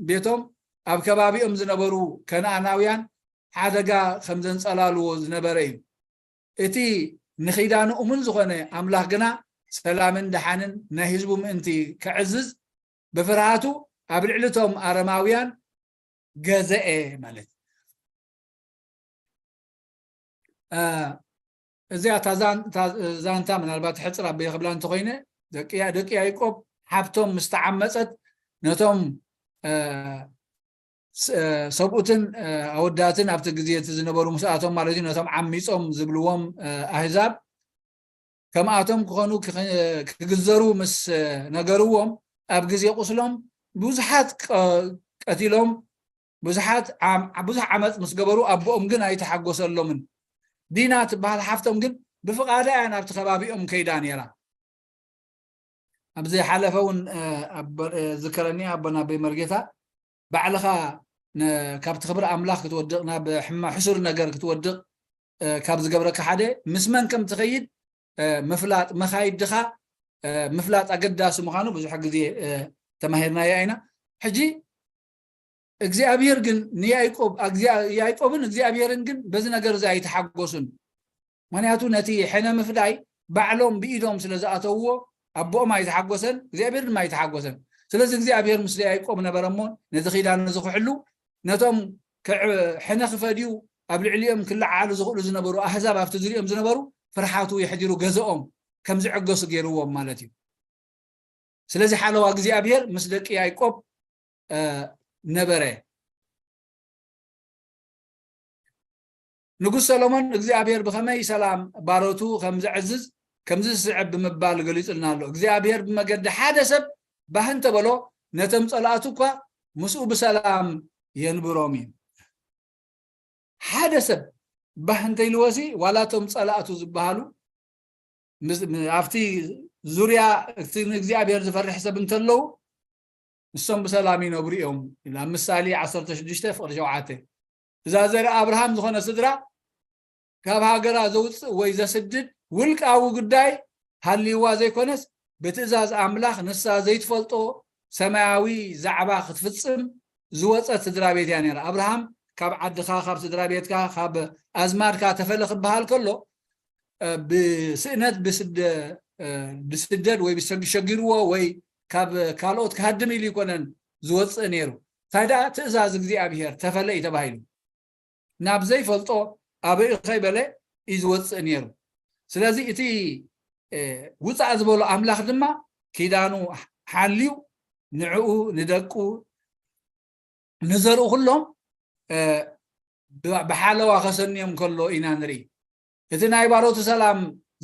ቤቶም ኣብ ከባቢኦም ዝነበሩ ከነኣናውያን ሓደጋ ከም ዘንጸላልዎ ዝነበረ እዩ። እቲ ንኺዳኑ እሙን ዝኾነ ኣምላኽ ግና ሰላምን ደሓንን ናይ ህዝቡ ምእንቲ ከዕዝዝ ብፍርሃቱ ኣብ ልዕሊ እቶም ኣረማውያን ገዘኤ ማለት እዚኣ እታ ዛንታ ምናልባት ሕፅር ኣበየ ክብላ እንተኮይነ ደቂ ያዕቆብ ሓብቶም ምስ ተዓመፀት ነቶም ሰብኡትን ኣወዳትን ኣብቲ ግዜ እቲ ዝነበሩ ምስኣቶም ማለት እዩ ነቶም ዓሚፆም ዝብልዎም ኣህዛብ ከምኣቶም ክኾኑ ክግዘሩ ምስ ነገርዎም ኣብ ግዜ ቁስሎም ብዙሓት ቀቲሎም ብዙሓት ብዙሕ ዓመፅ ምስ ገበሩ ኣቦኦም ግን ኣይተሓጎሰሎምን። ዲና ትበሃል ሓፍቶም ግን ብፍቓዳ እያ ናብቲ ከባቢኦም ከይዳ ነይራ። ኣብዚ ሓለፈ እውን ዝከረኒ ኣቦና ኣቦይ መርጌታ ባዕልኻ ካብቲ ክብሪ ኣምላኽ ክትወድቕ ናብ ሕሱር ነገር ክትወድቕ ካብ ዝገብረካ ሓደ ምስ መን ከም ትኸይድ ምፍላጥ መኻይድኻ ምፍላጥ ኣገዳሲ ምዃኑ ብዙሕ ግዜ ተማሂርናዮ ኢና። ሕጂ እግዚኣብሔር ግን ንያዕቆብ ያዕቆብን እግዚኣብሔርን ግን በዚ ነገር እዚ ኣይተሓጎሱን። ምክንያቱ ነቲ ሕነ ምፍዳይ ባዕሎም ብኢዶም ስለ ዝኣተውዎ ኣቦኦም ኣይተሓጎሰን እግዚኣብሔር ድማ ኣይተሓጎሰን። ስለዚ እግዚኣብሔር ምስለ ያዕቆብ ነበረ እሞ ነዚ ኪዳን እዚ ክሕሉ ነቶም ክዕ- ሕነ ክፈድዩ ኣብ ልዕሊኦም ክለዓሉ ዝኽእሉ ዝነበሩ ኣህዛብ ኣብቲ ዙሪኦም ዝነበሩ ፍርሓቱ የሕዲሩ ገዝኦም ከም ዝዕገሱ ገይርዎም ማለት እዩ። ስለዚ ሓለዋ እግዚኣብሔር ምስ ደቂ ያዕቆብ ነበረ። ንጉስ ሰሎሞን እግዚኣብሔር ብኸመይ ሰላም ባሮቱ ከም ዘዕዝዝ ከምዚ ዝስዕብ ብምባል ገሊጹልና ኣሎ። እግዚኣብሔር ብመገዲ ሓደ ሰብ ባህ እንተበሎ ነቶም ጸላእቱ እኳ ምስኡ ብሰላም የንብሮም እዩ። ሓደ ሰብ ባህ እንተይልወሲ ዋላ እቶም ጸላእቱ ዝበሃሉ ምስ- ም- ኣብቲ ዙርያ እቲ ንእግዚኣብሔር ዝፈርሕ ሰብ እንተለዉ ንሶም ብሰላም ይነብሩ እዮም ይብል። ኣብ ምሳሌ ዓሰርተ ሽዱሽተ ፍቕሪ ሸውዓተ እዛ ዘርኢ ኣብርሃም ዝኾነ ስድራ ካብ ሃገራ ዘውፅእ ወይ ዘስድድ ውልቃዊ ጉዳይ ሃልይዋ ዘይኮነስ ብትእዛዝ ኣምላኽ ንሳ ዘይትፈልጦ ሰማያዊ ዛዕባ ክትፍፅም ዝወፀት ስድራ ቤት እያ ነይራ። ኣብርሃም ካብ ዓድኻ ካብ ስድራ ቤትካ ካብ ኣዝማድካ ተፈለ ክበሃል ከሎ ብስእነት ብስደድ ወይ ብሸጊርዎ ወይ ካብ ካልኦት ክሃድም ኢሉ ይኮነን ዝወፅእ ነይሩ። እንታይ ደኣ ትእዛዝ እግዚኣብሔር ተፈለ እዩ ተባሂሉ። ናብ ዘይፈልጦ ኣበይ ከይበለ እዩ ዝወፅእ ነይሩ። ስለዚ እቲ ውፃእ ዝበሎ ኣምላኽ ድማ ኪዳኑ ሓልዩ ንዕኡ ንደቁ ንዘርኡ ኩሎም ብሓለዋ ከሰንዮም ከሎ ኢና ንርኢ። እቲ ናይ ባሮቱ ሰላም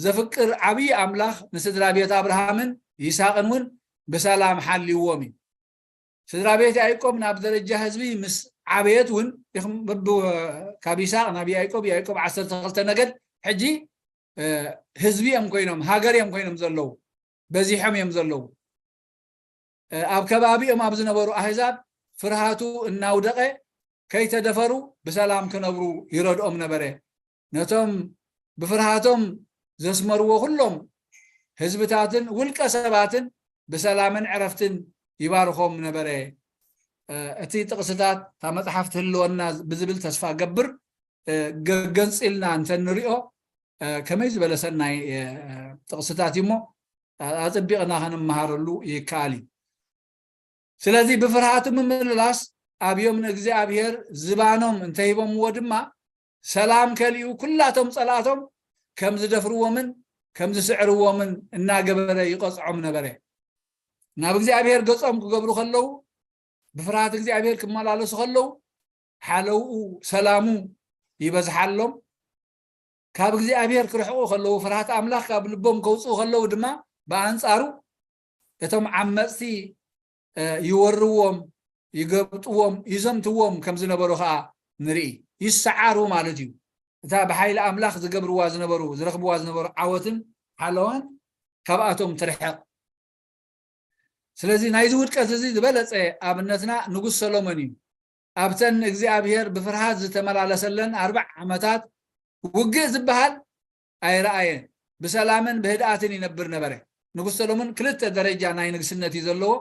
ዘፍቅር ዓብዪ ኣምላኽ ንስድራ ቤት ኣብርሃምን ይስሐቅን እውን ብሰላም ሓልይዎም እዩ። ስድራ ቤት ያዕቆብ ናብ ደረጃ ህዝቢ ምስ ዓበየት እውን ካብ ይስሐቅ ናብ ያዕቆብ ያዕቆብ ዓሰርተ ክልተ ነገድ ሕጂ ህዝቢ እዮም ኮይኖም ሃገር እዮም ኮይኖም ዘለዉ በዚሖም እዮም ዘለዉ። ኣብ ከባቢኦም ኣብ ዝነበሩ ኣህዛብ ፍርሃቱ እናውደቐ ከይተደፈሩ ብሰላም ክነብሩ ይረድኦም ነበረ። ነቶም ብፍርሃቶም ዘስመርዎ ኩሎም ህዝብታትን ውልቀ ሰባትን ብሰላምን ዕረፍትን ይባርኾም ነበረ። እቲ ጥቕስታት እታ መፅሓፍ ትህልወና ብዝብል ተስፋ ገብር። ገንፂልና እንተንሪኦ ከመይ ዝበለ ሰናይ ጥቕስታት እዩ እሞ ኣፅቢቕና ከንመሃረሉ ይከኣል እዩ። ስለዚ ብፍርሃቱ ምምልላስ ኣብዮም ንእግዚኣብሔር ዝባኖም እንተሂቦምዎ ድማ ሰላም ከሊኡ ኩላቶም ፀላእቶም ከም ዝደፍርዎምን ከም ዝስዕርዎምን እናገበረ ይቐፅዖም ነበረ። ናብ እግዚኣብሔር ገፆም ክገብሩ ከለዉ ብፍርሃት እግዚኣብሔር ክመላለሱ ከለዉ ሓለውኡ ሰላሙ ይበዝሓሎም። ካብ እግዚኣብሔር ክርሕቁ ከለዉ ፍርሃት ኣምላኽ ካብ ልቦም ከውፅኡ ከለዉ ድማ ብኣንፃሩ እቶም ዓመፅቲ ይወርዎም ይገብጥዎም ይዘምትዎም ከም ዝነበሩ ከዓ ንርኢ። ይሰዓሩ ማለት እዩ። እታ ብሓይሊ ኣምላኽ ዝገብርዋ ዝነበሩ ዝረኽብዋ ዝነበሩ ዓወትን ሓለዋን ካብኣቶም ትርሕቕ። ስለዚ ናይዚ ውድቀት እዚ ዝበለፀ ኣብነትና ንጉስ ሰሎሞን እዩ። ኣብተን እግዚኣብሔር ብፍርሃት ዝተመላለሰለን ኣርባዕ ዓመታት ውግእ ዝበሃል ኣይረኣየን። ብሰላምን ብህድኣትን ይነብር ነበረ። ንጉስ ሰሎሞን ክልተ ደረጃ ናይ ንግስነት እዩ ዘለዎ።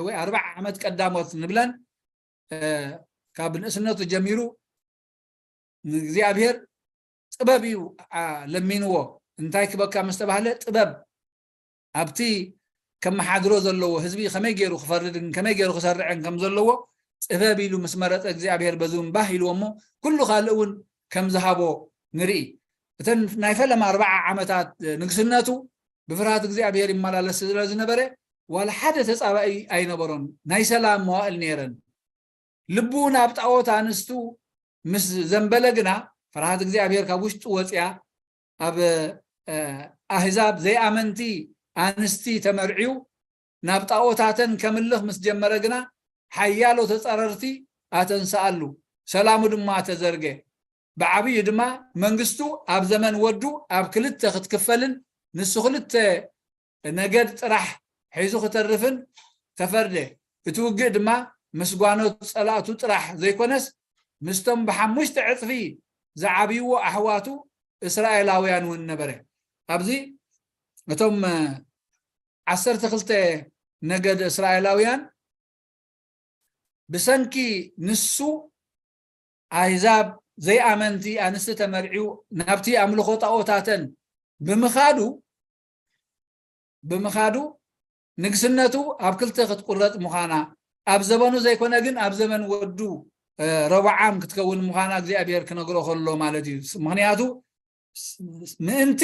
ወይ ኣርባዕ ዓመት ቀዳሞት ንብለን ካብ ንእስነቱ ጀሚሩ ንእግዚኣብሔር ጥበብ እዩ ለሚንዎ። እንታይ ክበካ ምስ ተባህለ ጥበብ ኣብቲ ከመሓድሮ ዘለዎ ህዝቢ ከመይ ገይሩ ክፈርድን ከመይ ገይሩ ክሰርዕን ከም ዘለዎ ጥበብ ኢሉ ምስ መረፀ እግዚኣብሔር በዚ እውን ባህ ኢልዎ እሞ ኩሉ ካልእ እውን ከም ዝሃቦ ንርኢ። እተን ናይ ፈለማ ኣርባዓ ዓመታት ንግስነቱ ብፍርሃት እግዚኣብሔር ይመላለስ ስለ ዝነበረ ዋላ ሓደ ተፃባኢ ኣይነበሮን። ናይ ሰላም መዋእል ነይረን። ልቡ ናብ ጣዖት ኣንስቱ ምስ ዘንበለ ግና ፍርሃት እግዚኣብሔር ካብ ውሽጡ ወፅያ ኣብ ኣህዛብ ዘይኣመንቲ ኣንስቲ ተመርዕዩ ናብ ጣዖታተን ከምልኽ ምስ ጀመረ ግና ሓያሎ ተፃረርቲ ኣተንስኣሉ፣ ሰላሙ ድማ ተዘርገ። ብዓብዩ ድማ መንግስቱ ኣብ ዘመን ወዱ ኣብ ክልተ ክትክፈልን ንሱ ክልተ ነገድ ጥራሕ ሒዙ ክተርፍን ተፈርደ። እቲ ውግእ ድማ ምስ ጓኖት ፀላእቱ ጥራሕ ዘይኮነስ ምስቶም ብሓሙሽተ ዕፅፊ ዝዓብይዎ ኣሕዋቱ እስራኤላውያን እውን ነበረ። ኣብዚ እቶም ዓሰርተ ክልተ ነገድ እስራኤላውያን ብሰንኪ ንሱ ኣህዛብ ዘይኣመንቲ ኣንስቲ ተመርዕዩ ናብቲ ኣምልኾ ጣዖታተን ብምኻዱ ብምኻዱ ንግስነቱ ኣብ ክልተ ክትቁረጽ ምዃና፣ ኣብ ዘበኑ ዘይኮነ ግን ኣብ ዘመን ወዱ ረብዓም ክትከውን ምዃና እግዚኣብሔር ክነግሮ ከሎ ማለት እዩ። ምኽንያቱ ምእንቲ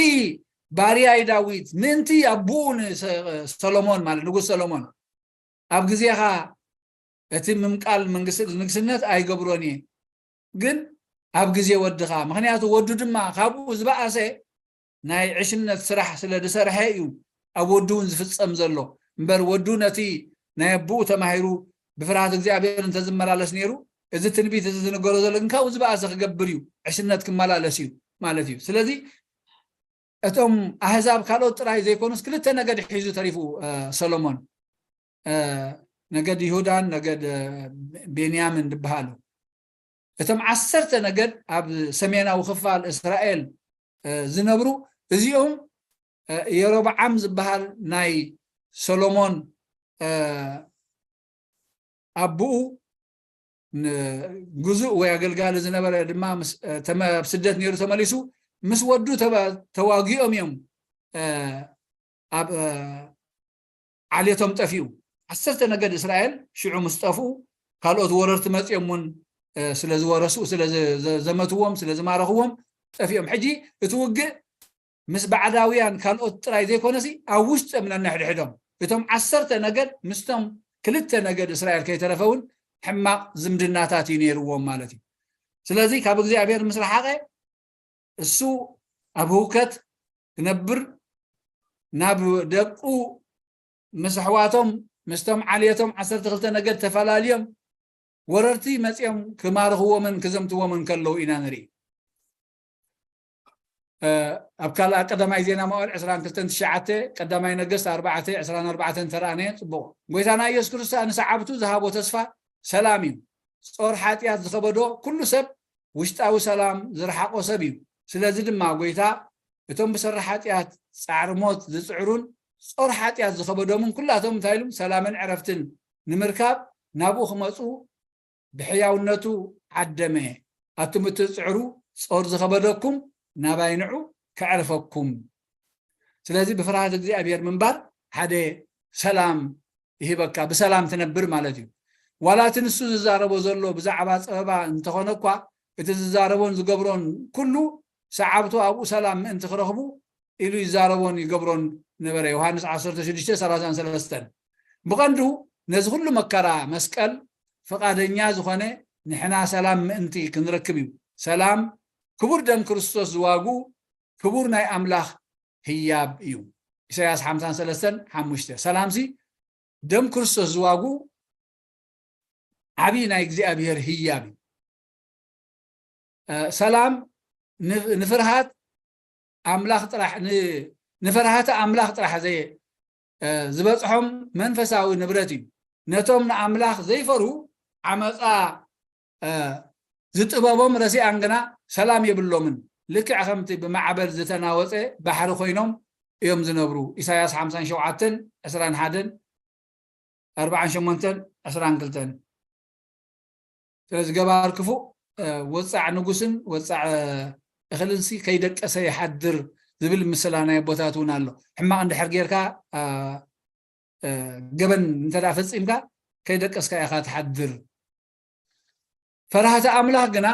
ባርያይ ዳዊት፣ ምእንቲ ኣቦኡ ንሰሎሞን ማለት ንጉስ ሰሎሞን፣ ኣብ ግዜኻ እቲ ምምቃል መንግስቲ ንግስነት ኣይገብሮን እየ፣ ግን ኣብ ግዜ ወድኻ፣ ምኽንያቱ ወዱ ድማ ካብኡ ዝበኣሰ ናይ ዕሽነት ስራሕ ስለ ዝሰርሐ እዩ ኣብ ወዱ እውን ዝፍጸም ዘሎ። እምበር ወዱ ነቲ ናይ ኣቦኡ ተማሂሩ ብፍርሃት እግዚኣብሔር እንተዝመላለስ ነይሩ፣ እዚ ትንቢት እዚ ዝንገሮ ዘሎ ግን ካብኡ ዝበኣሰ ክገብር እዩ፣ ዕሽነት ክመላለስ እዩ ማለት እዩ። ስለዚ እቶም ኣህዛብ ካልኦት ጥራይ ዘይኮኑስ ክልተ ነገድ ሒዙ ተሪፉ ሰሎሞን፣ ነገድ ይሁዳን ነገድ ቤንያምን ዝበሃሉ። እቶም ዓሰርተ ነገድ ኣብ ሰሜናዊ ክፋል እስራኤል ዝነብሩ፣ እዚኦም የሮብዓም ዝበሃል ናይ ሰሎሞን ኣቦኡ ግዙእ ወይ ኣገልጋሊ ዝነበረ ድማ ኣብ ስደት ነይሩ ተመሊሱ ምስ ወዱ ተዋጊኦም እዮም ኣብ ዓሌቶም ጠፊኡ። ዓሰርተ ነገድ እስራኤል ሽዑ ምስ ጠፍኡ ካልኦት ወረርቲ መፂኦም እውን ስለ ዝወረሱ ስለ ዘመትዎም ስለ ዝማረኽዎም ጠፊኦም። ሕጂ እቲ ውግእ ምስ ባዕዳውያን ካልኦት ጥራይ ዘይኮነሲ ኣብ ውሽጦም ነንሕድሕዶም እቶም ዓሰርተ ነገድ ምስቶም ክልተ ነገድ እስራኤል ከይተረፈ እውን ሕማቕ ዝምድናታት እዩ ነይርዎም ማለት እዩ። ስለዚ ካብ እግዚኣብሔር ምስ ረሓቐ እሱ ኣብ ህውከት ክነብር ናብ ደቁ ምስ ኣሕዋቶም ምስቶም ዓልየቶም ዓሰርተ ክልተ ነገድ ተፈላልዮም ወረርቲ መፂኦም ክማርኽዎምን ክዘምትዎምን ከለዉ ኢና ንርኢ። ኣብ ካልኣ ቀዳማይ ዜና መዋዕል ዕስራን ክልተን ትሽዓተ፣ ቀዳማይ ነገስት ኣርባዕተ ዕስራን ኣርባዕተን ተረኣነ። ፅቡቕ። ጎይታና ኢየሱስ ክርስቶስ ንሰዓብቱ ዝሃቦ ተስፋ ሰላም እዩ። ጾር ሓጢኣት ዝኸበዶ ኩሉ ሰብ ውሽጣዊ ሰላም ዝረሓቆ ሰብ እዩ። ስለዚ ድማ ጎይታ እቶም ብሰሪ ሓጢኣት ጻዕሪ ሞት ዝጽዕሩን ጾር ሓጢኣት ዝኸበዶምን ኩላቶም እንታይ ኢሉም ሰላምን ዕረፍትን ንምርካብ ናብኡ ክመጹ ብሕያውነቱ ዓደመ። ኣቱም እትጽዕሩ ጾር ዝኸበደኩም ናባይ ንዑ ከዕርፈኩም። ስለዚ ብፍርሃት እግዚኣብሔር ምንባር ሓደ ሰላም ይህበካ፣ ብሰላም ትነብር ማለት እዩ። ዋላ እቲ ንሱ ዝዛረቦ ዘሎ ብዛዕባ ጸበባ እንተኾነ እኳ እቲ ዝዛረቦን ዝገብሮን ኩሉ ሰዓብቱ ኣብኡ ሰላም ምእንቲ ክረኽቡ ኢሉ ይዛረቦን ይገብሮን ነበረ። ዮሃንስ ዓሰርተ ሽዱሽተ ሰላሳን ሰለስተን። ብቐንዱ ነዚ ኩሉ መከራ መስቀል ፍቓደኛ ዝኾነ ንሕና ሰላም ምእንቲ ክንረክብ እዩ። ሰላም ክቡር ደም ክርስቶስ ዝዋጉ ክቡር ናይ ኣምላኽ ህያብ እዩ። ኢሳያስ ሓምሳን ሰለስተን ሓሙሽተ። ሰላምሲ ደም ክርስቶስ ዝዋጉ ዓብዪ ናይ እግዚኣብሔር ህያብ እዩ። ሰላም ንፍርሃት ኣምላኽ ጥራሕ ንፈርሃተ ኣምላኽ ጥራሕ ዝበፅሖም መንፈሳዊ ንብረት እዩ። ነቶም ንኣምላኽ ዘይፈርሁ ዓመፃ ዝጥበቦም ረሲኣን ግና ሰላም የብሎምን። ልክዕ ከምቲ ብማዕበል ዝተናወፀ ባሕሪ ኮይኖም እዮም ዝነብሩ። ኢሳያስ ሓምሳን ሸውዓተን ዕስራን ሓደን ኣርባዓን ሸሞንተን ዕስራን ክልተን። ስለዚ ገባር ክፉእ ወፃዕ ንጉስን ወፃዕ እኽልንሲ ከይደቀሰ ይሓድር ዝብል ምስላ ናይ ኣቦታት እውን ኣሎ። ሕማቕ እንድሕር ጌርካ ገበን እንተ ፈፂምካ ከይደቀስካ ኢኻ ትሓድር። ፈራህቲ ኣምላኽ ግና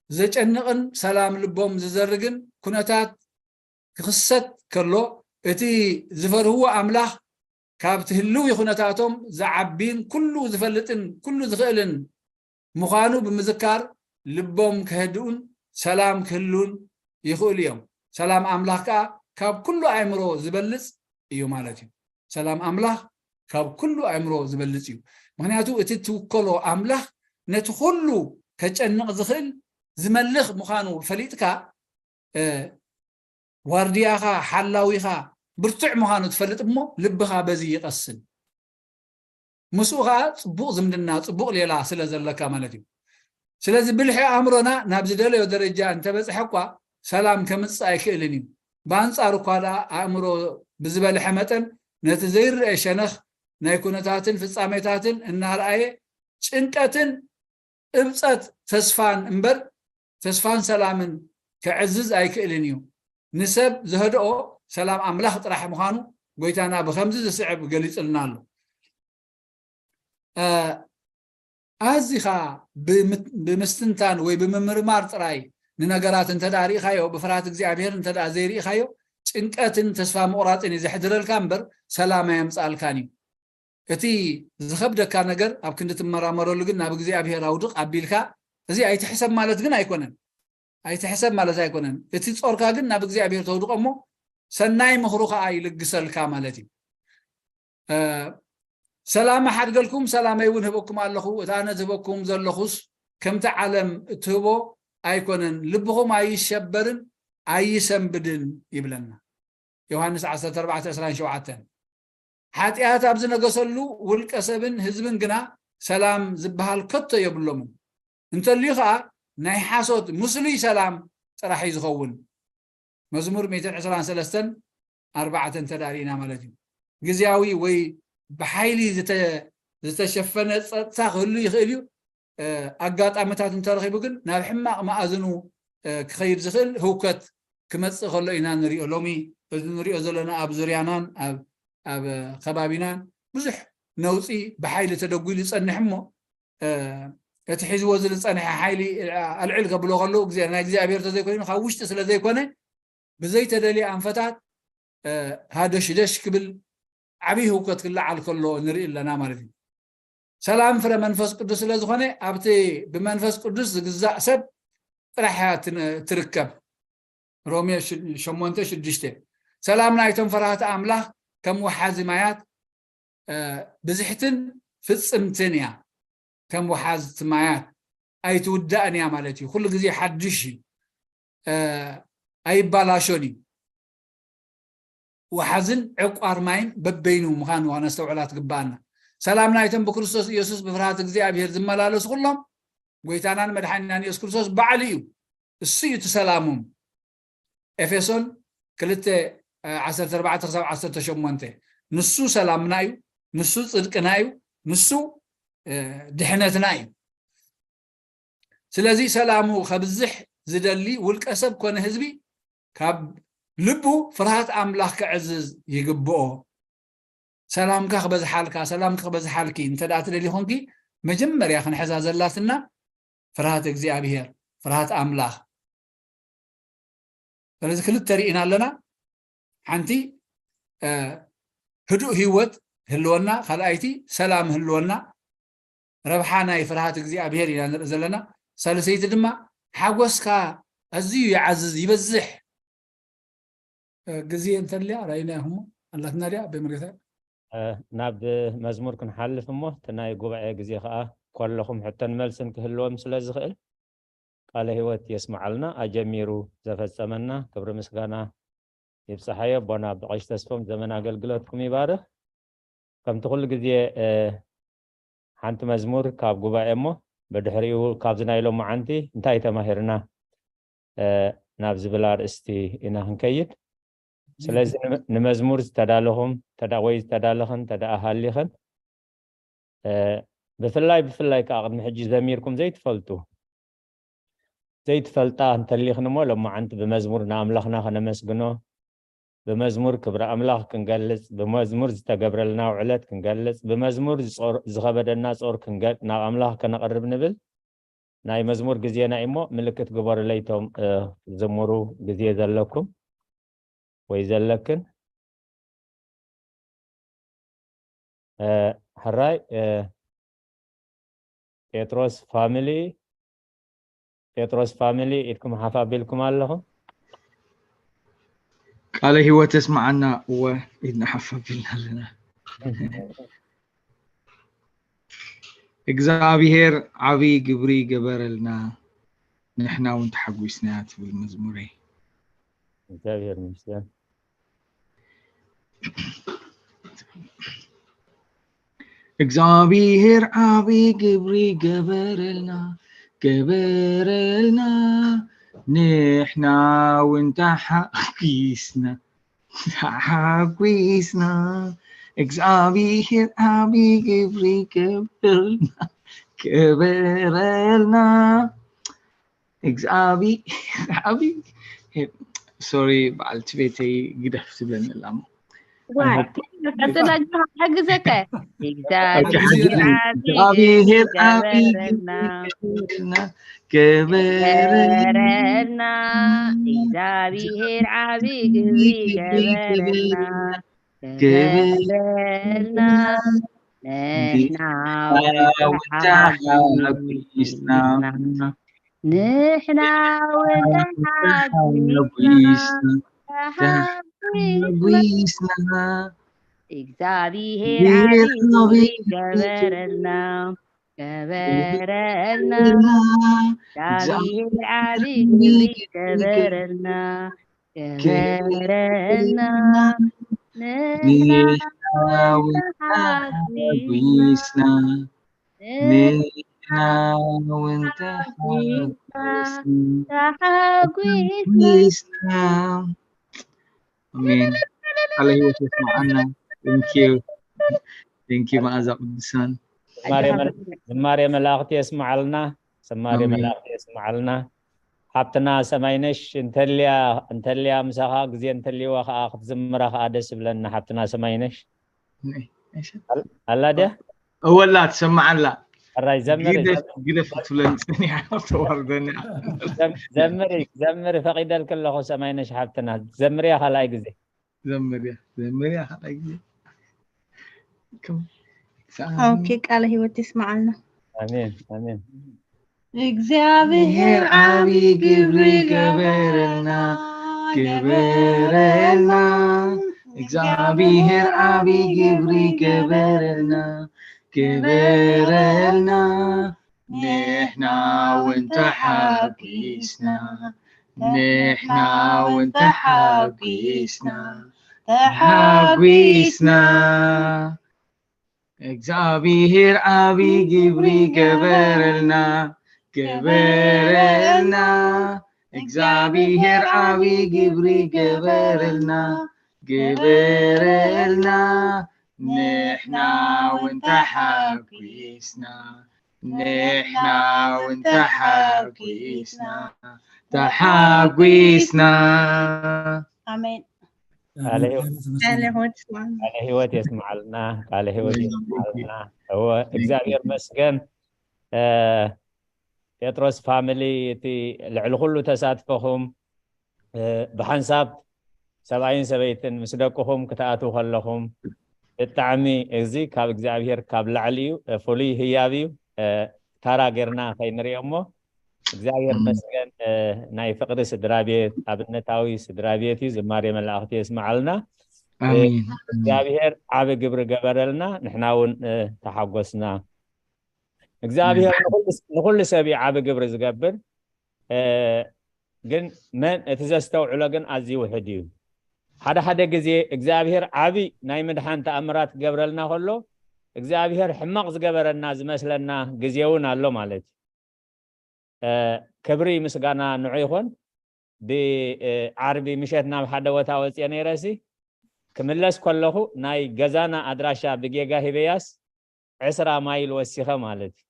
ዘጨንቕን ሰላም ልቦም ዝዘርግን ኩነታት ክኽሰት ከሎ እቲ ዝፈርህዎ ኣምላኽ ካብቲ ህልዊ ኩነታቶም ዝዓቢን ኩሉ ዝፈልጥን ኩሉ ዝኽእልን ምዃኑ ብምዝካር ልቦም ከህድኡን ሰላም ክህሉን ይኽእሉ እዮም። ሰላም ኣምላኽ ከኣ ካብ ኩሉ ኣእምሮ ዝበልጽ እዩ ማለት እዩ። ሰላም ኣምላኽ ካብ ኩሉ ኣእምሮ ዝበልጽ እዩ። ምኽንያቱ እቲ ትውከሎ ኣምላኽ ነቲ ኩሉ ከጨንቕ ዝኽእል ዝመልኽ ምዃኑ ፈሊጥካ ዋርድያኻ ሓላዊኻ ብርቱዕ ምዃኑ ትፈልጥ እሞ ልብኻ በዚ ይቐስን። ምስኡ ኸዓ ፅቡቕ ዝምድና ፅቡቕ ሌላ ስለ ዘለካ ማለት እዩ። ስለዚ ብልሒ ኣእምሮና ናብ ዝደለዮ ደረጃ እንተበፅሐ እኳ ሰላም ከምፅእ ኣይክእልን እዩ። ብኣንፃሩ እኳ ደኣ ኣእምሮ ብዝበልሐ መጠን ነቲ ዘይረአ ሸነኽ ናይ ኩነታትን ፍፃሜታትን እናረኣየ ጭንቀትን እብፀት ተስፋን እምበር ተስፋን ሰላምን ከዕዝዝ ኣይክእልን እዩ። ንሰብ ዘህድኦ ሰላም ኣምላኽ ጥራሕ ምዃኑ ጎይታና ብከምዚ ዝስዕብ ገሊጽልና ኣሎ። ኣዚኻ ብምስትንታን ወይ ብምምርማር ጥራይ ንነገራት እንተ ርኢኻዮ፣ ብፍርሃት እግዚኣብሔር እንተ ዘይርኢኻዮ፣ ጭንቀትን ተስፋ ምቑራፅን እዩ ዘሕድረልካ እምበር ሰላም ኣየምፅኣልካን እዩ። እቲ ዝኸብደካ ነገር ኣብ ክንዲ ትመራመረሉ ግን ናብ እግዚኣብሔር ኣውድቕ ኣቢልካ፣ እዚ ኣይትሕሰብ ማለት ግን ኣይኮነን። ኣይትሕሰብ ማለት ኣይኮነን። እቲ ጾርካ ግን ናብ እግዚኣብሔር ተውድቆ እሞ ሰናይ ምኽሩ ከኣ ይልግሰልካ ማለት እዩ። ሰላም እሓድገልኩም፣ ሰላመይ እውን ህበኩም ኣለኹ። እቲ ኣነ ዝህበኩም ዘለኹስ ከምቲ ዓለም እትህቦ ኣይኮነን። ልብኹም ኣይሸበርን ኣይሰንብድን ይብለና። ዮሃንስ ዓሰርተ ኣርባዕተ ዕስራን ሸውዓተን። ሓጢኣት ኣብ ዝነገሰሉ ውልቀ ሰብን ህዝብን ግና ሰላም ዝበሃል ከቶ የብሎምን። እንተልዩ ኸዓ ናይ ሓሶት ምስሉይ ሰላም ጥራሕ እዩ ዝኸውን። መዝሙር ሚእትን ዕስራን ሰለስተን ኣርባዕተ እንተ ርኢና ማለት እዩ። ግዝያዊ ወይ ብሓይሊ ዝተሸፈነ ፀጥታ ክህሉ ይኽእል እዩ። ኣጋጣሚታት እንተረኺቡ ግን ናብ ሕማቕ መኣዝኑ ክኸይድ ዝኽእል ህውከት ክመፅእ ከሎ ኢና ንሪኦ። ሎሚ እዚ ንሪኦ ዘለና ኣብ ዙርያናን ኣብ ከባቢናን ብዙሕ ነውፂ ብሓይሊ ተደጒሉ ይፀንሕ እሞ እቲ ሒዝዎ ዝፀንሐ ሓይሊ ኣልዕል ከብሎ ከለዉ ናይ እግዚኣብሔር ተዘይኮይኑ ካብ ውሽጢ ስለ ዘይኮነ ብዘይተደልየ ኣንፈታት ሃደሽደሽ ክብል ዓብዪ ህውከት ክለዓል ከሎ ንርኢ ኣለና ማለት እዩ። ሰላም ፍረ መንፈስ ቅዱስ ስለ ዝኾነ ኣብቲ ብመንፈስ ቅዱስ ዝግዛእ ሰብ ጥራሕ እያ ትርከብ። ሮሜ ሸሞንተ ሽዱሽተ። ሰላም ናይቶም ፈራህቲ ኣምላኽ ከም ወሓዚ ማያት ብዝሕትን ፍጽምትን እያ። ከም ወሓዝቲ ማያት ኣይትውዳእን እያ ማለት እዩ። ኩሉ ግዜ ሓድሽ እዩ፣ ኣይባላሾን እዩ። ወሓዝን ዕቋር ማይን በበይኑ ምዃኑ ከነስተውዕላ ትግባኣና። ሰላም ናይቶም ብክርስቶስ ኢየሱስ ብፍርሃት እግዚኣብሔር ዝመላለሱ ኩሎም ጎይታናን መድሓኒናን ኢየሱስ ክርስቶስ ባዕሉ እዩ። እሱ እዩ እቲ ሰላሞም። ኤፌሶን ክልተ ዓሰርተ ኣርባዕተ ክሳብ ዓሰርተ ሸሞንተ። ንሱ ሰላምና እዩ፣ ንሱ ጽድቅና እዩ፣ ንሱ ድሕነትና እዩ። ስለዚ ሰላሙ ከብዝሕ ዝደሊ ውልቀ ሰብ ኮነ ህዝቢ ካብ ልቡ ፍርሃት ኣምላኽ ከዕዝዝ ይግብኦ። ሰላምካ ክበዝሓልካ፣ ሰላምካ ክበዝሓልኪ እንተ ደኣ ትደሊ ኮንኪ መጀመርያ ክንሕዛ ዘላትና ፍርሃት እግዚኣብሔር፣ ፍርሃት ኣምላኽ። ስለዚ ክልተ ርኢና ኣለና። ሓንቲ ህዱእ ህይወት ህልወና፣ ካልኣይቲ ሰላም ህልወና፣ ረብሓ ናይ ፍርሃት እግዚኣብሔር ኢና ንርኢ ዘለና። ሳልሰይቲ ድማ ሓጎስካ ኣዝዩ ይዓዝዝ ይበዝሕ። ግዜ እንተልያ ራእይና ይኹሞ ኣላትና ድያ በመርገታ ናብ መዝሙር ክንሓልፍ እሞ እቲ ናይ ጉባኤ ግዜ ከዓ ከለኹም ሕቶን መልስን ክህልዎም ስለ ዝኽእል ቃለ ህይወት የስምዓልና። ኣጀሚሩ ዘፈጸመና ክብሪ ምስጋና ይብጽሓዮ። ኣቦና ብቐሽ ተስፎም ዘመን ኣገልግሎትኩም ይባርኽ። ከምቲ ኩሉ ግዜ ሓንቲ መዝሙር ካብ ጉባኤ እሞ ብድሕሪኡ ካብዚ ናይ ሎማዓንቲ እንታይ ተማሂርና ናብ ዝብል ኣርእስቲ ኢና ክንከይድ። ስለዚ ንመዝሙር ዝተዳለኹም ወይ ዝተዳለኽን ተደኣ ሃሊኽን ብፍላይ ብፍላይ ከዓ ቅድሚ ሕጂ ዘሚርኩም ዘይትፈልጡ ዘይትፈልጣ እንተሊኽን እሞ ሎማዓንቲ ብመዝሙር ንኣምላኽና ከነመስግኖ ብመዝሙር ክብሪ ኣምላኽ ክንገልጽ፣ ብመዝሙር ዝተገብረልና ውዕለት ክንገልጽ፣ ብመዝሙር ዝኸበደና ጾር ናብ ኣምላኽ ከነቕርብ ንብል። ናይ መዝሙር ግዜና እሞ ምልክት ግበሩለይ እቶም ዝምሩ ግዜ ዘለኩም ወይ ዘለክን። ሕራይ ጴጥሮስ ፋሚሊ ጴጥሮስ ፋሚሊ ኢድኩም ሓፍ ኣቢልኩም ኣለኹም። ቃለ ህይወት የስምዓና። እወ ኢድና ሓፍ ኣቢልና ኣለና። እግዚኣብሔር ዓብዪ ግብሪ ገበረልና ንሕና እውን ተሓጒስና ትብል መዝሙረይ። እግዚኣብሔር ይመስገን። እግዚኣብሔር ዓቢ ግብሪ ገበረልና ገበረልና ንሕና እውን ተሓጒስና ተሓጒስና እግዚኣብሔር ዓቢ ግብሪ ገበረልና ገበረልና እግዚኣብሔር ዓቢ ሶሪ በዓልቲ ቤተይ ግደፍ ትብለኒ ኣላ እሞ ዋይ፣ I hope- ቀጥላ ጅማ ክሕግዘከ። እግዚኣብሔር ዓቢ ግብሪ ገበረልና፣ ገበረልና። እግዚኣብሔር ዓቢ ግብሪ ገበረልና፣ ገበረልና። ንሕና እውን ተሓጒስና፣ ንሕና እውን ተሓጒስና፣ ተሓጒስና። እግዚኣብሔር ዓቢ ግብሪ ገበረልና፣ ገበረልና። እግዚኣብሔር ዓቢ ግብሪ ገበረልና፣ ገበረልና። ንሕና እውን ተሓጒስና፣ ንሕና እውን ተሓጒስና፣ ተሓጒስና። ኣሜን። ቃለ ህይወት የስምዓና። Thank you. Thank you መዓዛ ቅዱሳን። ዝማሬ መላ- ዝማሬ መላእኽቲ የስምዓልና። ዝማሬ ኣሜን። መላእኽቲ የስምዓልና። ሓብትና ሰማይነሽ እንተልያ እንተልያ ምሳኻ ግዜ እንተልይዋ ከዓ ክትዝምራ ከዓ ደስ ይብለና። ሓብትና ሰማይነሽ ኣላ ድያ? እወላ ትሰምዓላ። ሕራይ ዘምሪ ግደፍ ክትብለኒ ጸኒሓ ተዋርደኒ። ዘም- ዘምሪ ዘምሪ ፈቒደልክ ኣለኹ። ሰማይነሽ ሓብትና ዘምርያ ካልኣይ ግዜ። ዘምርያ ዘምርያ ካልኣይ ግዜ። ኦኬ፣ ቃለ ህይወት ይስምዓልና። ኣሜን ኣሜን። እግዚኣብሔር ዓቢ ግብሪ ገበረልና፣ ገበረልና። እግዚኣብሔር ዓቢ ግብሪ ገበረልና፣ ገበረልና። ንሕና እውን ተሓጒስና፣ ንሕና እውን ተሓጒስና፣ ተሓጒስና። እግዚኣብሔር ዓቢ ግብሪ ገበረልና፣ ገበረልና። እግዚኣብሔር ዓቢ ግብሪ ገበረልና፣ ገበረልና። ንሕና እውን ተሓጒስና፣ ንሕና እውን ተሓጒስና፣ ተሓጒስና። ኣሜን። ቃለ ህይወት ቃለ ህይወት ይስማዕና። ቃለ ህይወት የስምዓልና። ቃለ ህይወት የስምዓልና። እወ፣ እግዚኣብሔር መስገን። እ፣ ጴጥሮስ ፋሚሊ፣ እቲ ልዕሊ ኩሉ ተሳትፎኹም፣ እ፣ ብሓንሳብ ሰብኣይን ሰበይትን ምስ ደቅኹም ክትኣትዉ ከለኹም ብጣዕሚ እዚ ካብ እግዚኣብሔር ካብ ላዕሊ እዩ፣ እ፣ ፍሉይ ህያብ እዩ። እ፣ ታራ ጌርና ከይንሪኦ እሞ እግዚኣብሔር ኣሜን። መስገን፣ እ፣ ናይ ፍቕሪ ስድራ ቤት፣ ኣብነታዊ ስድራ ቤት እዩ። ዝማሬ መላእኽቲ የስምዓልና። እ፣ ኣሜን። እግዚኣብሔር ዓቢ ግብሪ ገበረልና፣ ንሕና እውን፣ እ፣ ተሓጎስና። እግዚኣብሔር ንኹሉ ንኹሉ ሰብ እዩ ዓቢ ግብሪ ዝገብር። እ፣ ግን መን እቲ ዘስተውዕሎ ግን ኣዝዩ ውሕድ እዩ። ሓደ ሓደ ግዜ እግዚኣብሔር ዓቢ ናይ ምድሓን ተኣምራት ክገብረልና ከሎ እግዚኣብሔር ሕማቕ ዝገበረና ዝመስለና ግዜ እውን ኣሎ ማለት እዩ። እ፣ ክብሪ ምስጋና ንዑ ይኹን። ብ-፣ እ፣ ዓርቢ ምሸት ናብ ሓደ ቦታ ወፅየ ነይረሲ ክምለስ ከለኹ ናይ ገዛና ኣድራሻ ብጌጋ ሂበያስ ዕስራ ማይል ወሲኸ ማለት እዩ።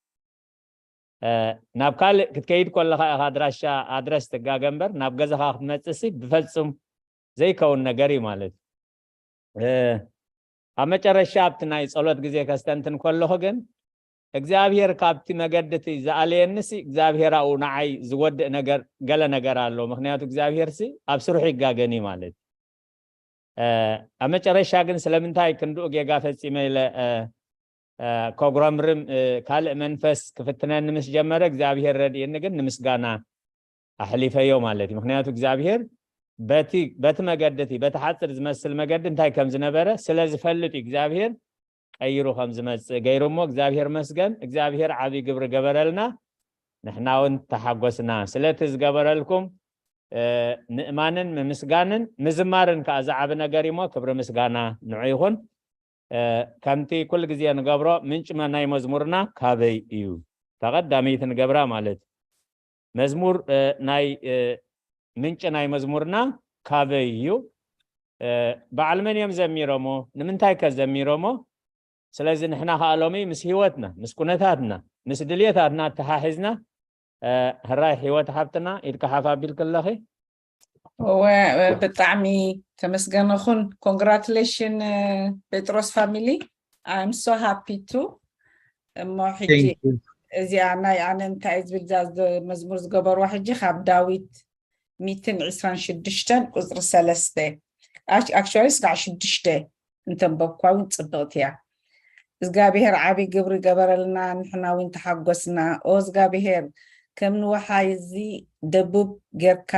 እ፣ ናብ ካልእ ክትከይድ ከለኻ ኢኻ ኣድራሻ ኣድረስ ትጋገ እምበር ናብ ገዛኻ ክትመጽእሲ ብፈጹም ዘይከውን ነገር እዩ ማለት እዩ። እ፣ ኣብ መጨረሻ ኣብቲ ናይ ጸሎት ግዜ ከስተንትን ከለኹ ግን እግዚኣብሔር ካብቲ መገዲ እቲ ዝኣለየኒሲ እግዚኣብሔር ኣብኡ ንዓይ ዝወድእ ነገር ገለ ነገር ኣሎ። ምኽንያቱ እግዚኣብሔርሲ ኣብ ስርሑ ይጋገን እዩ ማለት እዩ። እ፣ ኣብ መጨረሻ ግን ስለምንታይ ክንድኡ ጌጋ ፈጺመ ኢለ፣ እ፣ እ፣ ከጉረምርም፣ እ፣ ካልእ መንፈስ ክፍትነኒ ምስ ጀመረ እግዚኣብሔር ረድእኒ ግን ንምስጋና ኣሕሊፈዮ ማለት እዩ። ምኽንያቱ እግዚኣብሔር በቲ በቲ መገዲ እቲ በቲ ሓጽር ዝመስል መገዲ እንታይ ከም ዝነበረ ስለ ዝፈልጥ እዩ እግዚኣብሔር ቀይሩ ከም ዝመጽእ ገይሩ እሞ እግዚኣብሔር መስገን። እግዚኣብሔር ዓቢ ግብሪ ገበረልና፣ ንሕና እውን ተሓጎስና። ስለቲ ዝገበረልኩም፣ እ፣ ምእማንን ምምስጋንን ምዝማርን ከኣ ዝዓቢ ነገር እሞ ክብሪ ምስጋና ንዑ ይኹን። እ፣ ከምቲ ኩል ግዜ ንገብሮ ምንጭ መ-፣ ናይ መዝሙርና ካበይ እዩ? ተቐዳመይቲ ንገብራ ማለት እዩ። መዝሙር፣ እ፣ ናይ፣ እ፣ ምንጭ ናይ መዝሙርና ካበይ እዩ? እ፣ በዓል መን እዮም ዘሚሮሞ? ንምንታይ ከ ዘሚሮሞ? ስለዚ ንሕና ከኣ ሎሚ ምስ ህይወትና፣ ምስ ኩነታትና፣ ምስ ድልየታትና ኣተሓሒዝና፣ እ፣ ሕራይ ህይወት ሓብትና ኢድካ ሓፍ ኣቢልክ ኣለኺ። እወ፣ ብጣዕሚ ተመስገን ይኹን። Congratulation፣ እ፣ ጴጥሮስ ፋሚሊ። I'm so happy too። እሞ ሕጂ Thank you። እዚኣ ናይ ኣነ እንታይ ዝብል እዛ ዝ-፣ መዝሙር ዝገበርዋ ሕጂ ካብ ዳዊት ሚእትን ዕስራን ሽዱሽተን ቁጽሪ ሰለስተ። ኣክ-፣ actually ስጋዕ ሽዱሽተ እንተንበብኳ እውን ጽብቕቲ እያ። እግዚኣብሔር ዓቢ ግብሪ ገበረልና፣ ንሕና እውን ተሓጎስና። ኦ እግዚኣብሔር፣ ከም ንወሓይዚ ደቡብ ጌርካ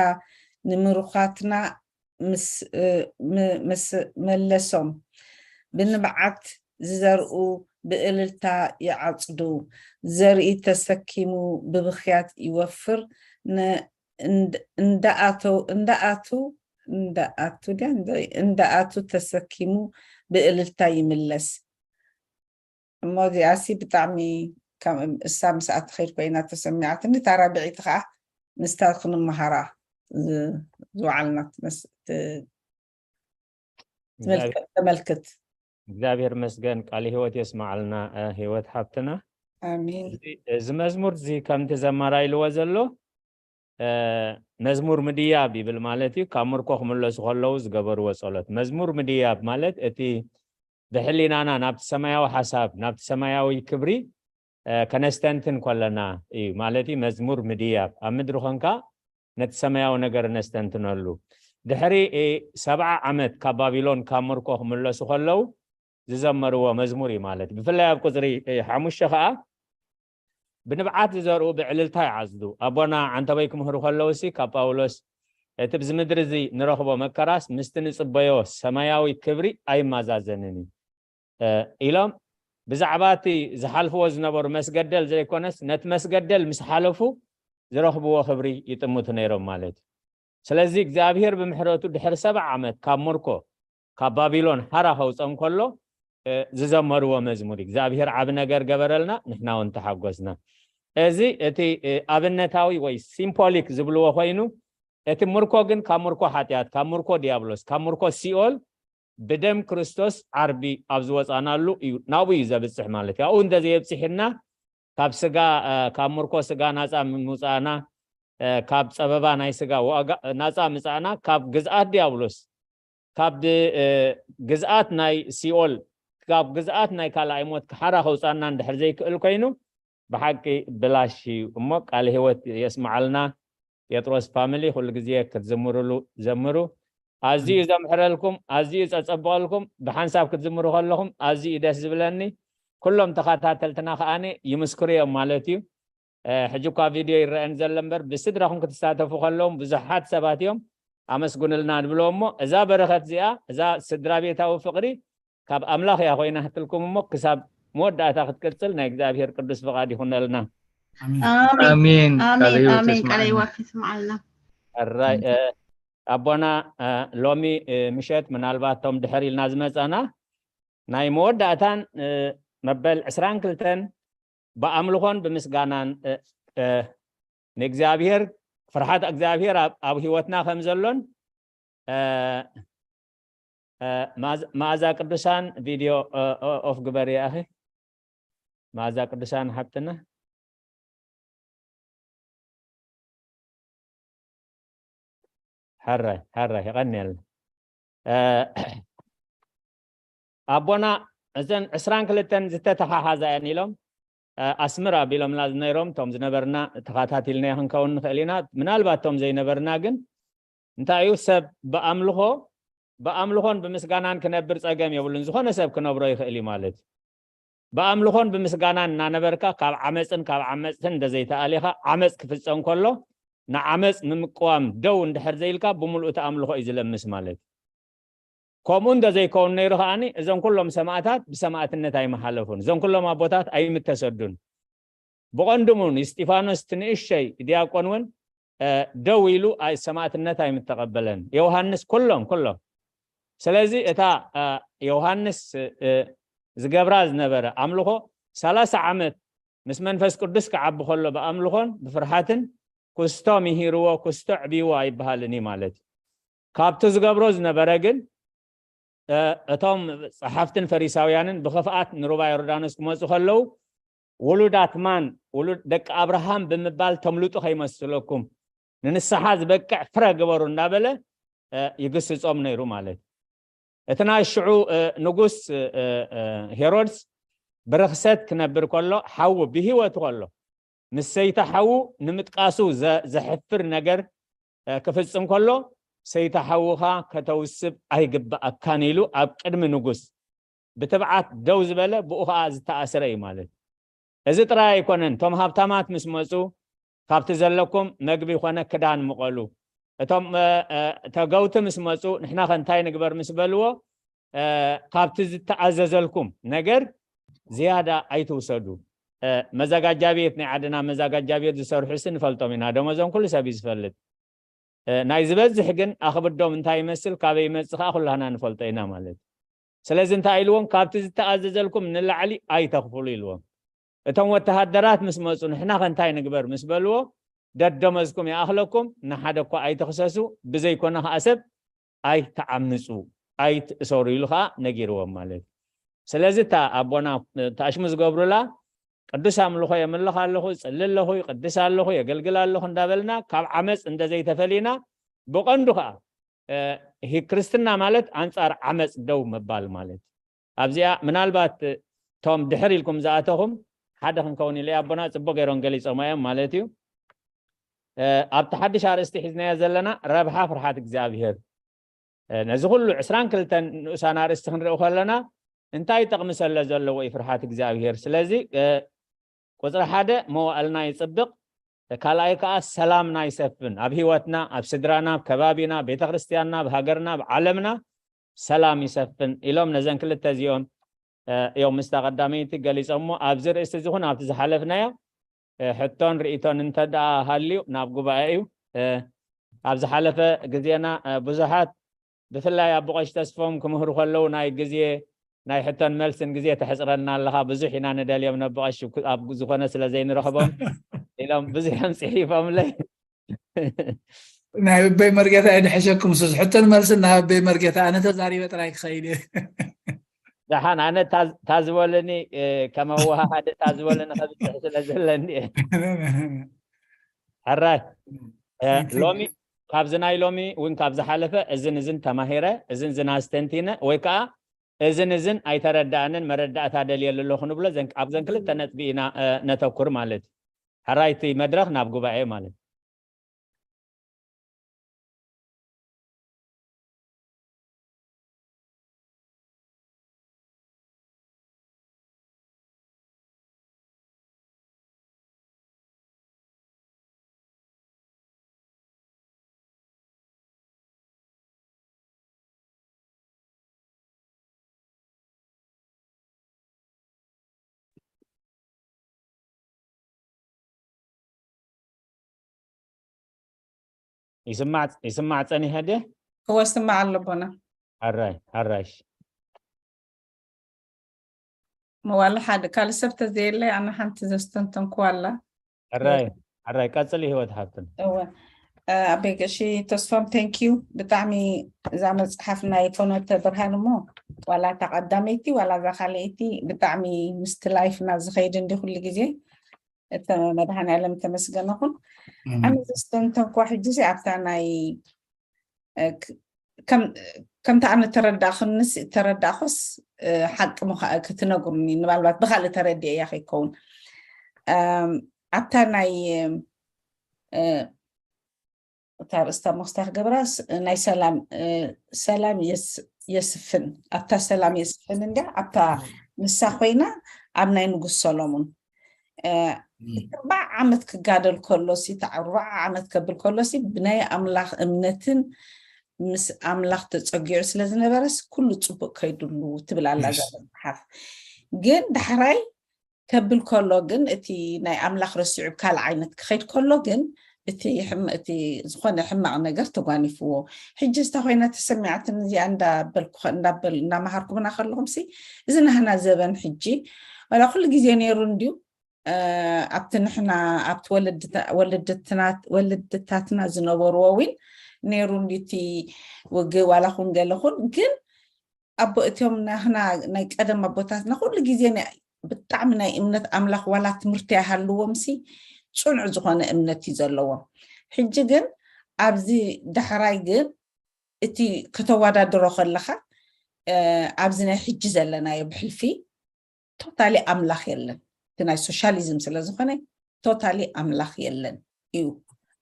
ንምሩኻትና ምስ፣ እ፣ ም-፣ ምስ መለሶም፣ ብንብዓት ዝዘርኡ ብእልልታ ይዓጽዱ። ዘርኢ ተሰኪሙ ብብኽያት ይወፍር። ን-፣ እንድ-፣ እንዳኣተው-፣ እንዳኣቱ፣ እንዳኣቱ ድያ? እንዳ-፣ እንዳኣቱ ተሰኪሙ ብእልልታ ይምለስ። እሞ እዚኣሲ ብጣዕሚ ከም እሳ ምስኣ ትኸይድ ኮይና ተሰሚዓትኒ። እታ ራብዐይቲ ኸዓ ምስታ ክንመሃራ ዝ-፣ ዝወዓልና ትመስ-፣ ት-፣ ትመልከ-፣ ተመልክት። እግዚኣብሔር መስገን፣ ቃለ ህይወት የስመዓልና፣ እ፣ ህይወት ሓብትና። ኣሜን። እዚ፣ እዚ መዝሙር እዚ ከምቲ ዘማራ ኢልዎ ዘሎ፣ እ፣ መዝሙር ምድያብ ይብል ማለት እዩ። ካብ ምርኮ ክምለሱ ከለዉ ዝገበርዎ ጸሎት። መዝሙር ምድያብ ማለት እቲ ብሕሊናና ናብቲ ሰማያዊ ሓሳብ፣ ናብቲ ሰማያዊ ክብሪ፣ እ፣ ከነስተንትን ከለና እዩ። ማለት እዩ መዝሙር ምድያብ። ኣብ ምድሪ ኾንካ ነቲ ሰማያዊ ነገር ነስተንትነሉ። ድሕሪ፣ እ፣ ሰብዓ ዓመት ካብ ባቢሎን ካብ ምርኮ ክምለሱ ከለዉ ዝዘመርዎ መዝሙር እዩ ማለት እዩ። ብፍላይ ኣብ ቁጽሪ፣ እ፣ ሓሙሽተ ኸዓ ብንብዓት ዝዘርኡ ብዕልልታ ይዓጽዱ። ኣቦና ዓንተቦይ ክምህሩ ከለዉ ሲ ካብ ጳውሎስ እቲ ብዚ ምድሪ እዚ ንረኽቦ መከራስ ምስቲ ንጽበዮ ሰማያዊ ክብሪ ኣይመዛዘንን እዩ፣ እ፣ ኢሎም ብዛዕባ እቲ ዝሓልፍዎ ዝነበሩ መስገደል ዘይኮነስ ነቲ መስገደል ምስ ሓለፉ ዝረኽብዎ ክብሪ ይጥምቱ ነይሮም ማለት እዩ። ስለዚ እግዚኣብሔር ብምሕረቱ ድሕሪ ሰብዓ ዓመት ካብ ምርኮ ካብ ባቢሎን ሓራ ከውፀም ከሎ፣ እ፣ ዝዘመርዎ መዝሙር እዩ። እግዚኣብሔር ዓቢ ነገር ገበረልና፣ ንሕና እውን ተሓጎስና። እዚ እቲ፣ እ፣ ኣብነታዊ ወይ ሲምቦሊክ ዝብልዎ ኮይኑ፣ እቲ ምርኮ ግን ካብ ምርኮ ሓጢኣት፣ ካብ ምርኮ ዲያብሎስ፣ ካብ ምርኮ ሲኦል ብደም ክርስቶስ ዓርቢ ኣብ ዝወፃናሉ እዩ፣ ናብኡ እዩ ዘብፅሕ ማለት እዩ። ኣብኡ እንተዘየብፅሕና ካብ ስጋ፣ እ፣ ካብ ምርኮ ስጋ ናፃ ምውፃእና፣ እ፣ ካብ ፀበባ ናይ ስጋ ዋጋ ናፃ ምፃእና፣ ካብ ግዝኣት ዲያብሎስ፣ ካብ ድ-፣ እ፣ ግዝኣት ናይ ሲኦል፣ ካብ ግዝኣት ናይ ካልኣይ ሞት ክሓራ ከውፃና እንድሕር ዘይክእል ኮይኑ፣ ብሓቂ ብላሽ እዩ። እሞ ቃለ ህይወት የስመዓልና። ጴጥሮስ ፋሚሊ ኩሉ ግዜ ክትዝምሩሉ ዘምሩ። ኣዝዩ እዩ ዘምሕረልኩም፣ ኣዝዩ እዩ ዘጸብቐልኩም። ብሓንሳብ ክትዝምሩ ከለኹም ኣዝዩ እዩ ደስ ዝብለኒ። ኩሎም ተኸታተልትና ከኣኒ ይምስክሩ እዮም ማለት እዩ። እ፣ ሕጂ እኳ ቪድዮ ይረአን ዘሎ እምበር፣ ብስድራኹም ክትሳተፉ ከለዎም ብዙሓት ሰባት እዮም። ኣመስጉንልና ንብሎ እሞ፣ እዛ በረኸት እዚኣ፣ እዛ ስድራ ቤታዊ ፍቕሪ ካብ ኣምላኽ እያ ኮይና ክትልኩም እሞ፣ ክሳብ መወዳእታ ክትቅጽል ናይ እግዚኣብሔር ቅዱስ ፍቓድ ይኹነልና። ኣሜን። ኣሜን። ኣሜን። ኣሜን። ቃለ ህይወት ኣሜን። ቃለ የስምዓልና። ህይወት ይስምዓልና። ሕራይ፣ እ፣ ኣቦና፣ እ፣ ሎሚ፣ እ፣ ምሸት ምናልባት እቶም ድሕር ኢልና ዝመጻና ናይ መወዳእታን፣ እ፣ መበል ዕስራን ክልተን ብኣምልኾን ብምስጋናን፣ እ፣ እ፣ ንእግዚኣብሔር፣ ፍርሓት እግዚኣብሔር ኣብ፣ ኣብ ህይወትና ከም ዘሎን፣ እ፣ እ፣ መኣዝ-፣ መኣዛ ቅዱሳን ቪድዮ፣ እ፣ እ፣ ኦፍ ግበሪ ኣኺ። መኣዛ ቅዱሳን ሓብትና። ሕራይ፣ ሕራይ፣ የቐንየልና። እ፣ ኣቦና፣ እዘን ዕስራን ክልተን ዝተተሓሓዛ እየን ኢሎም፣ እ፣ ኣስምር ኣቢሎምና ነይሮም። እቶም ዝነበርና ተኸታቲልና ክንከውን ንኽእል ኢና። ምናልባት እቶም ዘይነበርና ግን እንታይ እዩ፣ ሰብ ብኣምልኾ፣ ብኣምልኾን ብምስጋናን ክነብር ጸገም የብሉን። ዝኾነ ሰብ ክነብሮ ይኽእል እዩ ማለት እዩ። ብኣምልኾን ብምስጋናን እናነበርካ ካብ ዓመፅን ካብ ዓመፅትን እንተዘይተኣሊኻ፣ ዓመፅ ክፍፀም ከሎ ንዓመፅ ንምቅዋም ደው እንድሕር ዘይልካ ብምሉእ እቲ ኣምልኾ እዩ ዝለምስ ማለት እዩ። ከምኡ እንተዘይከውን ነይሩ ከኣኒ እዞም ኩሎም ሰማእታት ብሰማእትነት ኣይመሓለፉን። እዞም ኩሎም ኣቦታት ኣይምተሰዱን። ብቐንዱ እውን እስጢፋኖስ እቲ ንእሸይ ዲያቆን እውን፣ እ፣ ደው ኢሉ ኣይ-፣ ሰማእትነት ኣይምተቐበለን። ዮሃንስ፣ ኩሎም፣ ኩሎም። ስለዚ እታ፣ እ፣ ዮሃንስ፣ እ፣ ዝገብራ ዝነበረ ኣምልኾ ሰላሳ ዓመት ምስ መንፈስ ቅዱስ ክዓቢ ከሎ ብኣምልኾን ብፍርሃትን ክስቶ ምሂርዎ፣ ክስቶ ኣዕብይዎ ኣይበሃልን እዩ ማለት እዩ። ካብቲ ዝገብሮ ዝነበረ ግን፣ እ፣ እቶም ጸሓፍትን ፈሪሳውያንን ብኽፍኣት ንሩባ ዮርዳኖስ ክመጹ ከለዉ፣ ውሉዳት ማን፣ ውሉድ ደቂ ኣብርሃም ብምባል ተምልጡ ከይመስለኩም፣ ንንስሓ ዝበቅዕ ፍረ ግበሩ እንዳበለ ይግስጾም ነይሩ ማለት እዩ። እቲ ናይ ሽዑ ንጉስ ሄሮድስ ብርኽሰት ክነብር ከሎ፣ ሓዉ ብህይወቱ ከሎ ምስ ሰይቲ ሓዉ ንምጥቃሱ ዘሕፍር ነገር ክፍጽም ከሎ፣ ሰይቲ ሓውኻ ከተውስብ ኣይግብኣካን ኢሉ ኣብ ቅድሚ ንጉስ ብትብዓት ደው ዝበለ፣ ብኡ ኸዓ ዝተኣስረ እዩ ማለት። እዚ ጥራይ ኣይኮነን። እቶም ሃብታማት ምስ መጹ፣ ካብቲ ዘለኩም መግቢ ኮነ ክዳን ምቐሉ። እቶም ተገውቲ ምስ መጹ፣ ንሕና ከ እንታይ ንግበር ምስ በልዎ፣ ካብቲ ዝተኣዘዘልኩም ነገር ዝያዳ ኣይትውሰዱ። መዘጋጃ ቤት፣ ናይ ዓድና መዘጋጃ ቤት ዝሰርሑ ሲ ንፈልጦም ኢና፣ ደሞዞም ኩሉ ሰብ እዩ ዝፈልጥ። ናይ ዝበዝሕ ግን ኣኽብዶም እንታይ ይመስል፣ ካበይ ይመጽእ ከኣ ኩላህና ንፈልጦ ኢና ማለት እዩ። ስለዚ እንታይ ኢልዎም? ካብቲ ዝተኣዘዘልኩም ንላዕሊ ኣይተኽፍሉ ኢልዎም። እቶም ወተሃደራት ምስ መጹ፣ ንሕና ከ እንታይ ንግበር ምስ በልዎ፣ ደደመዝኩም ይኣኽለኩም፣ ንሓደ እኳ ኣይትኽሰሱ፣ ብዘይኮነ ከኣ ሰብ ኣይትዓምጹ፣ ኣይትእሰሩ ኢሉ ከኣ ነጊርዎም ማለት እዩ። ስለዚ እታ ኣቦና ተኣሽሙ ዝገብሩላ ቅዱስ ኣምልኾ የምልኽ ኣለኹ፣ ጽሊ ኣለኹ፣ ይቅድስ ኣለኹ፣ የገልግል ኣለኹ እንዳበልና ካብ ዓመፅ እንደዘይተፈሊና፣ ብቐንዱ ከዓ እ፣ ሂ-፣ ክርስትና ማለት ኣንጻር ዓመፅ ደው ምባል ማለት። ኣብዚኣ ምናልባት እቶም ድሕር ኢልኩም ዝኣተኹም ሓደ ክንከውን ኢለ ኣቦና ጽቡቅ ገይሮም ገሊጾም እዮም ማለት እዩ። እ፣ ኣብቲ ሓድሽ ኣርእስቲ ሒዝናዮ ዘለና ረብሓ ፍርሓት እግዚኣብሔር። እ፣ ነዚ ኩሉ ዕስራን ክልተን ንኡሳን ኣርእስቲ ክንርኢ ከለና እንታይ ጥቕሚ ስለ ዘለዎ እዩ ፍርሓት እግዚኣብሔር? ስለዚ፣ እ፣ ቁጽሪ ሓደ መዋእልና ይጽብቕ፣ ካልኣይ ከኣ ሰላምና ይሰፍን። ኣብ ህይወትና፣ ኣብ ስድራና፣ ኣብ ከባቢና፣ ቤተ ክርስቲያንና፣ ኣብ ሃገርና፣ ኣብ ዓለምና ሰላም ይሰፍን ኢሎም ነዘን ክልተ እዚኦም፣ እ፣ እዮም ምስታ ቀዳመይቲ ገሊጾሞ። ኣብዚ ርእሲ እዚ ኹን ኣብቲ ዝሓለፍናዮ፣ እ፣ ሕቶን ርእይቶን እንተ ደኣ ሃልዩ ናብ ጉባኤ እዩ። እ፣ ኣብ ዝሓለፈ ግዜና፣ እ፣ ብዙሓት ብፍላይ ኣቦ ቀሺ ተስፎም ክምህሩ ከለዉ ናይ ግዜ፣ ናይ ሕቶን መልስን ግዜ ተሕጽረና ኣለኻ፣ ብዙሕ ኢና ንደልዮም ነቦ ቀሺ፣ ኣብ ዝኾነ ስለ ዘይንረኽቦም ኢሎም ብዙሕ እዮም ጽሒፎምለይ። ናይ ኣቦይ መርጌታ እየ ድሕሸኩም፣ ሱስ ሕቶን መልስን ናይ ኣቦይ መርጌታ፣ ኣነ ተዛሪበ ጥራይ ክኸይድ እየ። ደሓን፣ ኣነ ታዝ-፣ ታዝበሉኒ፣ እ፣ ከም ኣወሃሃዲ ታዝበሉኒ ከብጽሕ ስለ ዘለኒ እየ። ሕራይ፣ እ፣ Thank you. ሎሚ፣ ካብዚ ናይ ሎሚ እውን ካብ ዝሓለፈ እዝን እዝን ተማሂረ፣ እዝን እዝን ኣስተንቲነ፣ ወይ ከዓ እዝን እዝን ኣይተረዳእንን መረዳእታ ደልየሉ ኣለኹ ንብሎ፣ ዘን-፣ ኣብዘን ክልተ ነጥቢ ኢና፣ እ፣ ነተኩር ማለት እዩ። ሕራይ፣ እቲ መድረኽ ናብ ጉባኤ ማለት እዩ። ይስማዕ፣ ይስማዕ ጸኒሐ ድየ? እወ፣ ይስማዕ ኣሎ ኣቦና። ሕራይ፣ ሕራይ። መዋሊ ሓደ ካልእ ሰብ ተዘየለ፣ ኣነ ሓንቲ ዘስተንተንኩ ኣላ። ሕራይ፣ ሕራይ፣ ቀጽሊ ህይወት ሓፍትና። እወ፣ እ፣ ኣቤ ቀሺ ተስፎም፣ thank you። ብጣዕሚ እዛ መጽሓፍ ናይ ፍኖተ ብርሃን እሞ፣ ዋላ እታ ቀዳመይቲ፣ ዋላ እዛ ካልኣይቲ፣ ብጣዕሚ ምስቲ ላይፍና ዝኸይድ እንዲ ኩሉ ግዜ። እተ-፣ መድኃኔዓለም ተመስገነ ኩን። ኣሜን። ኣነ ዘስተንተንኳ ሕጂ ሲ ኣብታ ናይ፣ እ፣ ክ-፣ ከም፣ ከምታ ኣነ ተረዳእኩንስ፣ ተረዳእኩስ፣ እ፣ ሓቂ ምዃ-፣ ክትነግሩኒ፣ ንባልባት ብኻልእ ተረዲኤያ ከይከውን። ኣም፣ ኣብታ ናይ፣ እ፣ እታ ርእስታ ሞክስታ ክገብራ ስ-፣ ናይ ሰላም፣ እ፣ ሰላም የስ-፣ የስፍን። ኣብታ ሰላም የስፍን እንድያ፣ ኣብታ ንሳ ኮይና ኣብ ናይ ንጉስ ሰሎሙን። እ፣ እም። ኣርባዓ ዓመት ክጋደል ከሎሲ፣ እታ ኣርባዓ ዓመት ከብል ከሎሲ፣ ብናይ ኣምላኽ እምነትን ምስ ኣምላኽ ተጸጊዑ ስለ ዝነበረስ፣ ኩሉ ጽቡቕ ከይድሉ ትብል ኣላ እዛ እሺ። መጽሓፍ። ግን ዳሕራይ ከብል ከሎ ግን፣ እቲ ናይ ኣምላኽ ረሲዑ ካልእ ዓይነት ክኸይድ ከሎ ግን፣ እቲ ሕም-፣ እቲ ዝኾነ ሕማቕ ነገር ተጓኒፍዎ። ሕጂ ዝታ ኮይና ተሰሚዓትኒ እዚኣ እንዳበልኩ፣ እንዳበል-፣ እንዳመሃርኩምና ከለኹምሲ፣ እዚ ናህና ዘበን ሕጂ፣ ዋላ ኩሉ ግዜ ነይሩ እንድዩ፣ እ፣ ኣብቲ ንሕና፣ ኣብቲ ወለድታ-፣ ወለድትና-፣ ወለድታትና ዝነበርዎ እውን ነይሩ እንድዩ፣ እቲ ውግእ ዋላ ኩን ገለ ኩን፣ ግን ኣቦ፣ እቶም ናህና ናይ ቀደም ኣቦታትና ኩሉ ግዜ ናይ፣ ብጣዕሚ ናይ እምነት ኣምላኽ ዋላ ትምህርቲ ኣይሃልዎምሲ፣ ጽኑዕ ዝኾነ እምነት እዩ ዘለዎም። ሕጂ ግን ኣብዚ ዳሕራይ ግን እቲ ከተወዳድሮ ከለኻ ኣብዚ ናይ ሕጂ ዘለናዮ ብሕልፊ ቶታሊ ኣምላኽ የለን። እቲ ናይ ሶሻሊዝም ስለ ዝኾነ ቶታሊ ኣምላኽ የለን እዩ።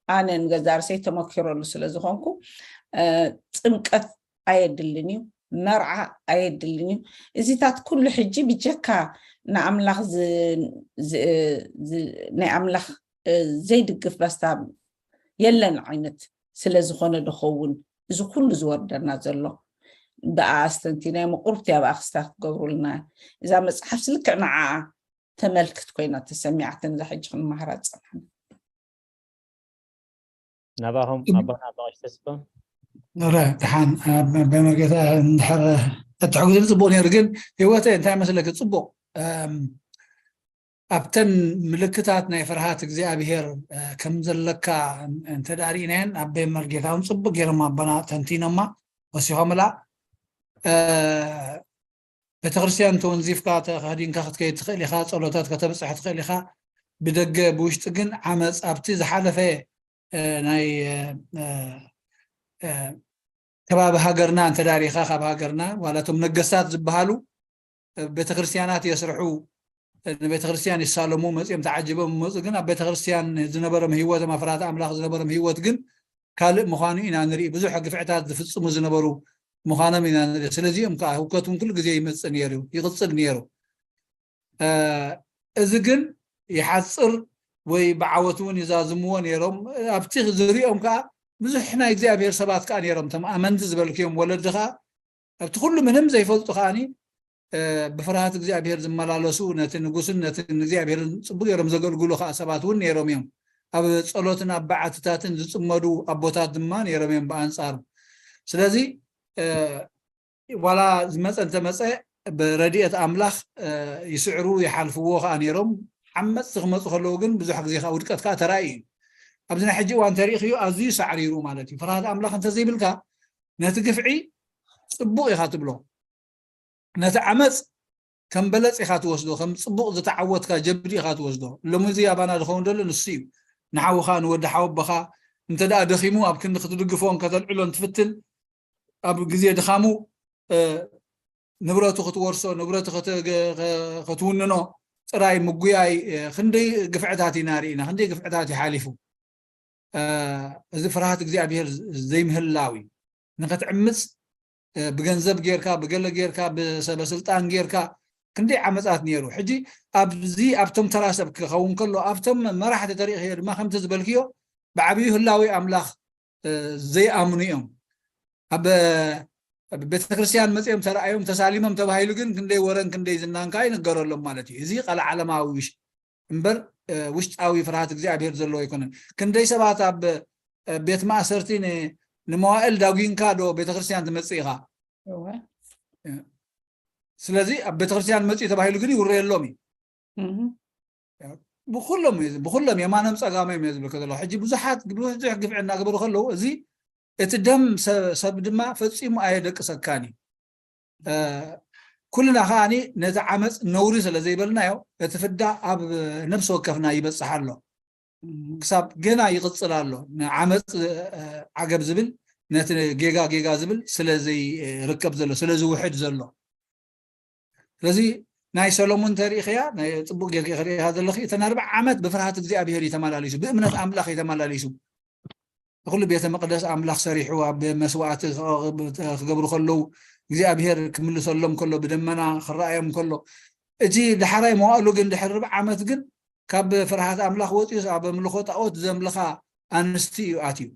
ኣነ ንገዛ ርሰይ ተመኪረሉ ስለ ዝኾንኩ ጽምቀት ኣየድልን እዩ፣ መርዓ ኣየድልን እዩ። እዚታት ኩሉ ሕጂ ብጀካ ንኣምላኽ ናይ ኣምላኽ ዘይድግፍ በስታ የለን ዓይነት ስለ ዝኾነ ድኸውን እዚ ኩሉ ዝወርደና ዘሎ። ብኣ ኣስተንቲናዮ ምቁርብቲ ኣብ ኣክስታት ክገብሩልና እዛ መፅሓፍ ስልክዕ ንዓ ተመልክት ኮይና ተሰሚዓትን እዛ ሕጂ ክንመሃራ ዝፀናሕና። ናባኹም ኣቦና ኣባሽ ተስፋ ረ ድሓን በመርጌታ እንድሕር እትሕግዙ ጽቡቅ ነይሩ። ግን ህይወተ እንታይ መስለኪ ጽቡቅ ኣብተን ምልክታት ናይ ፍርሃት እግዚኣብሔር ከም ዘለካ እንተዳሪእናየን ኣብ ቤመርጌታውን ጽቡቅ ገይሮም ኣቦና ተንቲኖማ ወሲኾምላ። ቤተክርስትያን ተወንዚፍካ ተኸዲንካ ክትከይድ ትኽእል ኢኻ፣ ጸሎታት ከተብጽሕ ትኽእል ኢኻ። ብደገ ብውሽጢ ግን ዓመፅ ኣብቲ ዝሓለፈ ናይ ከባቢ ሃገርና እንተዳሪኻ ካብ ሃገርና ዋላቶም ነገስታት ዝበሃሉ ቤተክርስትያናት የስርሑ ንቤተክርስትያን ይሳለሙ መፅኦም ተዓጅቦም መፁ ግን ኣብ ቤተክርስትያን ዝነበሮም ህይወቶም ኣፍራት ኣምላኽ ዝነበሮም ህይወት ግን ካልእ ምዃኑ ኢና ንርኢ ብዙሕ ግፍዕታት ዝፍፅሙ ዝነበሩ ምዃኖም ኢና ንርኢ ስለዚኦም ከዓ ህውከት እውን ኩሉ ግዜ ይመፅእ ነይሩ ይቕፅል ነይሩ እዚ ግን ይሓፅር ወይ ብዓወት እውን ይዛዝምዎ ነይሮም ኣብቲ ዝሪኦም ከዓ ብዙሕ ናይ እግዚኣብሔር ሰባት ከዓ ነይሮም ቶም ኣመንቲ ዝበልክዮም ወለዲ ከዓ ኣብቲ ኩሉ ምንም ዘይፈልጡ ከዓኒ ብፍርሃት እግዚኣብሔር ዝመላለሱ ነቲ ንጉስን ነቲ እግዚኣብሔርን ፅቡቅ ገይሮም ዘገልግሉ ከዓ ሰባት እውን ነይሮም እዮም ኣብ ፀሎትን ኣብ በዓትታትን ዝፅመዱ ኣቦታት ድማ ነይሮም እዮም ብኣንፃሩ ስለዚ ዋላ ዝመፀ እንተመፀ ብረድኤት ኣምላኽ ይስዕሩ ይሓልፍዎ ከዓ ነይሮም ዓመፅቲ ክመፁ ከለዉ ግን ብዙሕ ግዜ ከዓ ውድቀት ከዓ ተራእዩ እዩ ኣብዚ ናይ ሕጂ እዋን ተሪእኽዮ ኣዝዩ ሳዕሪሩ ማለት እዩ ፍርሃት ኣምላኽ እንተዘይብልካ ነቲ ግፍዒ ፅቡቅ ኢኻ ትብሎ ነቲ ዓመፅ ከም በለፅ ኢኻ ትወስዶ ከም ፅቡቅ ዝተዓወትካ ጀብዲ ኢኻ ትወስዶ ሎሚ እዚ ኣባና ዝኸውን ዘሎ ንሱ እዩ ንሓውኻ ንወዲ ሓወቦኻ እንተ ደኣ ደኺሙ ኣብ ክንዲ ክትድግፎን ከተልዕሎን ትፍትን ኣብ ግዜ ድኻሙ ንብረቱ ክትወርሶ ንብረቱ ክትውንኖ ጥራይ ምጉያይ ክንደይ ግፍዕታት ኢና ርኢና ክንደይ ግፍዕታት ይሓሊፉ እዚ ፍርሃት እግዚኣብሔር ዘይምህላው እዩ ንክትዕምፅ ብገንዘብ ጌርካ ብገለ ጌርካ ብሰበስልጣን ጌርካ ክንደይ ዓመፃት ነይሩ ሕጂ ኣብዚ ኣብቶም ተራ ሰብ ክኸውን ከሎ ኣብቶም መራሕቲ ተሪእክዮ ድማ ከምቲ ዝበልክዮ ብዓብዩ ህላዊ ኣምላኽ ዘይኣምኑ እዮም ኣብ ቤተክርስትያን መፅኦም ተረኣዮም ተሳሊሞም ተባሂሉ ግን ክንደይ ወረን ክንደይ ዝናን ከዓ ይንገረሎም ማለት እዩ እዚ ቃል ዓለማዊ እምበር ውሽጣዊ ፍርሃት እግዚኣብሔር ዘለዎ ኣይኮነን ክንደይ ሰባት ኣብ ቤት ማእሰርቲ ንመዋእል ዳጒንካ ዶ ቤተክርስትያን ትመፅእ ኢኻ ስለዚ ኣብ ቤተክርስትያን መፅኡ ተባሂሉ ግን ይውረየሎም እዩ ብኩሎም ብኩሎም የማኖም ፀጋሞም እየ ዝብልከ ዘለኹ ሕጂ ብዙሓት ብዙሕ ግፍዒ እናገበሩ ከለዉ እዚ እቲ ደም ሰብ ድማ ፈፂሙ ኣየደቅሰካን እዩ ኩልና ከዓኒ ነቲ ዓመፅ ነውሪ ስለ ዘይበልናዮ እቲ ፍዳ ኣብ ነብሲ ወከፍና ይበፅሕ ኣሎ ክሳብ ገና ይቕፅል ኣሎ ንዓመፅ ዓገብ ዝብል ነቲ ጌጋ ጌጋ ዝብል ስለ ዘይርከብ ዘሎ ስለ ዝውሕድ ዘሎ ስለዚ ናይ ሰሎሞን ተሪእኽያ ናይ ፅቡቅ ጌርካ ክሪእካ ዘለኺ እተን ኣርባዓ ዓመት ብፍርሃት እግዚኣብሄር እዩ ተመላሊሱ ብእምነት ኣምላኽ እዩ ተመላሊሱ ንኩሉ ቤተ መቅደስ ኣምላኽ ሰሪሑ ኣብ መስዋዕቲ ክገብሩ ከለዉ እግዚኣብሄር ክምልሰሎም ከሎ ብደመና ክረኣዮም ከሎ እቲ ዳሕራይ መዋእሉ ግን ድሕሪ ርብዓ ዓመት ግን ካብ ፍርሃት ኣምላኽ ወፂኡስ ኣብ ኣምልኾ ጣኦት ዘምልኻ ኣንስቲ እዩ ኣትዩ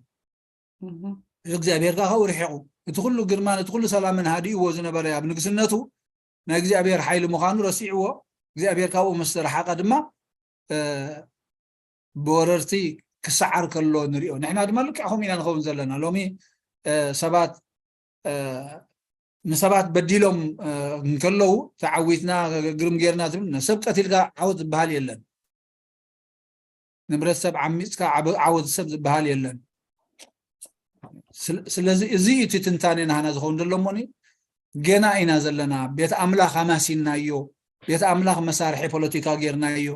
እግዚኣብሔር ከዓ ርሒቑ እቲ ኩሉ ግርማን እቲ ኩሉ ሰላምን ሃዲእዎ ዝነበረ ኣብ ንግስነቱ ናይ እግዚኣብሔር ሓይሊ ምዃኑ ረሲዕዎ እግዚኣብሔር ካብኡ ምስ ተረሓቐ ድማ ብወረርቲ ክሰዓር ከሎ ንሪኦ ንሕና ድማ ልክዕ ከምኡ ኢና ንኸውን ዘለና ሎሚ ሰባት ንሰባት በዲሎም እንከለዉ ተዓዊትና ግርም ጌርና ትብል ሰብ ቀቲልካ ዓወት ዝበሃል የለን ንብረት ሰብ ዓሚፅካ ዓወት ሰብ ዝበሃል የለን ስለዚ እዚ እቲ ትንታኔ ናህና ዝኸውን ዘሎ እሞኒ ገና ኢና ዘለና ቤት ኣምላኽ ኣማሲናዮ ቤት ኣምላኽ መሳርሒ ፖለቲካ ጌርናዮ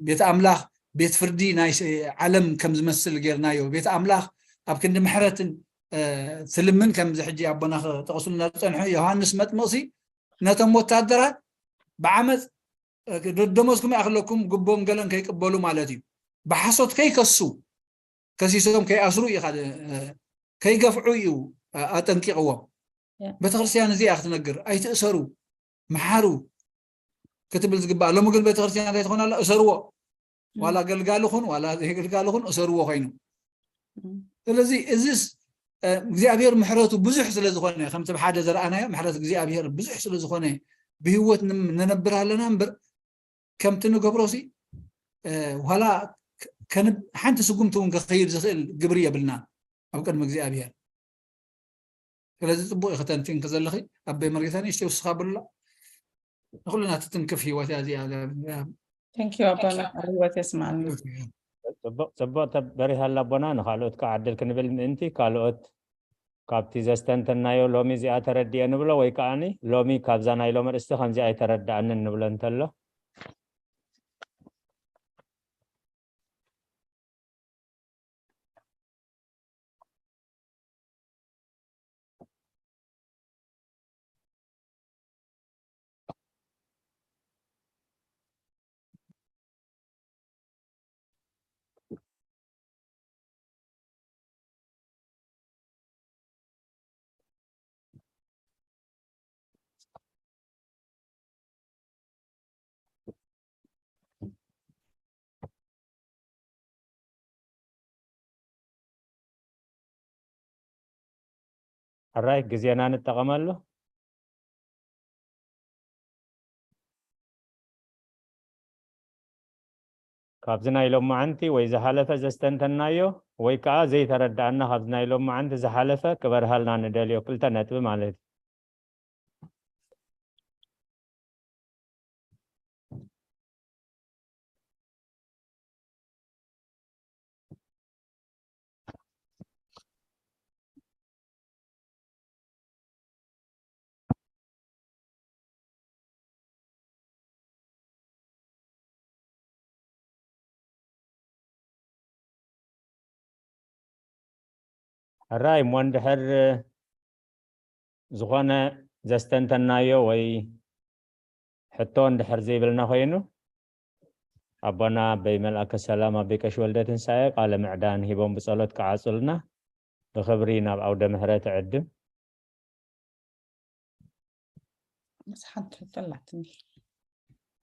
ቤት ኣምላኽ ቤት ፍርዲ ናይ ስ- ዓለም ከም ዝመስል ጌርናዮ። ቤት ኣምላኽ ኣብ ክንዲ ምሕረትን እ፣ ትልምን፣ ከምዚ ሕጂ ኣቦና ክጠቕሱልና ዝጸንሑ፣ ዮሃንስ መጥምቕሲ ነቶም ወታደራት ብዓመፅ፣ እ፣ ደሞዝኩም ይኣኽለኩም፣ ግቦም ገለን ከይቅበሉ ማለት እዩ፣ ብሓሶት ከይከሱ፣ ከሲሶም ከይኣስሩ እዩ፣ እ፣ ከይገፍዑ እዩ፣ እ፣ ኣጠንቂቕዎም። ያ። ቤተክርስትያን እዚኣ ክትነግር፣ ኣይትእሰሩ፣ መሓሩ ክትብል ዝግባእ። ሎሚ ግን ቤተክርስትያን እንታይ ትኾን ኣላ? እሰርዎ። ዋላ ገልጋሊ ኹን ዋላ ዘይገልጋሊ ኹን እሰርዎ ኮይኑ። ስለዚ እዚስ እግዚኣብሔር ምሕረቱ ብዙሕ ስለ ዝኾነ፣ ከምቲ ብሓደ ዝረኣናዮ ምሕረት እግዚኣብሔር ብዙሕ ስለ ዝኾነ፣ ብህይወት ንነብር ኣለና እምበር፣ ከምቲ ንገብሮሲ ዋላ ሓንቲ ስጉምቲ እውን ክኸይድ ዝኽእል ግብሪ የብልናን ኣብ ቅድሚ እግዚኣብሔር። ስለዚ ፅቡቅ እዩ ከተንቲንክ ዘለኺ። ኣበይ መርጌታ ንእሽተይ ውስኻ ብሉላ። ንኩልና ትትንክፍ ህይወት እያ እዚኣ። Thank you ኣቦና፣ ቃል ህይወት የስማዕና። ፅቡቅ፣ ፅቡቅ ተበሪሃላ ኣቦና። ንካልኦት ከዓ ዕድል ክንብል ምእንቲ፣ ካልኦት ካብቲ ዘስተንተናዮ ሎሚ እዚኣ ተረዲኤ ንብሎ፣ ወይ ከዓኒ ሎሚ ካብዛ ናይ ሎሚ ርእስቲ ከምዚ ኣይተረዳኣንን ንብሎ እንተሎ። ሕራይ ግዜና ንጠቐመሉ። ካብዚ ናይ ሎማዓንቲ ወይ ዝሓለፈ ዘስተንተናዮ ወይ ከዓ ዘይተረዳኣና ካብዚ ናይ ሎማዓንቲ ዝሓለፈ ክበርሃልና ንደልዮ ክልተ ነጥቢ ማለት እዩ። ሕራይ እሞ እንድሕር ዝኾነ ዘስተንተናዮ ወይ ሕቶ እንድሕር ዘይብልና ኮይኑ ኣቦና ኣበይ መልኣከ ሰላም ኣበይ ቀሺ ወልደ ትንሳኤ ቃለ ምዕዳን ሂቦም ብጸሎት ክዓጹልና ብኽብሪ ናብ ኣውደ ምሕረት ዕድም። ምስ ሓንቲ ሕቶ ኣላትኒ።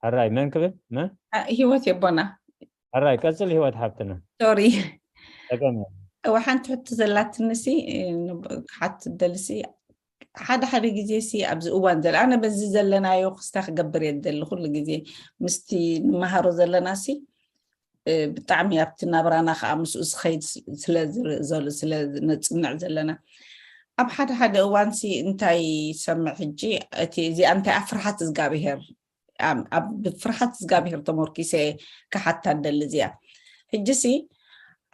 ሕራይ መን ክብል መን? አ፣ ህይወት የቦና። ሕራይ ቀጽል ህይወት ሓብትና። ሶሪ። ጸገም እወ ሓንቲ ሕቶ ዘላትኒ ሲ፣ እ፣ ንብ-፣ ክሓት ደልሲ ሓደ ሓደ ግዜ ሲ ኣብዚ እዋን ዘለ ኣነ በዚ ዘለናዮ ክስታ ክገብር እየ ዝደሊ ኩሉ ግዜ ምስቲ ንመሃሮ ዘለና ሲ፣ እ፣ ብጣዕሚ ኣብቲ ናብራና ከዓ ምስኡ ዝኸይድ ስ-፣ ስለ ዝር-፣ ዘሎ ስለ ነጽንዕ ዘለና ኣብ ሓደ ሓደ እዋን ሲ እንታይ ሰምዕ ሕጂ እቲ እዚኣ እንታይ ኣብ ፍርሃት እግዚኣብሄር ኣብ ኣብ ፍርሃት እግዚኣብሄር ተመርኪሰ ክሓታ ደሊ እዚኣ። ሕጂ ሲ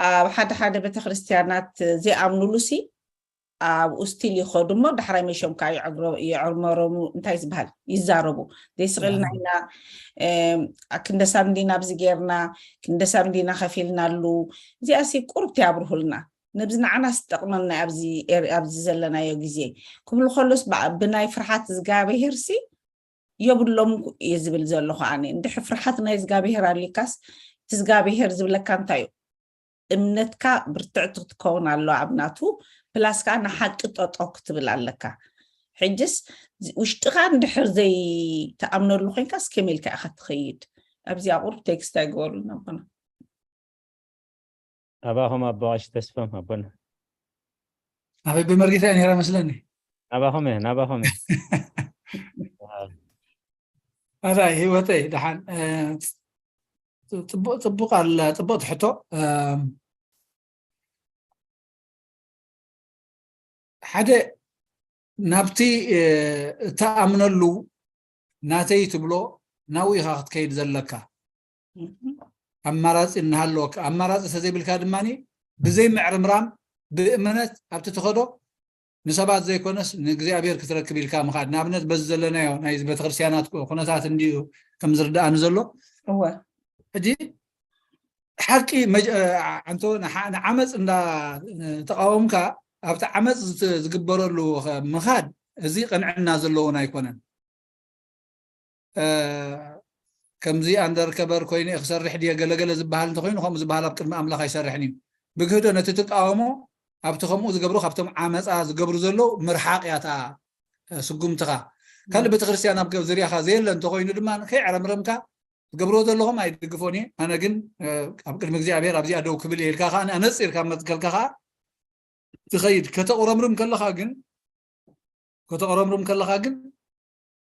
ኣብ ሓደ ሓደ ቤተክርስትያናት ዘይኣምኑሉ ሲ ኣብኡ ስቲል ይኸዱ እሞ ዳሕራይ መሾም ከዓ ይዕግሮ-፣ ይዕመረሙ እንታይ ዝበሃል ይዛረቡ። ዘይስቕ ኢልና ኢና፣ ክንደ ሳንዲና ኣብዚ ጌርና፣ ክንደ ሳንዲና ከፊልናሉ። እዚኣ ሲ ቁርብቲ ኣብርሁልና። ነብዚ ንዓና ዝጠቕመና ኣብዚ ኤር-፣ ኣብዚ ዘለናዮ ግዜ ክብሉ ከሎስ ብኣ-፣ ብናይ ፍርሓት እግዚኣብሄር ሲ የብሎም እየ ዝብል ዘለኹ ኣነ። እንድሕር ፍርሓት ናይ እግዚኣብሄር ኣልዩካስ እቲ እግዚኣብሄር ዝብለካ እንታይ እዩ? እምነትካ ብርትዕቲ ክትከውን ኣለዋ ኣብ ናቱ፣ ፕላስ ከዓ ንሓቂ ጠጠው ክትብል ኣለካ። ሕጅስ ውሽጥኻ እንድሕር ዘይተኣምነሉ ኮይንካ እስከመይ ኢልካ ኢኻ ትኸይድ? ኣብዚኣ ቁሩብ ቴክስት ኣይግበሩልና ኣቦና። ኣባኹም ኣቦ ቀሺ ተስፎም ኣቦና። ኣበይ ብመርጌታ እያ ነይራ መስለኒ። ናባኹም እየ ናባኹም እየ። ኣራይ ህይወተይ ደሓን፣ እ፣ ጽቡቅ ጽቡቅ ኣላ ጽቡቅ ትሕቶ። እ፣ ሓደ ናብቲ፣ እ፣ እትኣምነሉ ናተይ ትብሎ ናብኡ ኢኻ ክትከይድ ዘለካ። ኣማራፂ እናሃለወካ፣ ኣማራፂ ተዘይብልካ ድማ ብዘይ ምዕርምራም ብእምነት ኣብቲ ትኸዶ ንሰባት ዘይኮነስ ንእግዚኣብሔር ክትረክብ ኢልካ ምኻድ። ንኣብነት በዚ ዘለናዮ ናይ ቤተክርስትያናት ኩነታት እንዲዩ ከም ዝርድኣኒ ዘሎ። እወ። ሕጂ ሓቂ መጅ- ኣንቶ ንዓ- ንዓመፅ እንዳ ተቃወምካ ኣብቲ ዓመፅ ዝት- ዝግበረሉ ከ- ምኻድ፣ እዚ ቅንዕና ዘለዎን ኣይኮነን። እ፣ ከምዚ ኣንደርከበር ኮይኑ እየ ክሰርሕ ድየ ገለገለ ዝበሃል እንተኮይኑ፣ ከምኡ ዝበሃል ኣብ ቅድሚ ኣምላኽ ኣይሰርሕን እዩ። ብግህዶ ነቲ ትቃወሞ ኣብቲ ከምኡ ዝገብሩ ካብቶም ዓመፃ ዝገብሩ ዘለዉ ምርሓቅ እያ እታ፣ እ፣ ስጉምትኻ። ካልእ ቤተክርስትያን ኣብ ገ- ዝርያኻ ዘየለ እንተኮይኑ ድማ ከይዕረምረምካ ዝገብርዎ ዘለኹም ኣይድግፎን እየ። ኣነ ግን፣ እ፣ ኣብ ቅድሚ እግዚኣብሔር ኣብዚኣ ደው ክብል እየ ኢልካ ከዓ ኣነፂርካ መትከልካ ከዓ ትኸይድ። ከተቑረምርም ከለኻ ግን፣ ከተቑረምርም ከለኻ ግን፣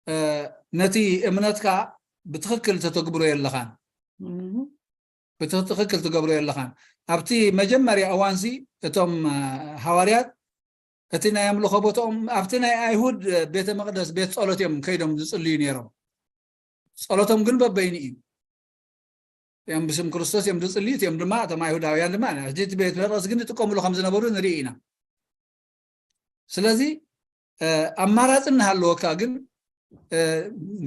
እ፣ ነቲ እምነትካ ብትኽክል ተተግብሮ የለኻን። እም፣ ብትኽክል ትገብሮ የለኻን። ኣብቲ መጀመርያ እዋንሲ እቶም፣ እ፣ ሃዋርያት እቲ ናይ ኣምልኾ ቦታኦም ኣብቲ ናይ ኣይሁድ፣ እ፣ ቤተ መቕደስ፣ ቤት ጸሎት እዮም ከይዶም ዝጽልዩ ነይሮም። ጸሎቶም ግን በበይኑ እዩ። እዮም ብስም ክርስቶስ እዮም ዝጽልዩ፣ እቲኦም ድማ እቶም ኣይሁዳውያን ድማ ሕጂ እቲ ቤት መቕደስ ግን ይጥቀምሉ ከም ዝነበሩ ንርኢ ኢና። ስለዚ፣ እ፣ ኣማራጺ እናሃለወካ ግን፣ እ፣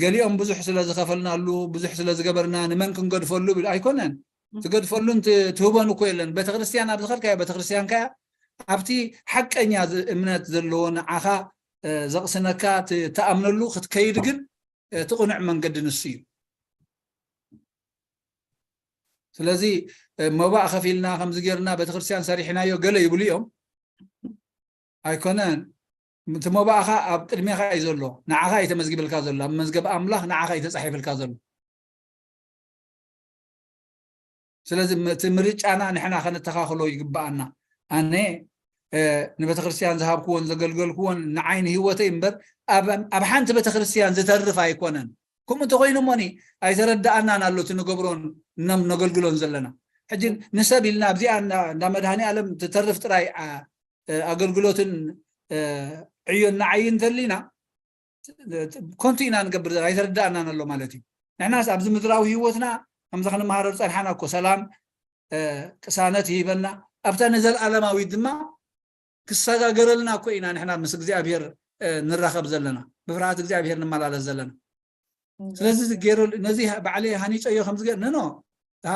ገሊኦም ብዙሕ ስለ ዝኸፈልናሉ፣ ብዙሕ ስለ ዝገበርና ንመን ክንገድፈሉ ብል ኣይኮነን። ትገድፈሉን ት- ትህቦን እኮ የለን። ቤተክርስትያን ኣብ ዝኸድካዮ ቤተክርስትያን ከያ ኣብቲ ሓቀኛ ዝ- እምነት ዘለዎ ንዓኻ፣ እ፣ ዘቕስነካ ት- ትኣምነሉ ክትከይድ ግን፣ እ፣ እቲ ቅኑዕ መንገዲ ንሱ እዩ። ስለዚ፣ እ፣ መባእ ከፊልና ከምዚ ጌርና ቤተክርስትያን ሰሪሕናዮ ገለ ይብሉ እዮም። ኣይኮነን። እቲ መባእኻ ኣብ ቅድሜኻ እዩ ዘሎ። ንዓኻ እዩ ተመዝጊብልካ ዘሎ። ኣብ መዝገብ ኣምላኽ ንዓኻ እዩ ተጻሒፍልካ ዘሎ። ስለዚ ም- እቲ ምርጫና ንሕና ከነተኻኽሎ ይግብኣና። ኣነ፣ እ፣ ንቤተክርስትያን ዝሃብክዎን ዘገልገልክዎን ንዓይ ንህይወተይ እምበር ኣብ ኣብ ሓንቲ ቤተክርስትያን ዝተርፍ ኣይኮነን። ከምኡ እንተኮይኑ እሞኒ ኣይተረድኣናን ኣሎ እቲ ንገብሮን እኖም ነገልግሎን ዘለና። ሕጂ ንሰብ ኢልና ኣብዚኣ እንዳ እንዳ መድሃኒ ኣለም ትተርፍ ጥራይ፣ ኣ- ኣገልግሎትን፣ እ፣ ዕዮን ንዓይ እንተሊና ኮንቱ ኢና ንገብር ዘለና፣ ኣይተረዳእናን ኣሎ ማለት እዩ። ንሕናስ ኣብዚ ምድራዊ ህይወትና ከምዛ ክንመሃረሉ ጸንሓና እኮ ሰላም፣ እ፣ ቅሳነት ይህበና፣ ኣብታ ንዘለኣለማዊት ድማ ክሰጋገረልና እኮ ኢና ንሕና ምስ እግዚኣብሔር፣ እ፣ ንራኸብ ዘለና፣ ብፍርሃት እግዚኣብሔር ንመላለስ ዘለና። ስለዚ እዚ ገይሩ ነዚ ባዕለይ ሃኒፀዮ ከምዚ ገ- ኖ ኖ፣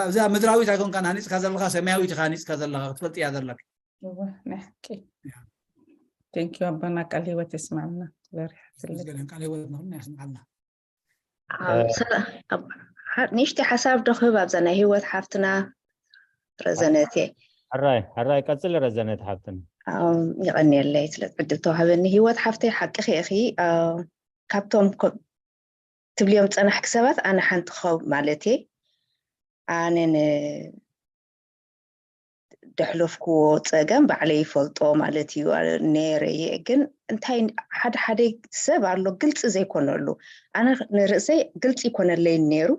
እዛ ምድራዊት ኣይኮንካን ሃኒፅካ ዘለካ፣ ሰማያዊት ኢኻ ሃኒፅካ ዘለካ ክትፈልጥ እያ ዘለካ። እወ፣ ናይ ሓቂ። ቴንኪዩ ኣቦና፣ ቃል ህይወት የስማዕና። በሪሓትለይ። መስገን ቃል ህይወት ንኹልና ያስምዓልና። ኣም፣ ሰ- ኣብ- ሓ- ንእሽተይ ሓሳብ ዶ ክህብ ኣብዛ ናይ ህይወት ሓፍትና ረዘነቴ? ሕራይ ሕራይ ቀጽሊ ረዘነት ሓፍትና። ኣም፣ የቐንየለይ ስለ ዕድል ተዋህበኒ። ህይወት ሓፍተይ፣ ሓቅኺ ኢኺ። ኣ፣ ካብቶም ኮ- ትብልዮም ጸናሕኪ ሰባት ኣነ ሓንቲ ክኸው ማለቴ፣ ኣነ ን- ደሕለፍክዎ ጸገም ባዕለይ ይፈልጦ ማለት እዩ። ነይረ እየ፣ ግን እንታይ ሓደ ሓደ ሰብ ኣሎ ግልጺ ዘይኮነሉ። ኣነ ንርእሰይ ግልጺ ይኮነለይ ነይሩ።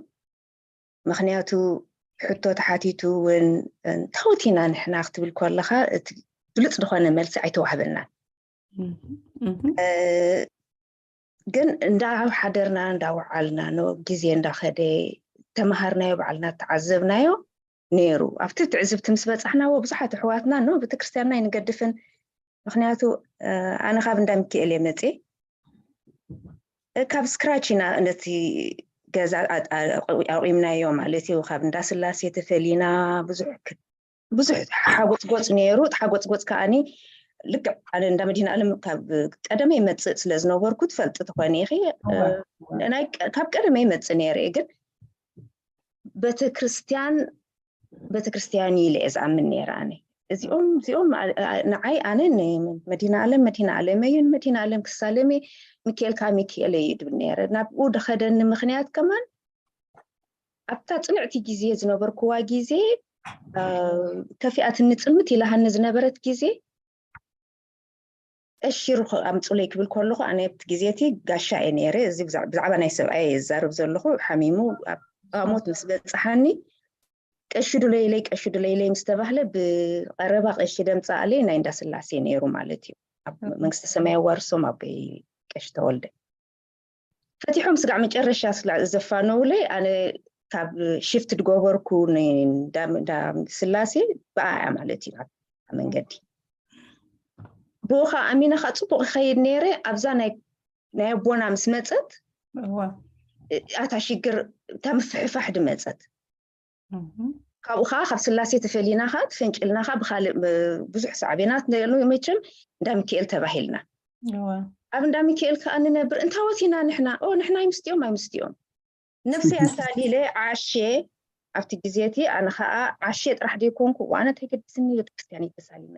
ምኽንያቱ ሕቶ ተሓቲቱ እውን እንታወት ኢና ንሕና ክትብል ከለኻ እቲ ግልጽ ዝኾነ መልሲ ኣይተዋህበናን። እህ፣ እህ። እ፣ ግን እንዳሓደርና እንዳወዓልና ኖ ግዜ እንዳኸደ ተመሃርናዮ ባዕልና ተዓዘብናዮ ነይሩ። ኣብቲ ትዕዝብቲ ምስ በጻሕናዎ ብዙሓት ኣሕዋትና ኖ ቤተክርስትያንና ኣይንገድፍን። ምኽንያቱ እ፣ ኣነ ካብ እንዳ ሚካኤል እየ መፅየ። እ፣ ካብ ስክራች ኢና ነቲ ገዛ ኣ- ኣ- ኣቑምናዮ ማለት እዩ። ካብ እንዳ ስላሴ ተፈሊና ብዙሕ ክ- ብዙሕ ሓጎፅጎፅ ነይሩ። እቲ ሓጎፅጎፅ ከዓኒ ልክዕ ኣነ እንዳ መድሃኔ ዓለም ካብ ቀደመ ይመፅእ ስለ ዝነበርኩ ትፈልጢ ትኾኒ ኢኺ። እ፣ ናይ ቀ- ካብ ቀደመ ይመፅእ ነይረ እየ፣ ግን ቤተክርስትያን ቤተክርስትያን ኢለ እየ ዝኣምን ነይረ ኣነ። እዚኦም እዚኦም ኣ- ኣ- ንዓይ ኣነ ን- መድሃኔ ዓለም መድሃኔ ዓለም እዩ፣ ንመድሃኔ ዓለም ክሳለም እየ፣ ሚካኤል ከዓ ሚካኤል እዩ ድብል ነይረ። ናብኡ ድኸደኒ ምኽንያት ከማን ኣብታ ፅንዕቲ ግዜ ዝነበርኩዋ ግዜ እ፣ ከፊኣትኒ ፅልምት ኢላሃኒ ዝነበረት ግዜ ቀሺሩ ኸ- ኣምፁለይ ክብል ከለኹ ኣነ ኣብቲ ግዜ እቲ ጋሻ እየ ነይረ። እዚ ብዛ- ብዛዕባ ናይ ሰብኣይ እየ ዝዛረብ ዘለኹ። ሓሚሙ ኣብ ኣብ ሞት ምስ በፅሓኒ ቀሺ ድለይለይ ቀሺ ድለይለይ ምስ ተባህለ ብቐረባ ቀሺ ደምፃኣለይ ናይ እንዳስላሴ ነይሩ ማለት እዩ። ኣብ መንግስተ ሰማይ ኣዋርሶም ኣቦይ ቀሺ ተወልደ ፈቲሖም ስጋዕ መጨረሻ ስላ ዘፋነውለይ ኣነ ካብ ሽፍት ድገበርኩ ን- እንዳ እንዳ ስላሴ ብኣያ ማለት እዩ ኣብ መንገዲ ብኡ ከዓ ኣሚነ ከዓ ፅቡቅ ይኸይድ ነይረ። ኣብዛ ናይ ናይ ኣቦና ምስ መፀት እወ። ኣታ ሽግር እታ ምፍሕፋሕ ድመፀት እህም። ካብኡ ከዓ ካብ ስላሴ ተፈሊና ከዓ ተፈንጭልና ከዓ ብካልእ ብዙሕ ሳዕቤናት ነሉ። መቸም እንዳ ሚካኤል ተባሂልና ኣብ እንዳ ሚካኤል ከዓ ንነብር እንታወት ኢና ንሕና ንሕና ኣይምስጢኦም ኣይምስጢኦም ነብሰይ ኣታሊለ ዓሼ ኣብቲ ግዜ እቲ ኣነ ከዓ ዓሼ ጥራሕ ዘይኮንኩ ዋነ ተገድስኒ ቤተክርስትያን ተሳሊመ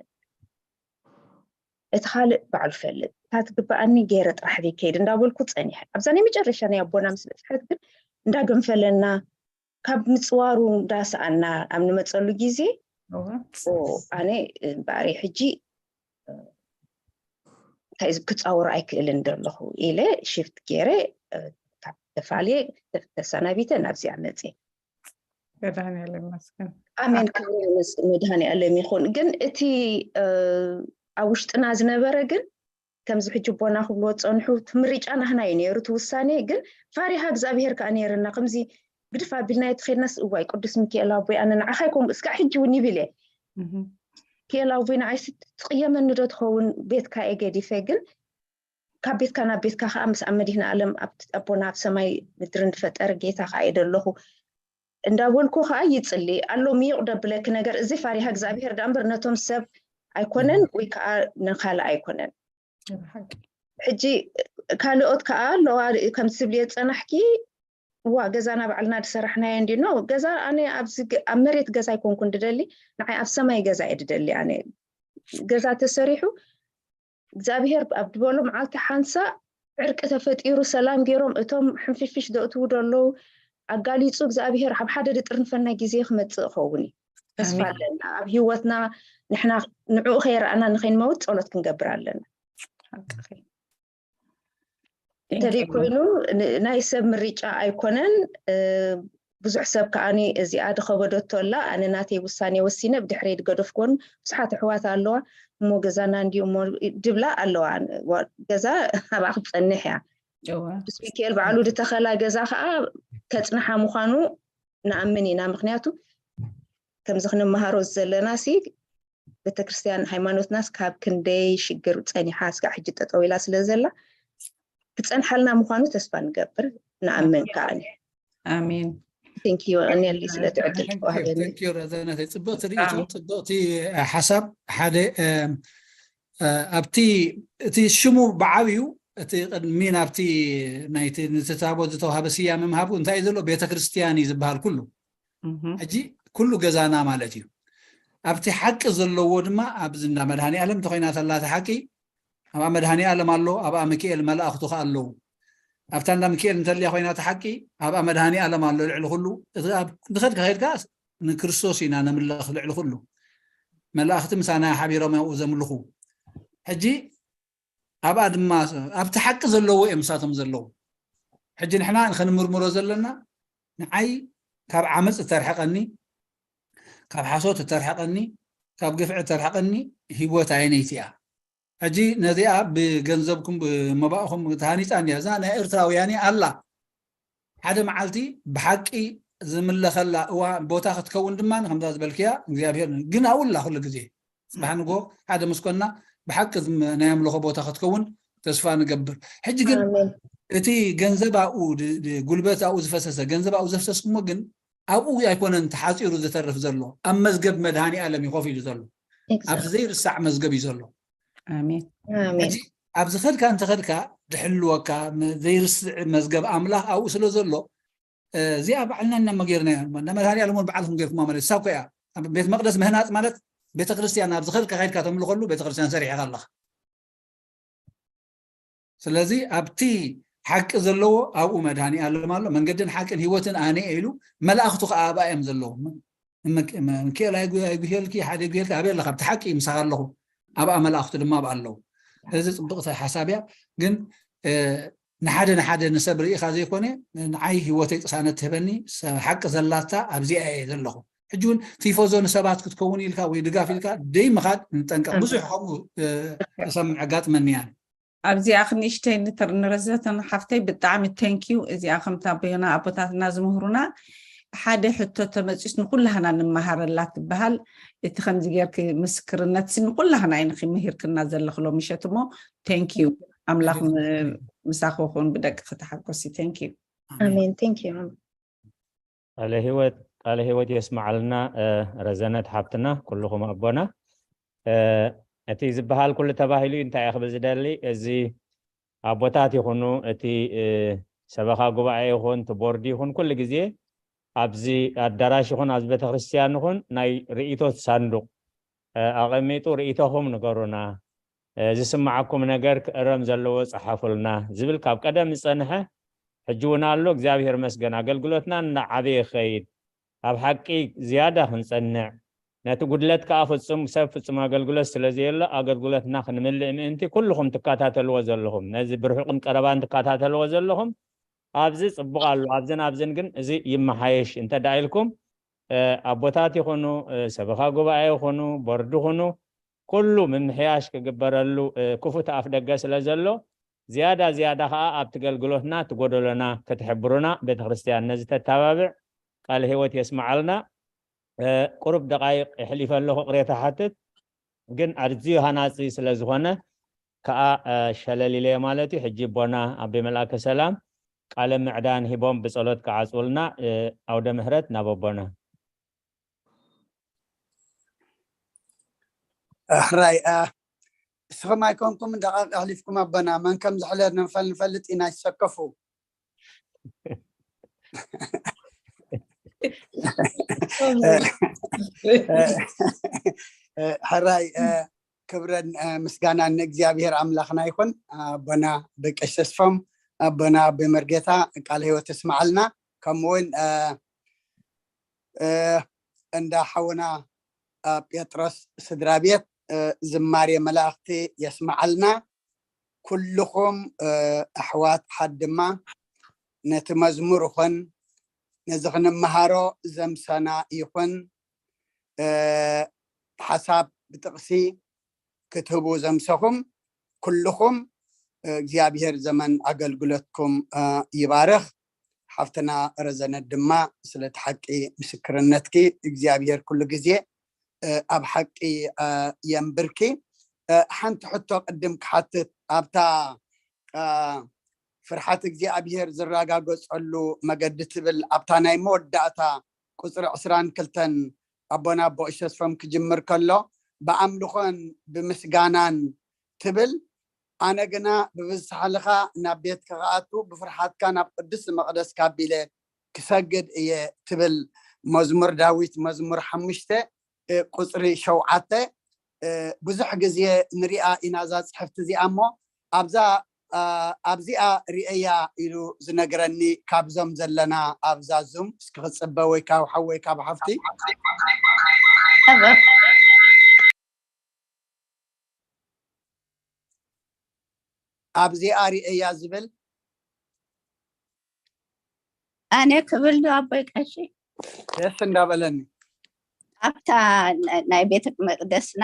እቲ ካልእ ባዕሉ ፈልጥ እታ ትግበኣኒ ገይረ ጥራሕ ዘይከይድ እንዳበልኩ ፀኒሐ ኣብዛ ናይ መጨረሻ ናይ ኣቦና ምስ በፅሐት ግን እንዳገንፈለና ካብ ምፅዋሩ እንዳሰኣና ኣብ ንመፀሉ ግዜ ኣነ ባሪ ሕጂ እንታይ ክፃወሩ ኣይክእልን ዘለኹ ኢለ ሽፍት ገይረ ተፋልየ ተሰናቢተ ናብዚኣ መፅየ። ኣሜን ክብሪ መድሃኒ ኣለም ይኹን። ግን እቲ ኣብ ውሽጥና ዝነበረ ግን ከምዚ ሕጂ ቦና ክብልዎ ዝፀንሑ እቲ ምርጫ ናህና እዩ ነይሩ እቲ ውሳኔ። ግን ፋሪሃ እግዚኣብሄር ከዓ ነይርና ከምዚ ግድፍ ኣቢልና የተኸድናስ እዋይ ቅዱስ ሚካኤል ኣቦይ ኣነ ንዓኻ ይኮንኩ እስካዕ ሕጂ እውን ይብል እየ። ሚካኤል ኣቦይ ንዓይስ ትቕየመኒ ዶ ትኸውን ቤትካ እየ ገዲፈ ግን ካብ ቤትካ ናብ ቤትካ ከዓ ምስ ኣብ መድህን ኣለም ኣቦና ኣብ ሰማይ ምድርን ዝፈጠረ ጌታ ከዓ እየ ደለኹ እንዳበልኩ ከዓ ይፅሊ ኣሎ ምዩቕ ደብለኪ ነገር እዚ ፋሪሃ እግዚኣብሄር ዳ እምበር ነቶም ሰብ ኣይኮነን ወይ ከዓ ንካልእ ኣይኮነን። ሕጂ ካልኦት ከዓ ኣለዋ ከም ትብልዮ ዝፀናሕኪ እዋ ገዛና ባዕልና ዝሰራሕናዮ እንዲ ኖ ገዛ ኣነ ኣብ መሬት ገዛ ኣይኮንኩን ድደሊ ንዓይ ኣብ ሰማይ ገዛ እየ ድደሊ ኣነ ገዛ ተሰሪሑ እግዚኣብሄር ኣብ ዝበሎ መዓልቲ ሓንሳእ ዕርቂ ተፈጢሩ ሰላም ገይሮም እቶም ሕንፍሽፍሽ ዘእትዉ ዘለዉ ኣጋሊፁ እግዚኣብሄር ኣብ ሓደ ድጥርንፈና ግዜ ክመፅእ ኸውን እዩ ተስፋ ኣለና ኣብ ህይወትና ንሕና ንዕኡ ከይረኣና ንከይንመውት ፀሎት ክንገብር ኣለና እንተደይ ኮይኑ ናይ ሰብ ምርጫ ኣይኮነን ብዙሕ ሰብ ከዓኒ እዚኣ ድኸበደቶ ኣላ ኣነ ናተይ ውሳኔ ወሲነ ብድሕረይ ድገደፍክወን ብዙሓት ኣሕዋት ኣለዋ እሞ ገዛና እንዲዩ እሞ ድብላ ኣለዋ ገዛ ኣብኣ ክትፀንሕ እያ ቅዱስ ሚካኤል ባዕሉ ድተኸላ ገዛ ከዓ ከፅንሓ ምዃኑ ንኣምን ኢና ምክንያቱ ከምዚ ክንመሃሮ ዘለና ሲ ቤተክርስትያን ሃይማኖትናስ ካብ ክንደይ ሽግር ፀኒሓ ስጋዕ ሕጂ ጠጠው ኢላ ስለ ዘላ ክፀንሓልና ምዃኑ ተስፋ ንገብር ንኣምን ከዓ ኣሜን ቴንኪዩ ቀኒየሊ ስለቲ ዕድል ተዋህበኒ ረዘነተይ ፅብቕቲ ርእቶ ፅብቕቲ ሓሳብ ሓደ ኣብቲ እቲ ሽሙ ብዓብዩ እቲ ቅድሚ ናብቲ ናይቲ ንትታቦት ዝተዋሃበ ስያመ ምሃቡ እንታይ እዩ ዘሎ ቤተክርስትያን እዩ ዝበሃል ኩሉ ሕጂ ኩሉ ገዛና ማለት እዩ ኣብቲ ሓቂ ዘለዎ ድማ ኣብዚ እንዳ መድሃኒ ኣለም እንተኮይና ተላ እቲ ሓቂ ኣብኣ መድሃኒ ኣለም ኣሎ ኣብኣ ሚካኤል መላእክቱ ከ ኣለዉ ኣብታ እንዳ ሚካኤል እንተልያ ኮይና እቲ ሓቂ ኣብኣ መድሃኒ ኣለም ኣሎ ልዕሊ ኩሉ ዝኸድካ ከድካ ንክርስቶስ ኢና ነምልኽ ልዕሊ ኩሉ መላእክቲ ምሳና ሓቢሮም ኣብኡ ዘምልኹ ሕጂ ኣብኣ ድማ ኣብቲ ሓቂ ዘለዎ እዮም ምሳቶም ዘለዉ ሕጂ ንሕና ንኸንምርምሮ ዘለና ንዓይ ካብ ዓመፅ እተርሕቀኒ ካብ ሓሶት እተርሕቀኒ ካብ ግፍዒ እተርሕቀኒ ሂወት ኣየነይቲ እያ ሕጂ ነዚኣ ብገንዘብኩም ብመባእኹም ተሃኒፃ እንዲያ እዛ ናይ ኤርትራውያን ኣላ ሓደ መዓልቲ ብሓቂ ዝምለኸላ እዋ ቦታ ክትከውን ድማ ከምዛ ዝበልክያ እግዚኣብሔር ግን ኣብኡ ኣላ ኩሉ ግዜ ፅባሕ ንጎ ሓደ ምስ ኮና ብሓቂ ናይ ኣምልኾ ቦታ ክትከውን ተስፋ ንገብር ሕጂ ግን እቲ ገንዘብ ኣብኡ ጉልበት ኣብኡ ዝፈሰሰ ገንዘብ ኣብኡ ዘፍሰስኩሞ ግን ኣብኡ ኣይኮነን ተሓፂሩ ዝተርፍ ዘሎ ኣብ መዝገብ መድሃኒ ኣለም እዩ ኮፍ ኢሉ ዘሎ ኣብቲ ዘይርሳዕ መዝገብ እዩ ዘሎ ኣብዚ ከድካ እንተኸድካ ዝሕልወካ ዘይርስዕ መዝገብ ኣምላኽ ኣብኡ ስለ ዘሎ እዚኣ ባዕልና እና መጌርና እያ እንዳ መድሃኒ ኣለም እውን ባዕልኩም ጌርኩማ ማለት እሳ እኮ እያ ቤት መቅደስ ምህናፅ ማለት ቤተክርስትያን ኣብ ዝኸድካ ከድካ ተምልኸሉ ቤተክርስትያን ሰሪሕካ ኣለኻ ስለዚ ኣብቲ ሓቂ ዘለዎ ኣብኡ መድሃኒ ኣለም ኣሎ መንገድን ሓቅን ህይወትን ኣነ ኢሉ መላእክቱ ከዓ ኣብኣ እዮም ዘለዉ ምክኤል ኣይጉሄልኪ ሓደ ጉሄልኪ ኣበይ ኣለካ ኣብቲ ሓቂ ምሳኻ ኣለኹ ኣብኣ መላእክቱ ድማ ኣብኣ ኣለዉ እዚ ፅቡቅ ሓሳብ እያ ግን ንሓደ ንሓደ ንሰብ ርኢኻ ዘይኮነ ንዓይ ህይወተይ ቅሳነት ትህበኒ ሓቂ ዘላታ ኣብዚኣ እየ ዘለኹ ሕጂ እውን ቲፎዞ ንሰባት ክትከውን ኢልካ ወይ ድጋፍ ኢልካ ደይ ምኻድ ንጠንቀቅ ብዙሕ ከምኡ ሰምዕ ኣጋጥመኒ እያ ኣብዚኣ ክንእሽተይ ንረዘተን ሓፍተይ ብጣዕሚ ቴንኪዩ እዚኣ ከምታ ኣቦና ኣቦታትና ዝምህሩና ሓደ ሕቶ ተመፂስ ንኩላህና ንመሃረላ ትበሃል እቲ ከምዚ ጌርክ ምስክርነት ሲ ንኩላህና እዩ ምሂርክና ዘለኽሎ ምሸት እሞ ቴንኪዩ ኣምላኽ ምሳኽ ኹን ብደቂ ከተሓጎሲ ቴንኪዩ ኣሜን ቴንኪዩ ኣለ ህይወት ቃለ ህይወት የስማዓልና። ረዘነት ሓፍትና፣ ኩልኹም ኣቦና። እቲ ዝበሃል ኩሉ ተባሂሉ እዩ። እንታይ ክብል ዝደሊ፣ እዚ ኣቦታት ይኹኑ፣ እቲ ሰበኻ ጉባኤ ይኹን፣ እቲ ቦርድ ይኹን፣ ኩሉ ግዜ ኣብዚ ኣዳራሽ ይኹን ኣብዚ ቤተክርስትያን ይኹን ናይ ርእይቶ ሳንዱቕ ኣቐሚጡ ርእይቶኹም ንገሩና፣ ዝስምዓኩም ነገር ክእረም ዘለዎ ጸሓፉልና ዝብል ካብ ቀደም ዝጸንሐ ሕጂ እውን ኣሎ። እግዚኣብሔር መስገን ኣገልግሎትና እናዓበየ ይኸይድ። ኣብ ሓቂ ዝያዳ ክንጸንዕ፣ ነቲ ጉድለት ከኣ ፍጹም ሰብ ፍጹም ኣገልግሎት ስለ ዘየሎ ኣገልግሎትና ክንምልእ ምእንቲ ኩልኹም ትከታተልዎ ዘለኹም፣ ነዚ ብርሑቕን ቀረባን ትከታተልዎ ዘለኹም ኣብዚ ጽቡቕ ኣሎ፣ ኣብዝን ኣብዝን ግን እዚ ይመሓየሽ እንተ ደኣ ኢልኩም ኣቦታት ይኹኑ፣ ሰበኻ ጉባኤ ይኹኑ፣ ቦርድ ይኹኑ፣ ኩሉ ምምሕያሽ ክግበረሉ ክፉት ኣፍ ደገ ስለ ዘሎ ዝያዳ ዝያዳ ከዓ ኣብቲ ገልግሎትና እቲ ጎደሎና ክትሕብሩና ቤተክርስትያን ነዚ ተተባብዕ ቃል ህይወት የስምዓልና። ቁሩብ ደቃይቅ የሕሊፈ ኣለኹ ቅሬታ ሓትት ግን ኣዝዩ ሃናፂ ስለ ዝኾነ ከዓ ሸለል ኢለዮ ማለት እዩ። ሕጂ ኣቦና ኣቤ መልኣከ ሰላም ቃለ ምዕዳን ሂቦም ብጸሎት ክዓጽውልና ኣውደ ምህረት ናብ ኣቦና። ሕራይ እስኹም ኣይኮንኩም ደቃቅ ኣሕሊፍኩም ኣቦና መን ከም ዝሕለር ንፈልጥ ኢና ይሰከፉ። ሕራይ ክብረን ምስጋናን ንእግዚኣብሔር ኣምላኽና ይኹን። ኣቦና ብቀሽ ተስፎም ኣቦና ብመርጌታ ቃል ህይወት ተስማዓልና። ከምኡውን እንዳ ሓውና ጴጥሮስ ስድራ ቤት ዝማሬ መላእኽቲ የስምዓልና። ኩልኹም ኣሕዋት ሓድ ድማ ነቲ መዝሙር ይኹን ነዚ ክንመሃሮ ዘምሰና ይኹን ሓሳብ ብጥቕሲ ክትህቡ ዘምሰኹም ኩልኹም እግዚኣብሔር ዘመን ኣገልግሎትኩም ይባርኽ። ሓፍትና ረዘነት ድማ ስለቲ ሓቂ ምስክርነትኪ እግዚኣብሔር ኩሉ ግዜ ኣብ ሓቂ የንብርኪ። ሓንቲ ሕቶ ቅድም ክሓትት ኣብታ ፍርሓት እግዚኣብሔር ዝረጋገጸሉ መገዲ ትብል ኣብታ ናይ መወዳእታ ቁፅሪ ዕስራን ክልተን ኣቦና ኣቦ እሸስፎም ክጅምር ከሎ ብኣምልኾን ብምስጋናን ትብል ኣነ ግና ብብዝሓልኻ ናብ ቤትካ ክኣቱ ብፍርሓትካ ናብ ቅዱስ መቕደስካ ኣቢለ ክሰግድ እየ ትብል መዝሙር ዳዊት መዝሙር ሓሙሽተ ቁፅሪ ሸውዓተ ብዙሕ ግዜ ንሪኣ ኢና እዛ ፅሕፍቲ እዚኣ እሞ ኣብዛ ኣብዚኣ ርእያ ኢሉ ዝነግረኒ ካብዞም ዘለና ኣብዛ ዙም እስኪ ክፅበ ወይ ካብ ሓው ወይ ካብ ሓፍቲ ኣብዚኣ ርእያ ዝብል ኣነ ክብል ዶ ኣቦይ ቀሺ ደስ እንዳበለኒ ኣብታ ናይ ቤተ መቅደስና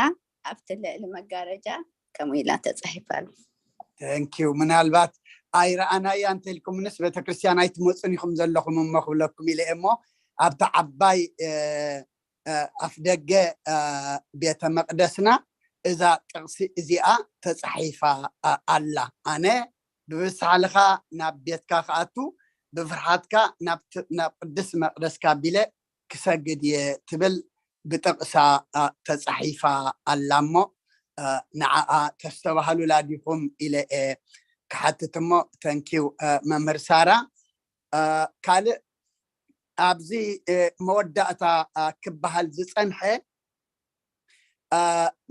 ኣብቲ ልእሊ መጋረጃ ከምኡ ኢላ ተፃሒፋሉ ንኪዩ ምናልባት ኣይረኣናያ እንተልኩምንስ ቤተክርስትያን ኣይትመፁን ኢኹም ዘለኹም እሞ ክብለኩም ኢለ እሞ ኣብቲ ዓባይ ኣፍ ደገ ቤተ መቅደስና እዛ ጥቕሲ እዚኣ ተፃሒፋ ኣላ ኣነ ብብስሓልኻ ናብ ቤትካ ክኣቱ ብፍርሓትካ ናብ ቅዱስ መቅደስካ ቢለ ክሰግድ እየ ትብል ብጥቕሳ ተፃሒፋ ኣላ እሞ ንዓኣ ተስተባህሉላ ዲኹም ኢለ እየ ክሓትት እሞ ተንኪው መምህር ሳራ ካልእ ኣብዚ መወዳእታ ክበሃል ዝፀንሐ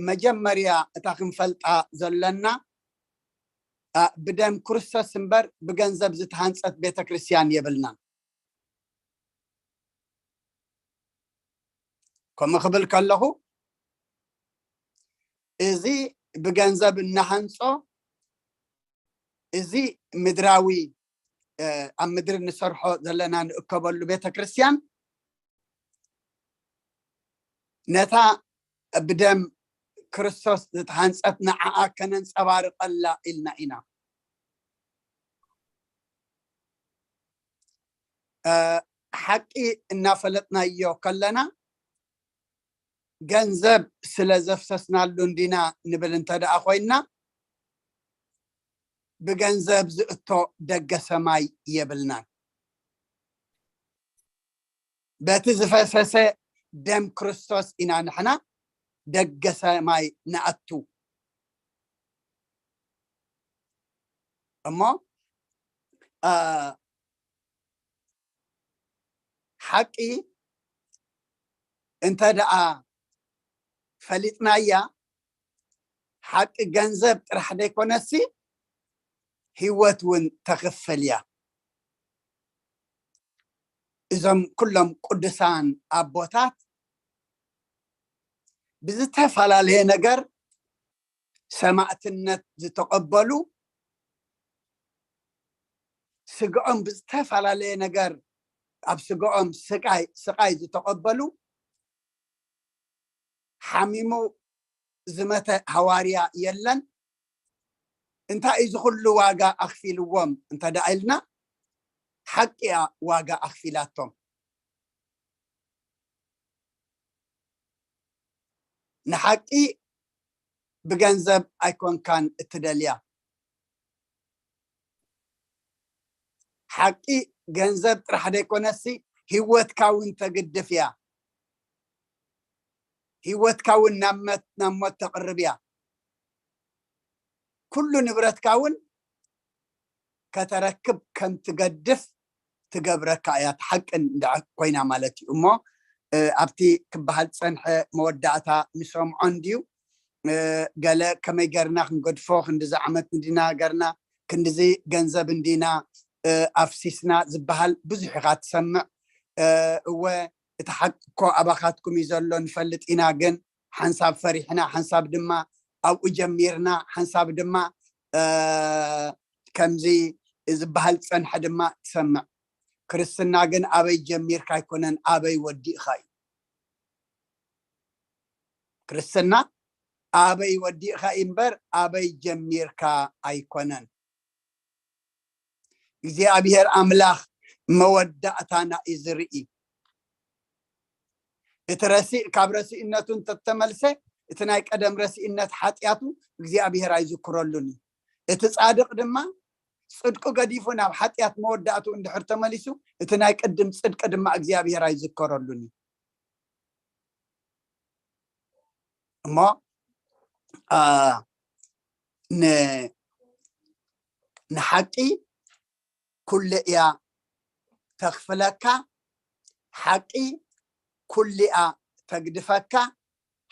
መጀመርያ እታ ክንፈልጣ ዘለና ብደም ክርስቶስ እምበር ብገንዘብ ዝተሃንፀት ቤተክርስትያን የብልናን ከምኡ ክብል ከለኹ እዚ ብገንዘብ እናሃንፆ እዚ ምድራዊ ኣብ ምድሪ ንሰርሖ ዘለና ንእከበሉ ቤተክርስትያን ነታ ብደም ክርስቶስ ዝተሃንፀት ንዓኣ ከነንፀባርቀላ ኢልና ኢና ሓቂ እናፈለጥናዮ ከለና ገንዘብ ስለ ዘፍሰስናሉ እንዲና ንብል እንተ ደኣ ኮይንና ብገንዘብ ዝእቶ ደገ ሰማይ የብልናን በቲ ዝፈሰሰ ደም ክርስቶስ ኢና ንሕና ደገ ሰማይ ንኣቱ። እሞ ሓቂ እንተ ደኣ ፈሊጥናያ፣ ሓቂ ገንዘብ ጥራሕ ዘይኮነሲ ህይወት እውን ተኽፍል እያ። እዞም ኩሎም ቅዱሳን ኣቦታት ብዝተፈላለየ ነገር ሰማእትነት ዝተቐበሉ፣ ስግኦም ብዝተፈላለየ ነገር ኣብ ስግኦም ስቃይ ስቃይ ዝተቐበሉ፣ ሓሚሙ ዝመተ ሃዋርያ የለን። እንታይ እዩ ዝኹሉ ዋጋ ኣኽፊልዎም እንተ ደኣ ኢልና፣ ሓቂ እያ ዋጋ ኣኽፊላቶም። ንሓቂ ብገንዘብ ኣይኮንካን እትደልያ። ሓቂ ገንዘብ ጥራሕ ዘይኮነሲ፣ ህይወትካ እውን ተግድፍ እያ። ህይወትካ እውን ናብ መት- ናብ ሞት ተቕርብ እያ። ኩሉ ንብረትካ እውን ከተረክብ ከም ትገድፍ ትገብረካ እያ፣ ሓቂ እንድዓ ኮይና ማለት እዩ። እሞ ኣብቲ ክበሃል ዝፀንሐ መወዳእታ ንሰምዖ እንድዩ። ገለ ከመይ ገርና ክንገድፎ፣ ክንድዚ ዓመት እንዲና ገርና፣ ክንድዚ ገንዘብ እንዲና ኣፍሲስና ዝበሃል ብዙሕ ኢኻ ትሰምዕ። እወ፣ እቲ ሓቂ እኮ ኣባኻትኩም እዩ ዘሎ፣ ንፈልጥ ኢና፣ ግን ሓንሳብ ፈሪሕና፣ ሓንሳብ ድማ ኣብኡ ጀሚርና፣ ሓንሳብ ድማ ከምዚ ዝበሃል ዝፀንሐ ድማ ትሰምዕ። ክርስትና ግን ኣበይ ጀሚርካ ኣይኮነን፣ ኣበይ ወዲእካ እዩ። ክርስትና ኣበይ ወዲእካ እዩ እምበር ኣበይ ጀሚርካ ኣይኮነን። እግዚኣብሔር ኣምላኽ መወዳእታና እዩ ዝርኢ። እቲ ረሲእ ካብ ረሲእነቱ እንተተመልሰ፣ እቲ ናይ ቀደም ረሲእነት ሓጢኣቱ እግዚኣብሔር ኣይዝክረሉን እዩ። እቲ ጻድቕ ድማ ጽድቁ ገዲፉ ናብ ሓጢኣት መወዳእቱ እንድሕር ተመሊሱ፣ እቲ ናይ ቅድም ጽድቂ ድማ እግዚኣብሔር ኣይዝከረሉን እዩ። እሞ ን ንሓቂ ኩሉ እያ ተኽፍለካ፣ ሓቂ ኩሉ እያ ተግድፈካ።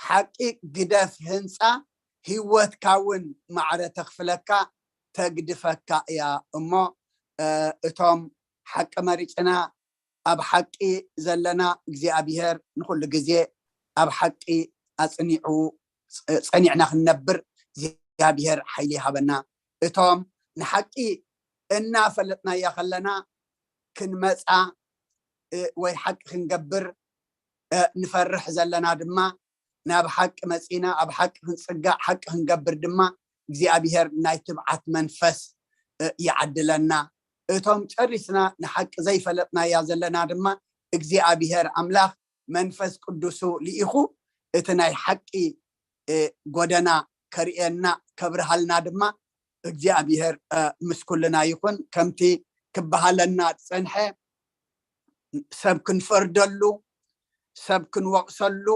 ሓቂ ግደፍ ህንፃ፣ ህይወትካ እውን ማዕረ ተኽፍለካ፣ ተግድፈካ እያ። እሞ እቶም ሓቂ መሪፅና ኣብ ሓቂ ዘለና እግዚኣብሔር ንኹሉ ግዜ ኣብ ሓቂ ኣፅኒዑ፣ ጸኒዕና ክንነብር እግዚኣብሔር ሓይሊ ይሃበና። እቶም ንሓቂ እናፈለጥናያ ከለና ክንመፃ ወይ ሓቂ ክንገብር ንፈርሕ ዘለና ድማ ናብ ሓቂ መፂና ኣብ ሓቂ ክንፅጋዕ ሓቂ ክንገብር ድማ እግዚኣብሔር ናይ ትብዓት መንፈስ ይዓድለና። እቶም ጨሪስና ንሓቂ ዘይፈለጥናያ ዘለና ድማ እግዚኣብሔር ኣምላኽ መንፈስ ቅዱሱ ልኢኹ እቲ ናይ ሓቂ ጎደና ከርእየና ከብርሃልና ድማ እግዚኣብሔር ምስ ኩልና ይኹን። ከምቲ ክበሃለና ዝፀንሐ ሰብ ክንፈርደሉ፣ ሰብ ክንወቕሰሉ፣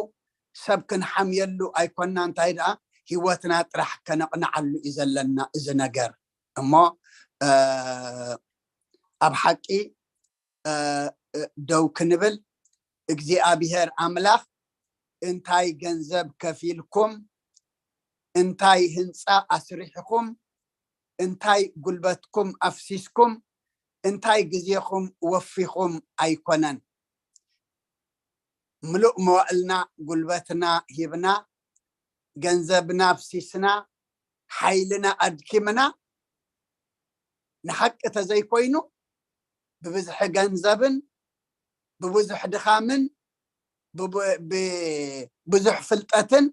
ሰብ ክንሓምየሉ ኣይኮና። እንታይ ደኣ ህይወትና ጥራሕ ከነቕንዓሉ እዩ ዘለና እዚ ነገር። እሞ ኣብ ሓቂ ደው ክንብል እግዚኣብሔር ኣምላኽ እንታይ ገንዘብ ከፊልኩም፣ እንታይ ህንፃ ኣስሪሕኩም፣ እንታይ ጉልበትኩም ኣፍሲስኩም፣ እንታይ ግዜኹም ወፊኹም ኣይኮነን። ምሉእ መዋእልና ጉልበትና ሂብና፣ ገንዘብና ኣፍሲስና፣ ሓይልና ኣድኪምና፣ ንሓቂ ተዘይኮይኑ ብብዝሒ ገንዘብን ብብዙሕ ድኻምን ብብዙሕ ፍልጠትን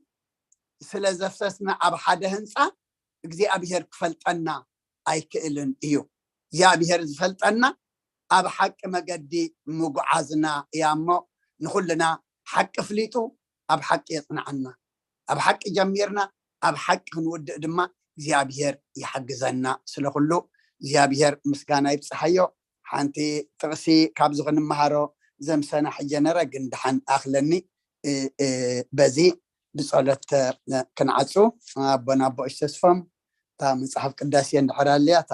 ስለ ዘፍሰስና ኣብ ሓደ ህንፃ እግዚኣብሔር ክፈልጠና ኣይክእልን እዩ። እግዚኣብሔር ዝፈልጠና ኣብ ሓቂ መገዲ ምጉዓዝና እያ እሞ ንኩልና ሓቂ ፍሊጡ ኣብ ሓቂ የፅንዓና። ኣብ ሓቂ ጀሚርና ኣብ ሓቂ ክንውድእ ድማ እግዚኣብሔር ይሓግዘና። ስለኩሉ እግዚኣብሔር ምስጋና ይብፅሓዮ። ሓንቲ ጥቕሲ ካብዚ ክንመሃሮ ዘምሰና ሕጀ ነረ፣ ግን ደሓን ኣኽለኒ። እ፣ እ፣ በዚ ብጸሎት፣ እ፣ ክንዓጹ ኣቦና ኣቦ ተስፎም እታ መጽሓፍ ቅዳሴ እንድሕር ኣልያ እታ፣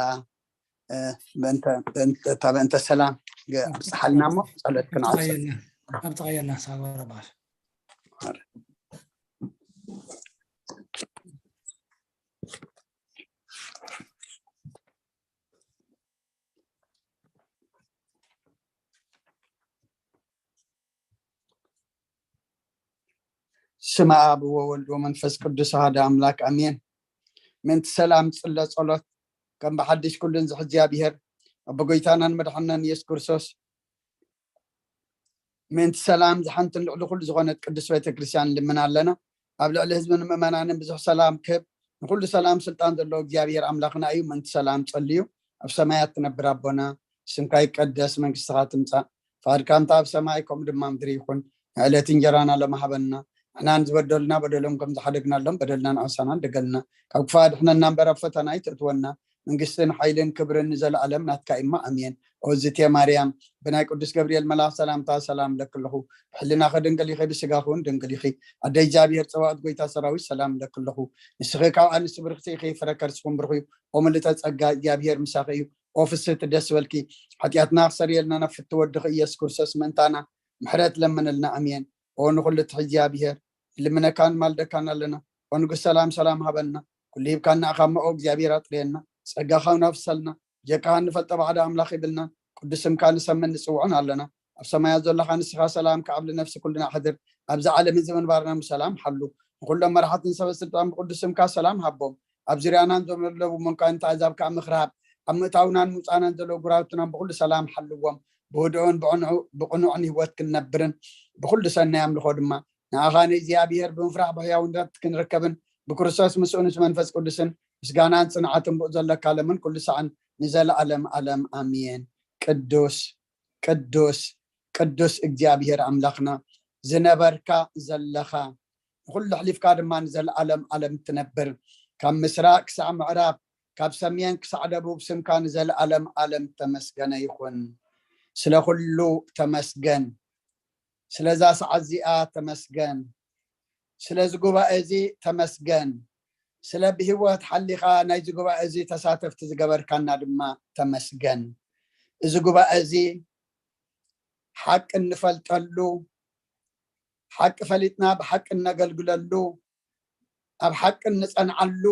እ፣ በእንተ፣ በእንተ፣ እታ በእንተ ሰላም ግ-፣ ኣብጽሓልና እሞ ጸሎት ክንዓጹ። ኣብጽሓየልና፣ ኣብጽሓየልና ሳጎ ረባሽ። ስመ ኣብ ወወልድ ወመንፈስ ቅዱስ ኣሃደ ኣምላክ ኣሜን። ምንቲ ሰላም ጽለ ጸሎት ከም ብሓድሽ ኩሉን ዝሕ እግዚኣብሔር ኣብ ጎይታናን መድሓናን ኢየሱስ ክርስቶስ ምንቲ ሰላም ዝሓንትን ልዕሊ ኩሉ ዝኾነት ቅዱስ ቤተክርስትያን ልምና ኣለና። ኣብ ልዕሊ ህዝብን ምእመናንን ብዙሕ ሰላም ክህብ ንኩሉ ሰላም ስልጣን ዘለዎ እግዚኣብሔር ኣምላኽና እዩ። ምንቲ ሰላም ጸልዩ። ኣብ ሰማያት ትነብር ኣቦና፣ ስምካ ይቀደስ፣ መንግስትኻ ትምጻእ፣ ፍቓድካ እንተ ኣብ ሰማይ ከምኡ ድማ ምድሪ ይኹን። ንዕለት እንጀራና ሎሚ ሃበና። ንሕና ንዝበደሉና በደሎም ከም ዝሓደግናሎም በደልና ንዓውሳና እንደገልና። ካብ ክፉእ ኣድሕነና እምበር ኣብ ፈተና ኣይተእትወና። መንግስትን ሓይልን ክብርን ንዘለኣለም ናትካ እሞ ኣሜን። ኦዝቴ ማርያም ብናይ ቅዱስ ገብርኤል መልኣኽ ሰላምታ ሰላም ለኪ ኣለኹ። ብሕልናኺ ድንግል ኢኺ፣ ብስጋኺ እውን ድንግል ኢኺ። ኣደ እግዚኣብሔር ጸባኦት ጎይታ ሰራዊት ሰላም ለኪ ኣለኹ። ንስኺ ካብ ኣንስቲ ብርኽቲ ኢኺ፣ ፍረ ከርስኹም ብሩኽ እዩ። ኦ ምልእተ ጸጋ እግዚኣብሔር ምሳኺ እዩ። ኦ ፍስህቲ ደስ በልኪ፣ ሓጢኣትና ክሰርየልና ናብ ፍቲ ወድኺ ኢየሱስ ክርስቶስ ምእንታና ምሕረት ለምንልና። ኣሜን። ኦ ንኹሉ ትሕዚ እግዚኣብሔር፣ ንልምነካን ማልደካን ኣለና። ኦ ንጉስ ሰላም ሰላም ሃበና። ኩሉ ሂብካና ኢኻ እሞ ኦ እግዚኣብሔር ኣጥርየና። ጸጋኻ እውን ኣፍሰልና። ጀካኻ እንፈልጦ ባዕዲ ኣምላኽ ይብልና። ቅዱስ ስምካ ንሰምን ንጽውዖን ኣለና። ኣብ ሰማያት ዘለኻ ንስኻ ሰላም ከዓብ ንነፍሲ ኩልና ኣሕድር። ኣብዚ ዓለም እዚ ምንባርና ብሰላም ሓሉ። ንኹሎም መራሕትን ሰበ ስልጣን ብቅዱስ ስምካ ሰላም ሃቦም። ኣብ ዙርያናን ዘለዉ መንኳንንቲ ኣሕዛብ ከዓ ምኽራብ፣ ኣብ ምእታውናን ምውፃእናን ዘለዉ ጉራውትና ብኩሉ ሰላም ሓልዎም። ብህድኦን ብቕንዑ-፣ ብቕኑዕን ህይወት ክንነብርን ብኩሉ ሰናይ ኣምልኾ ድማ ንኣኻ ንእግዚኣብሔር ብምፍራሕ ብሕያውነት ክንርከብን ብክርስቶስ ምስኡ ምስ መንፈስ ቅዱስን ምስጋናን ጽንዓትን ብኡ ዘለካ ለምን ኩሉ ሰዓን ንዘለኣለም ኣለም ኣሜን። ቅዱስ፣ ቅዱስ፣ ቅዱስ እግዚኣብሔር ኣምላኽና ዝነበርካ ዘለኻ ንኹሉ ኣሕሊፍካ ድማ ንዘለኣለም ኣለም ትነብር። ካብ ምስራቅ ክሳዕ ምዕራብ፣ ካብ ሰሜን ክሳዕ ደቡብ ስምካ ንዘለኣለም ኣለም ተመስገነ ይኹን። ስለ ኩሉ ተመስገን። ስለዛ ሰዓት እዚኣ ተመስገን። ስለዚ ጉባኤ እዚ ተመስገን። ስለ ብህይወት ሓሊኻ ናይዚ ጉባኤ እዚ ተሳተፍቲ ዝገበርካና ድማ ተመስገን። እዚ ጉባኤ እዚ ሓቂ እንፈልጠሉ፣ ሓቂ ፈሊጥና ብሓቂ እነገልግለሉ፣ ኣብ ሓቂ እንጸንዓሉ፣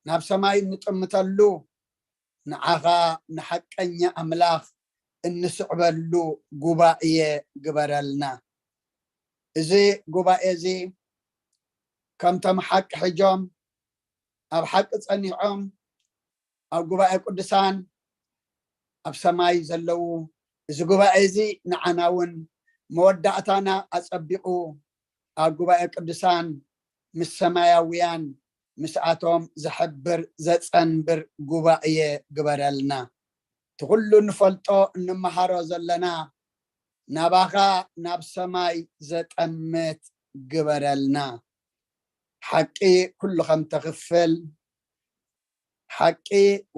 ናብ ሰማይ እንጥምተሉ፣ ንዓኻ ንሓቀኛ ኣምላኽ እንስዕበሉ ጉባኤ ግበረልና። እዚ ጉባኤ እዚ ከምቶም ሓቂ ሒጆም፣ ኣብ ሓቂ ጸኒዖም፣ ኣብ ጉባኤ ቅዱሳን ኣብ ሰማይ ዘለዉ፣ እዚ ጉባኤ እዚ ንዓና እውን መወዳእታና ኣጸቢቑ ኣብ ጉባኤ ቅዱሳን ምስ ሰማያውያን ምስኣቶም ዘሕብር ዘጸንብር ጉባኤ ግበረልና። እቲ ኩሉ እንፈልጦ እንመሃሮ ዘለና ናባኻ ናብ ሰማይ ዘጠምት ግበረልና። ሓቂ ኩሉ ከም ተኽፍል፣ ሓቂ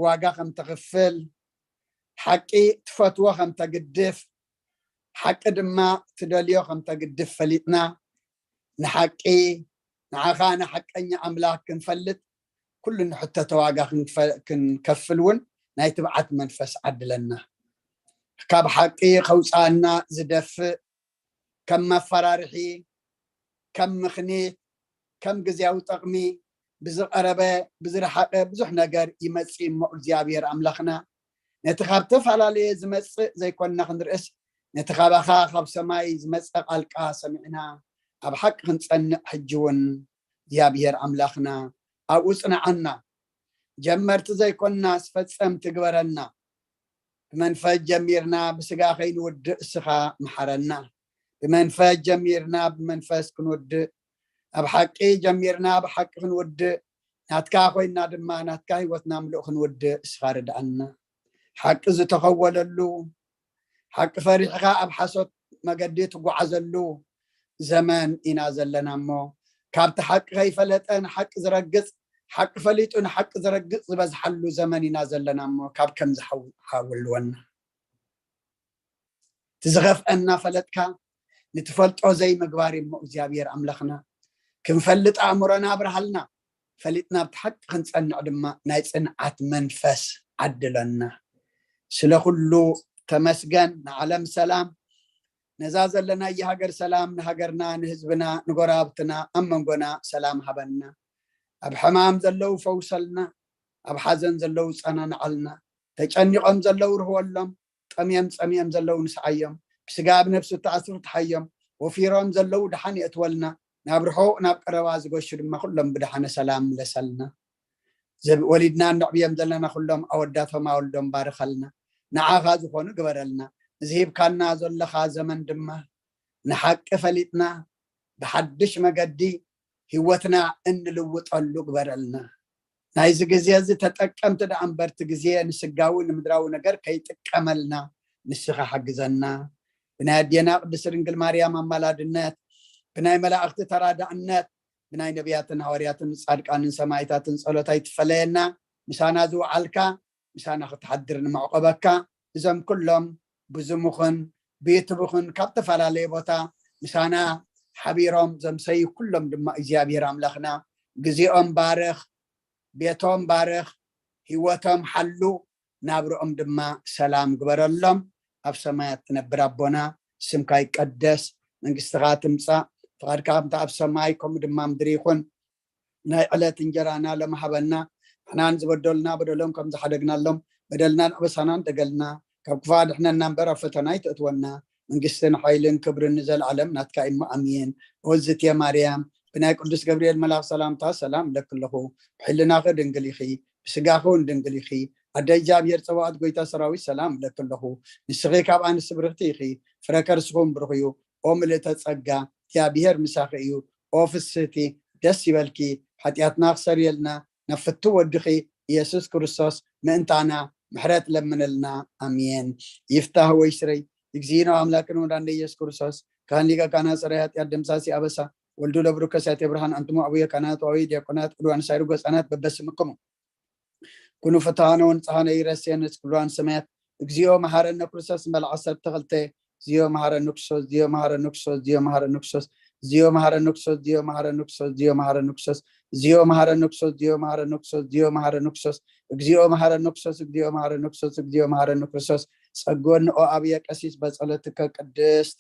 ዋጋ ከም ተኽፍል፣ ሓቂ ትፈትዎ ከም ተግድፍ፣ ሓቂ ድማ ትደልዮ ከም ተግድፍ ፈሊጥና ንሓቂ ንዓኻ ንሓቀኛ ኣምላኽ ክንፈልጥ ኩሉ ንሕተተ ዋጋ ክንፈ-፣ ክንከፍል እውን ናይ ትብዓት መንፈስ ዓድለና። ካብ ሓቂ ከውፅኣና ዝደፍእ ከም መፈራርሒ፣ ከም ምኽኒት፣ ከም ግዜያዊ ጥቕሚ ብዝቐረበ ብዝረሓቐ ብዙሕ ነገር ይመጽእ እሞ እግዚኣብሔር ኣምላኽና ነቲ ካብ ተፈላለየ ዝመጽእ ዘይኮንና ክንርእስ ነቲ ካባኻ ካብ ሰማይ ዝመጽእ ቃልካ ሰሚዕና ኣብ ሓቂ ክንጸንዕ ሕጂ እውን እግዚኣብሔር ኣምላኽና ኣብኡ ጽንዓና። ጀመርቲ ዘይኮንና ፈጸምቲ ግበረና። ብመንፈስ ጀሚርና ብስጋ ከይንውድእ እስኻ ምሓረና። ብመንፈስ ጀሚርና ብመንፈስ ክንውድእ፣ ኣብ ሓቂ ጀሚርና ብሓቂ ክንውድእ፣ ናትካ ኮይና ድማ ናትካ ህይወትና ምሉእ ክንውድእ እስኻ ርድኣና። ሓቂ ዝተኸወለሉ፣ ሓቂ ፈሪሕኻ ኣብ ሓሶት መገዲ ትጓዓዘሉ ዘመን ኢና ዘለና እሞ ካብቲ ሓቂ ከይፈለጠ ንሓቂ ዝረግጽ፣ ሓቂ ፈሊጡ ንሓቂ ዝረግጽ ዝበዝሓሉ ዘመን ኢና ዘለና እሞ ካብ ከምዚ ሓው-፣ ሓውልወና። እቲ ዝኸፍአና ፈለጥካ፣ ንትፈልጦ ዘይምግባር እሞ እግዚኣብሔር ኣምላኽና፣ ክንፈልጥ ኣእምሮና ኣብርሃልና፣ ፈሊጥና ኣብቲ ሓቂ ክንጸንዕ ድማ ናይ ጽንዓት መንፈስ ዓድለና። ስለ ኩሉ ተመስገን። ንዓለም ሰላም፣ ነዛ ዘለናያ ሃገር ሰላም፣ ንሃገርና፣ ንህዝብና፣ ንጎረባብትና፣ ኣብ መንጎና ሰላም ሃበና። ኣብ ሕማም ዘለዉ ፈውሰልና፣ ኣብ ሓዘን ዘለዉ ጸናንዓልና፣ ተጨኒቖም ዘለዉ ርህወሎም፣ ጠምዮም ጸሚኦም ዘለዉ ንስዓዮም፣ ብስጋ ኣብ ነፍሲ እተኣስሩ ትሓዮም፣ ወፊሮም ዘለዉ ደሓን የእትወልና፣ ናብ ርሑቕ ናብ ቀረባ ዝገሹ ድማ ኩሎም ብደሓነ ሰላም ምለሰልና። ዘብ-፣ ወሊድና እነዕብዮም ዘለና ኩሎም ኣወዳቶም ኣወልዶም ባርኸልና፣ ንዓኻ ዝኾኑ ግበረልና። እዚ ሂብካና ዘለኻ ዘመን ድማ ንሓቂ ፈሊጥና ብሓድሽ መገዲ ህይወትና እንልውጠሉ ግበረልና። ናይዚ ግዜ እዚ ተጠቀምቲ ደኣ እምበር እቲ ግዜ ንስጋዊ ንምድራዊ ነገር ከይጥቀመልና ንስኻ ሓግዘና። ብናይ ኣዴና ቅድስቲ ድንግል ማርያም ኣማላድነት፣ ብናይ መላእኽቲ ተራዳእነት፣ ብናይ ነቢያትን ሃዋርያትን ጻድቃንን ሰማዕታትን ጸሎት ኣይትፈለየና። ምሳና ዝወዓልካ ምሳና ክትሓድር ንምዕቆበካ። እዞም ኩሎም ብዙም ይኹን ብዩቱብ ይኹን ካብ ተፈላለየ ቦታ ምሳና ሓቢሮም ዘምሰዩ ኩሎም ድማ እግዚኣብሔር ኣምላኽና ግዜኦም ባርኽ፣ ቤቶም ባርኽ፣ ህይወቶም ሓሉ፣ ናብርኦም ድማ ሰላም ግበረሎም። ኣብ ሰማያት ትነብር ኣቦና፣ ስምካ ይቀደስ፣ መንግስትኻ ትምጻእ፣ ፍቓድካ ከምቲ ኣብ ሰማይ ከምኡ ድማ ምድሪ ይኹን። ናይ ዕለት እንጀራና ሎሚ ሃበና። ንሕናን ዝበደሉና በደሎም ከም ዝሓደግናሎም፣ በደልናን ኣበሳናን ደገልና፣ ካብ ክፉእ ኣድሕነና እምበር ኣብ ፈተና ኣይተእትወና። መንግስትን ሓይልን ክብርን ንዘለዓለም ናትካ እዩ እሞ ኣሜን። ኦዝትየ ማርያም፣ ብናይ ቅዱስ ገብርኤል መልኣኽ ሰላምታ ሰላም እብለኪ ኣለኹ። ብሕልናኺ ድንግል ኢኺ፣ ብስጋኺ እውን ድንግል ኢኺ። ኣደ እግዚኣብሔር ጸባኦት ጎይታ ሰራዊት ሰላም እብለኪ ኣለኹ። ንስኺ ካብ ኣንስቲ ብርኽቲ ኢኺ፣ ፍረ ከርስኺ እውን ብሩኽ እዩ። ኦ ምልእተ ጸጋ፣ እግዚኣብሔር ምሳኺ እዩ። ኦ ፍስህቲ፣ ደስ ይበልኪ፣ ሓጢኣትና ክሰርየልና ናብ ፍቱ ወድኺ ኢየሱስ ክርስቶስ ምእንታና ምሕረት ለምንልና። ኣሜን። ይፍታህ ወይ ስረይ፣ እግዚእነ አምላክነ ወመድኃኒነ ኢየሱስ ክርስቶስ፣ ካህን ሊቀ ካህናት፣ ጸራይ ኃጢአት፣ ደምሳሲ አበሳ፣ ወልዱ ለብሩክ ከሳቴ ብርሃን፣ አንትሙ አቡየ ካህናት ወአቡየ ዲያቆናት፣ ቅዱሳን ሳይሩ ገጻናት በበስምክሙ ኩኑ ፍትሐነ ወንጽሐነ ይረሴነ ክብሉዋን ሰማያት። እግዚኦ መሐረነ ክርስቶስ እንበል ዓሰርተ ክልተ። እግዚኦ መሐረነ ክርስቶስ፣ እግዚኦ መሐረነ ክርስቶስ፣ እግዚኦ መሐረነ ክርስቶስ፣ እግዚኦ መሐረነ ክርስቶስ፣ እግዚኦ መሐረነ ክርስቶስ፣ እግዚኦ መሐረነ ክርስቶስ፣ እግዚኦ መሐረነ ክርስቶስ፣ እግዚኦ መሐረነ ክርስቶስ፣ እግዚኦ መሐረነ ክርስቶስ፣ እግዚኦ መሐረነ ክርስቶስ፣ እግዚኦ መሐረነ ክርስቶስ። ጸግወኒ ኦ ኣብየ ቀሲስ በጸሎትከ ቅድስት።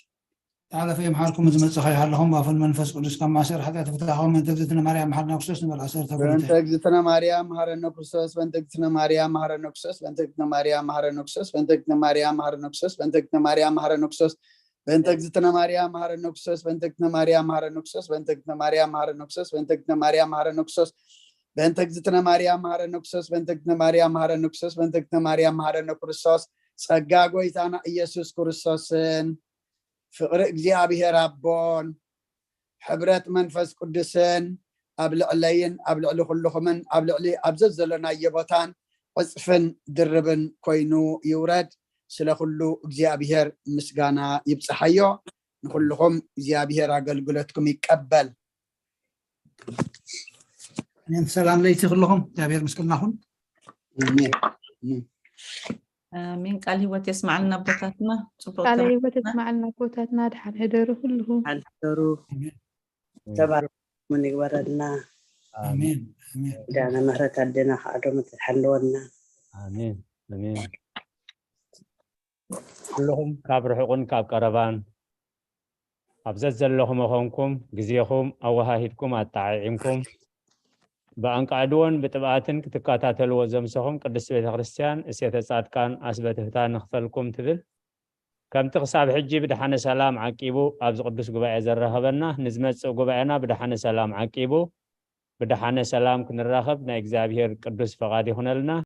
ተሓለፈ የምሓርኩም ዝመጽእ ከይሃለኹም፣ ባፈል መንፈስ ቅዱስ ካብ ማእሰር ሓጢኣት ፍታሕኹም፣ በእንተ እግዝእትነ ማርያም መሓረነ ክርስቶስ ንበል ዓሰርተ ክልተ። በእንተ እግዝእትነ ማርያም መሓረነ ክርስቶስ፣ በእንተ እግዝእትነ ማርያም መሓረነ ክርስቶስ፣ በእንተ እግዝእትነ ማርያም መሓረነ ክርስቶስ፣ በእንተ እግዝእትነ ማርያም መሓረነ ክርስቶስ፣ በእንተ እግዝእትነ ማርያም መሓረነ ክርስቶስ፣ በእንተ እግዝእትነ ማርያም መሓረነ ክርስቶስ፣ በእንተ እግዝእትነ ማርያም መሓረነ ክርስቶስ፣ በእንተ እግዝእትነ ማርያም መሓረነ ክርስቶስ፣ በእንተ እግዝእትነ ማርያም መሓረነ ክርስቶስ፣ በእንተ እግዝእትነ ማርያም መሓረነ ክርስቶስ፣ በእንተ እግዝእትነ ማርያም መሓረነ ክርስቶስ፣ በእንተ እግዝእትነ ማርያም መሓረነ ክርስቶስ። ጸጋ ጎይታና ኢየሱስ ክርስቶስን ፍቕሪ እግዚኣብሔር ኣቦን ሕብረት መንፈስ ቅዱስን ኣብ ልዕለይን ኣብ ልዕሊ ኩልኹምን ኣብ ልዕሊ ኣብ ዘዘለናዮ ቦታን ዕጽፍን ድርብን ኮይኑ ይውረድ። ስለ ኩሉ እግዚኣብሔር ምስጋና ይብጽሓዮ። ንኹልኹም እግዚኣብሔር ኣገልግሎትኩም ይቀበል። ኣሜን። ሰላም ለይቲ ኩልኹም፣ እግዚኣብሔር ምስ ኩልናኹም። ኣሜን። ኣሜን። ኣሜን። ቃል ህይወት የስማዕልና ኣቦታትና። ጽቡቅ ቃለ ተራ-፣ ህይወት የስማዕልና ኣቦታትና። ደሓን ሕደሩ ኩልኹም። ሓደሩ። ኣሜን። ተባረኹም ይግበረልና። ኣሜን። ኣሜን። ኪዳነ ምሕረት ኣዴና ከኣ ዶ ምትሓልወና። ኣሜን። ኣሜን። ኩልኹም ካብ ርሑቕን ካብ ቀረባን ኣብ ዘዘለኹም ኾንኩም ግዜኹም ኣወሃሂድኩም ኣጠዓዒምኩም ብኣንቃዕድዎን ብጥብኣትን ክትከታተልዎ ዘምሰኹም ቅድስት ቤተ ክርስቲያን እሴተ ጻድቃን ኣስበትህታ ንኽፈልኩም ትብል። ከምቲ ክሳብ ሕጂ ብደሓነ ሰላም ዓቂቡ ኣብዚ ቅዱስ ጉባኤ ዘራኸበና፣ ንዝመጽእ ጉባኤና ብደሓነ ሰላም ዓቂቡ ብደሓነ ሰላም ክንራኸብ ናይ እግዚኣብሔር ቅዱስ ፈቓድ ይኹነልና።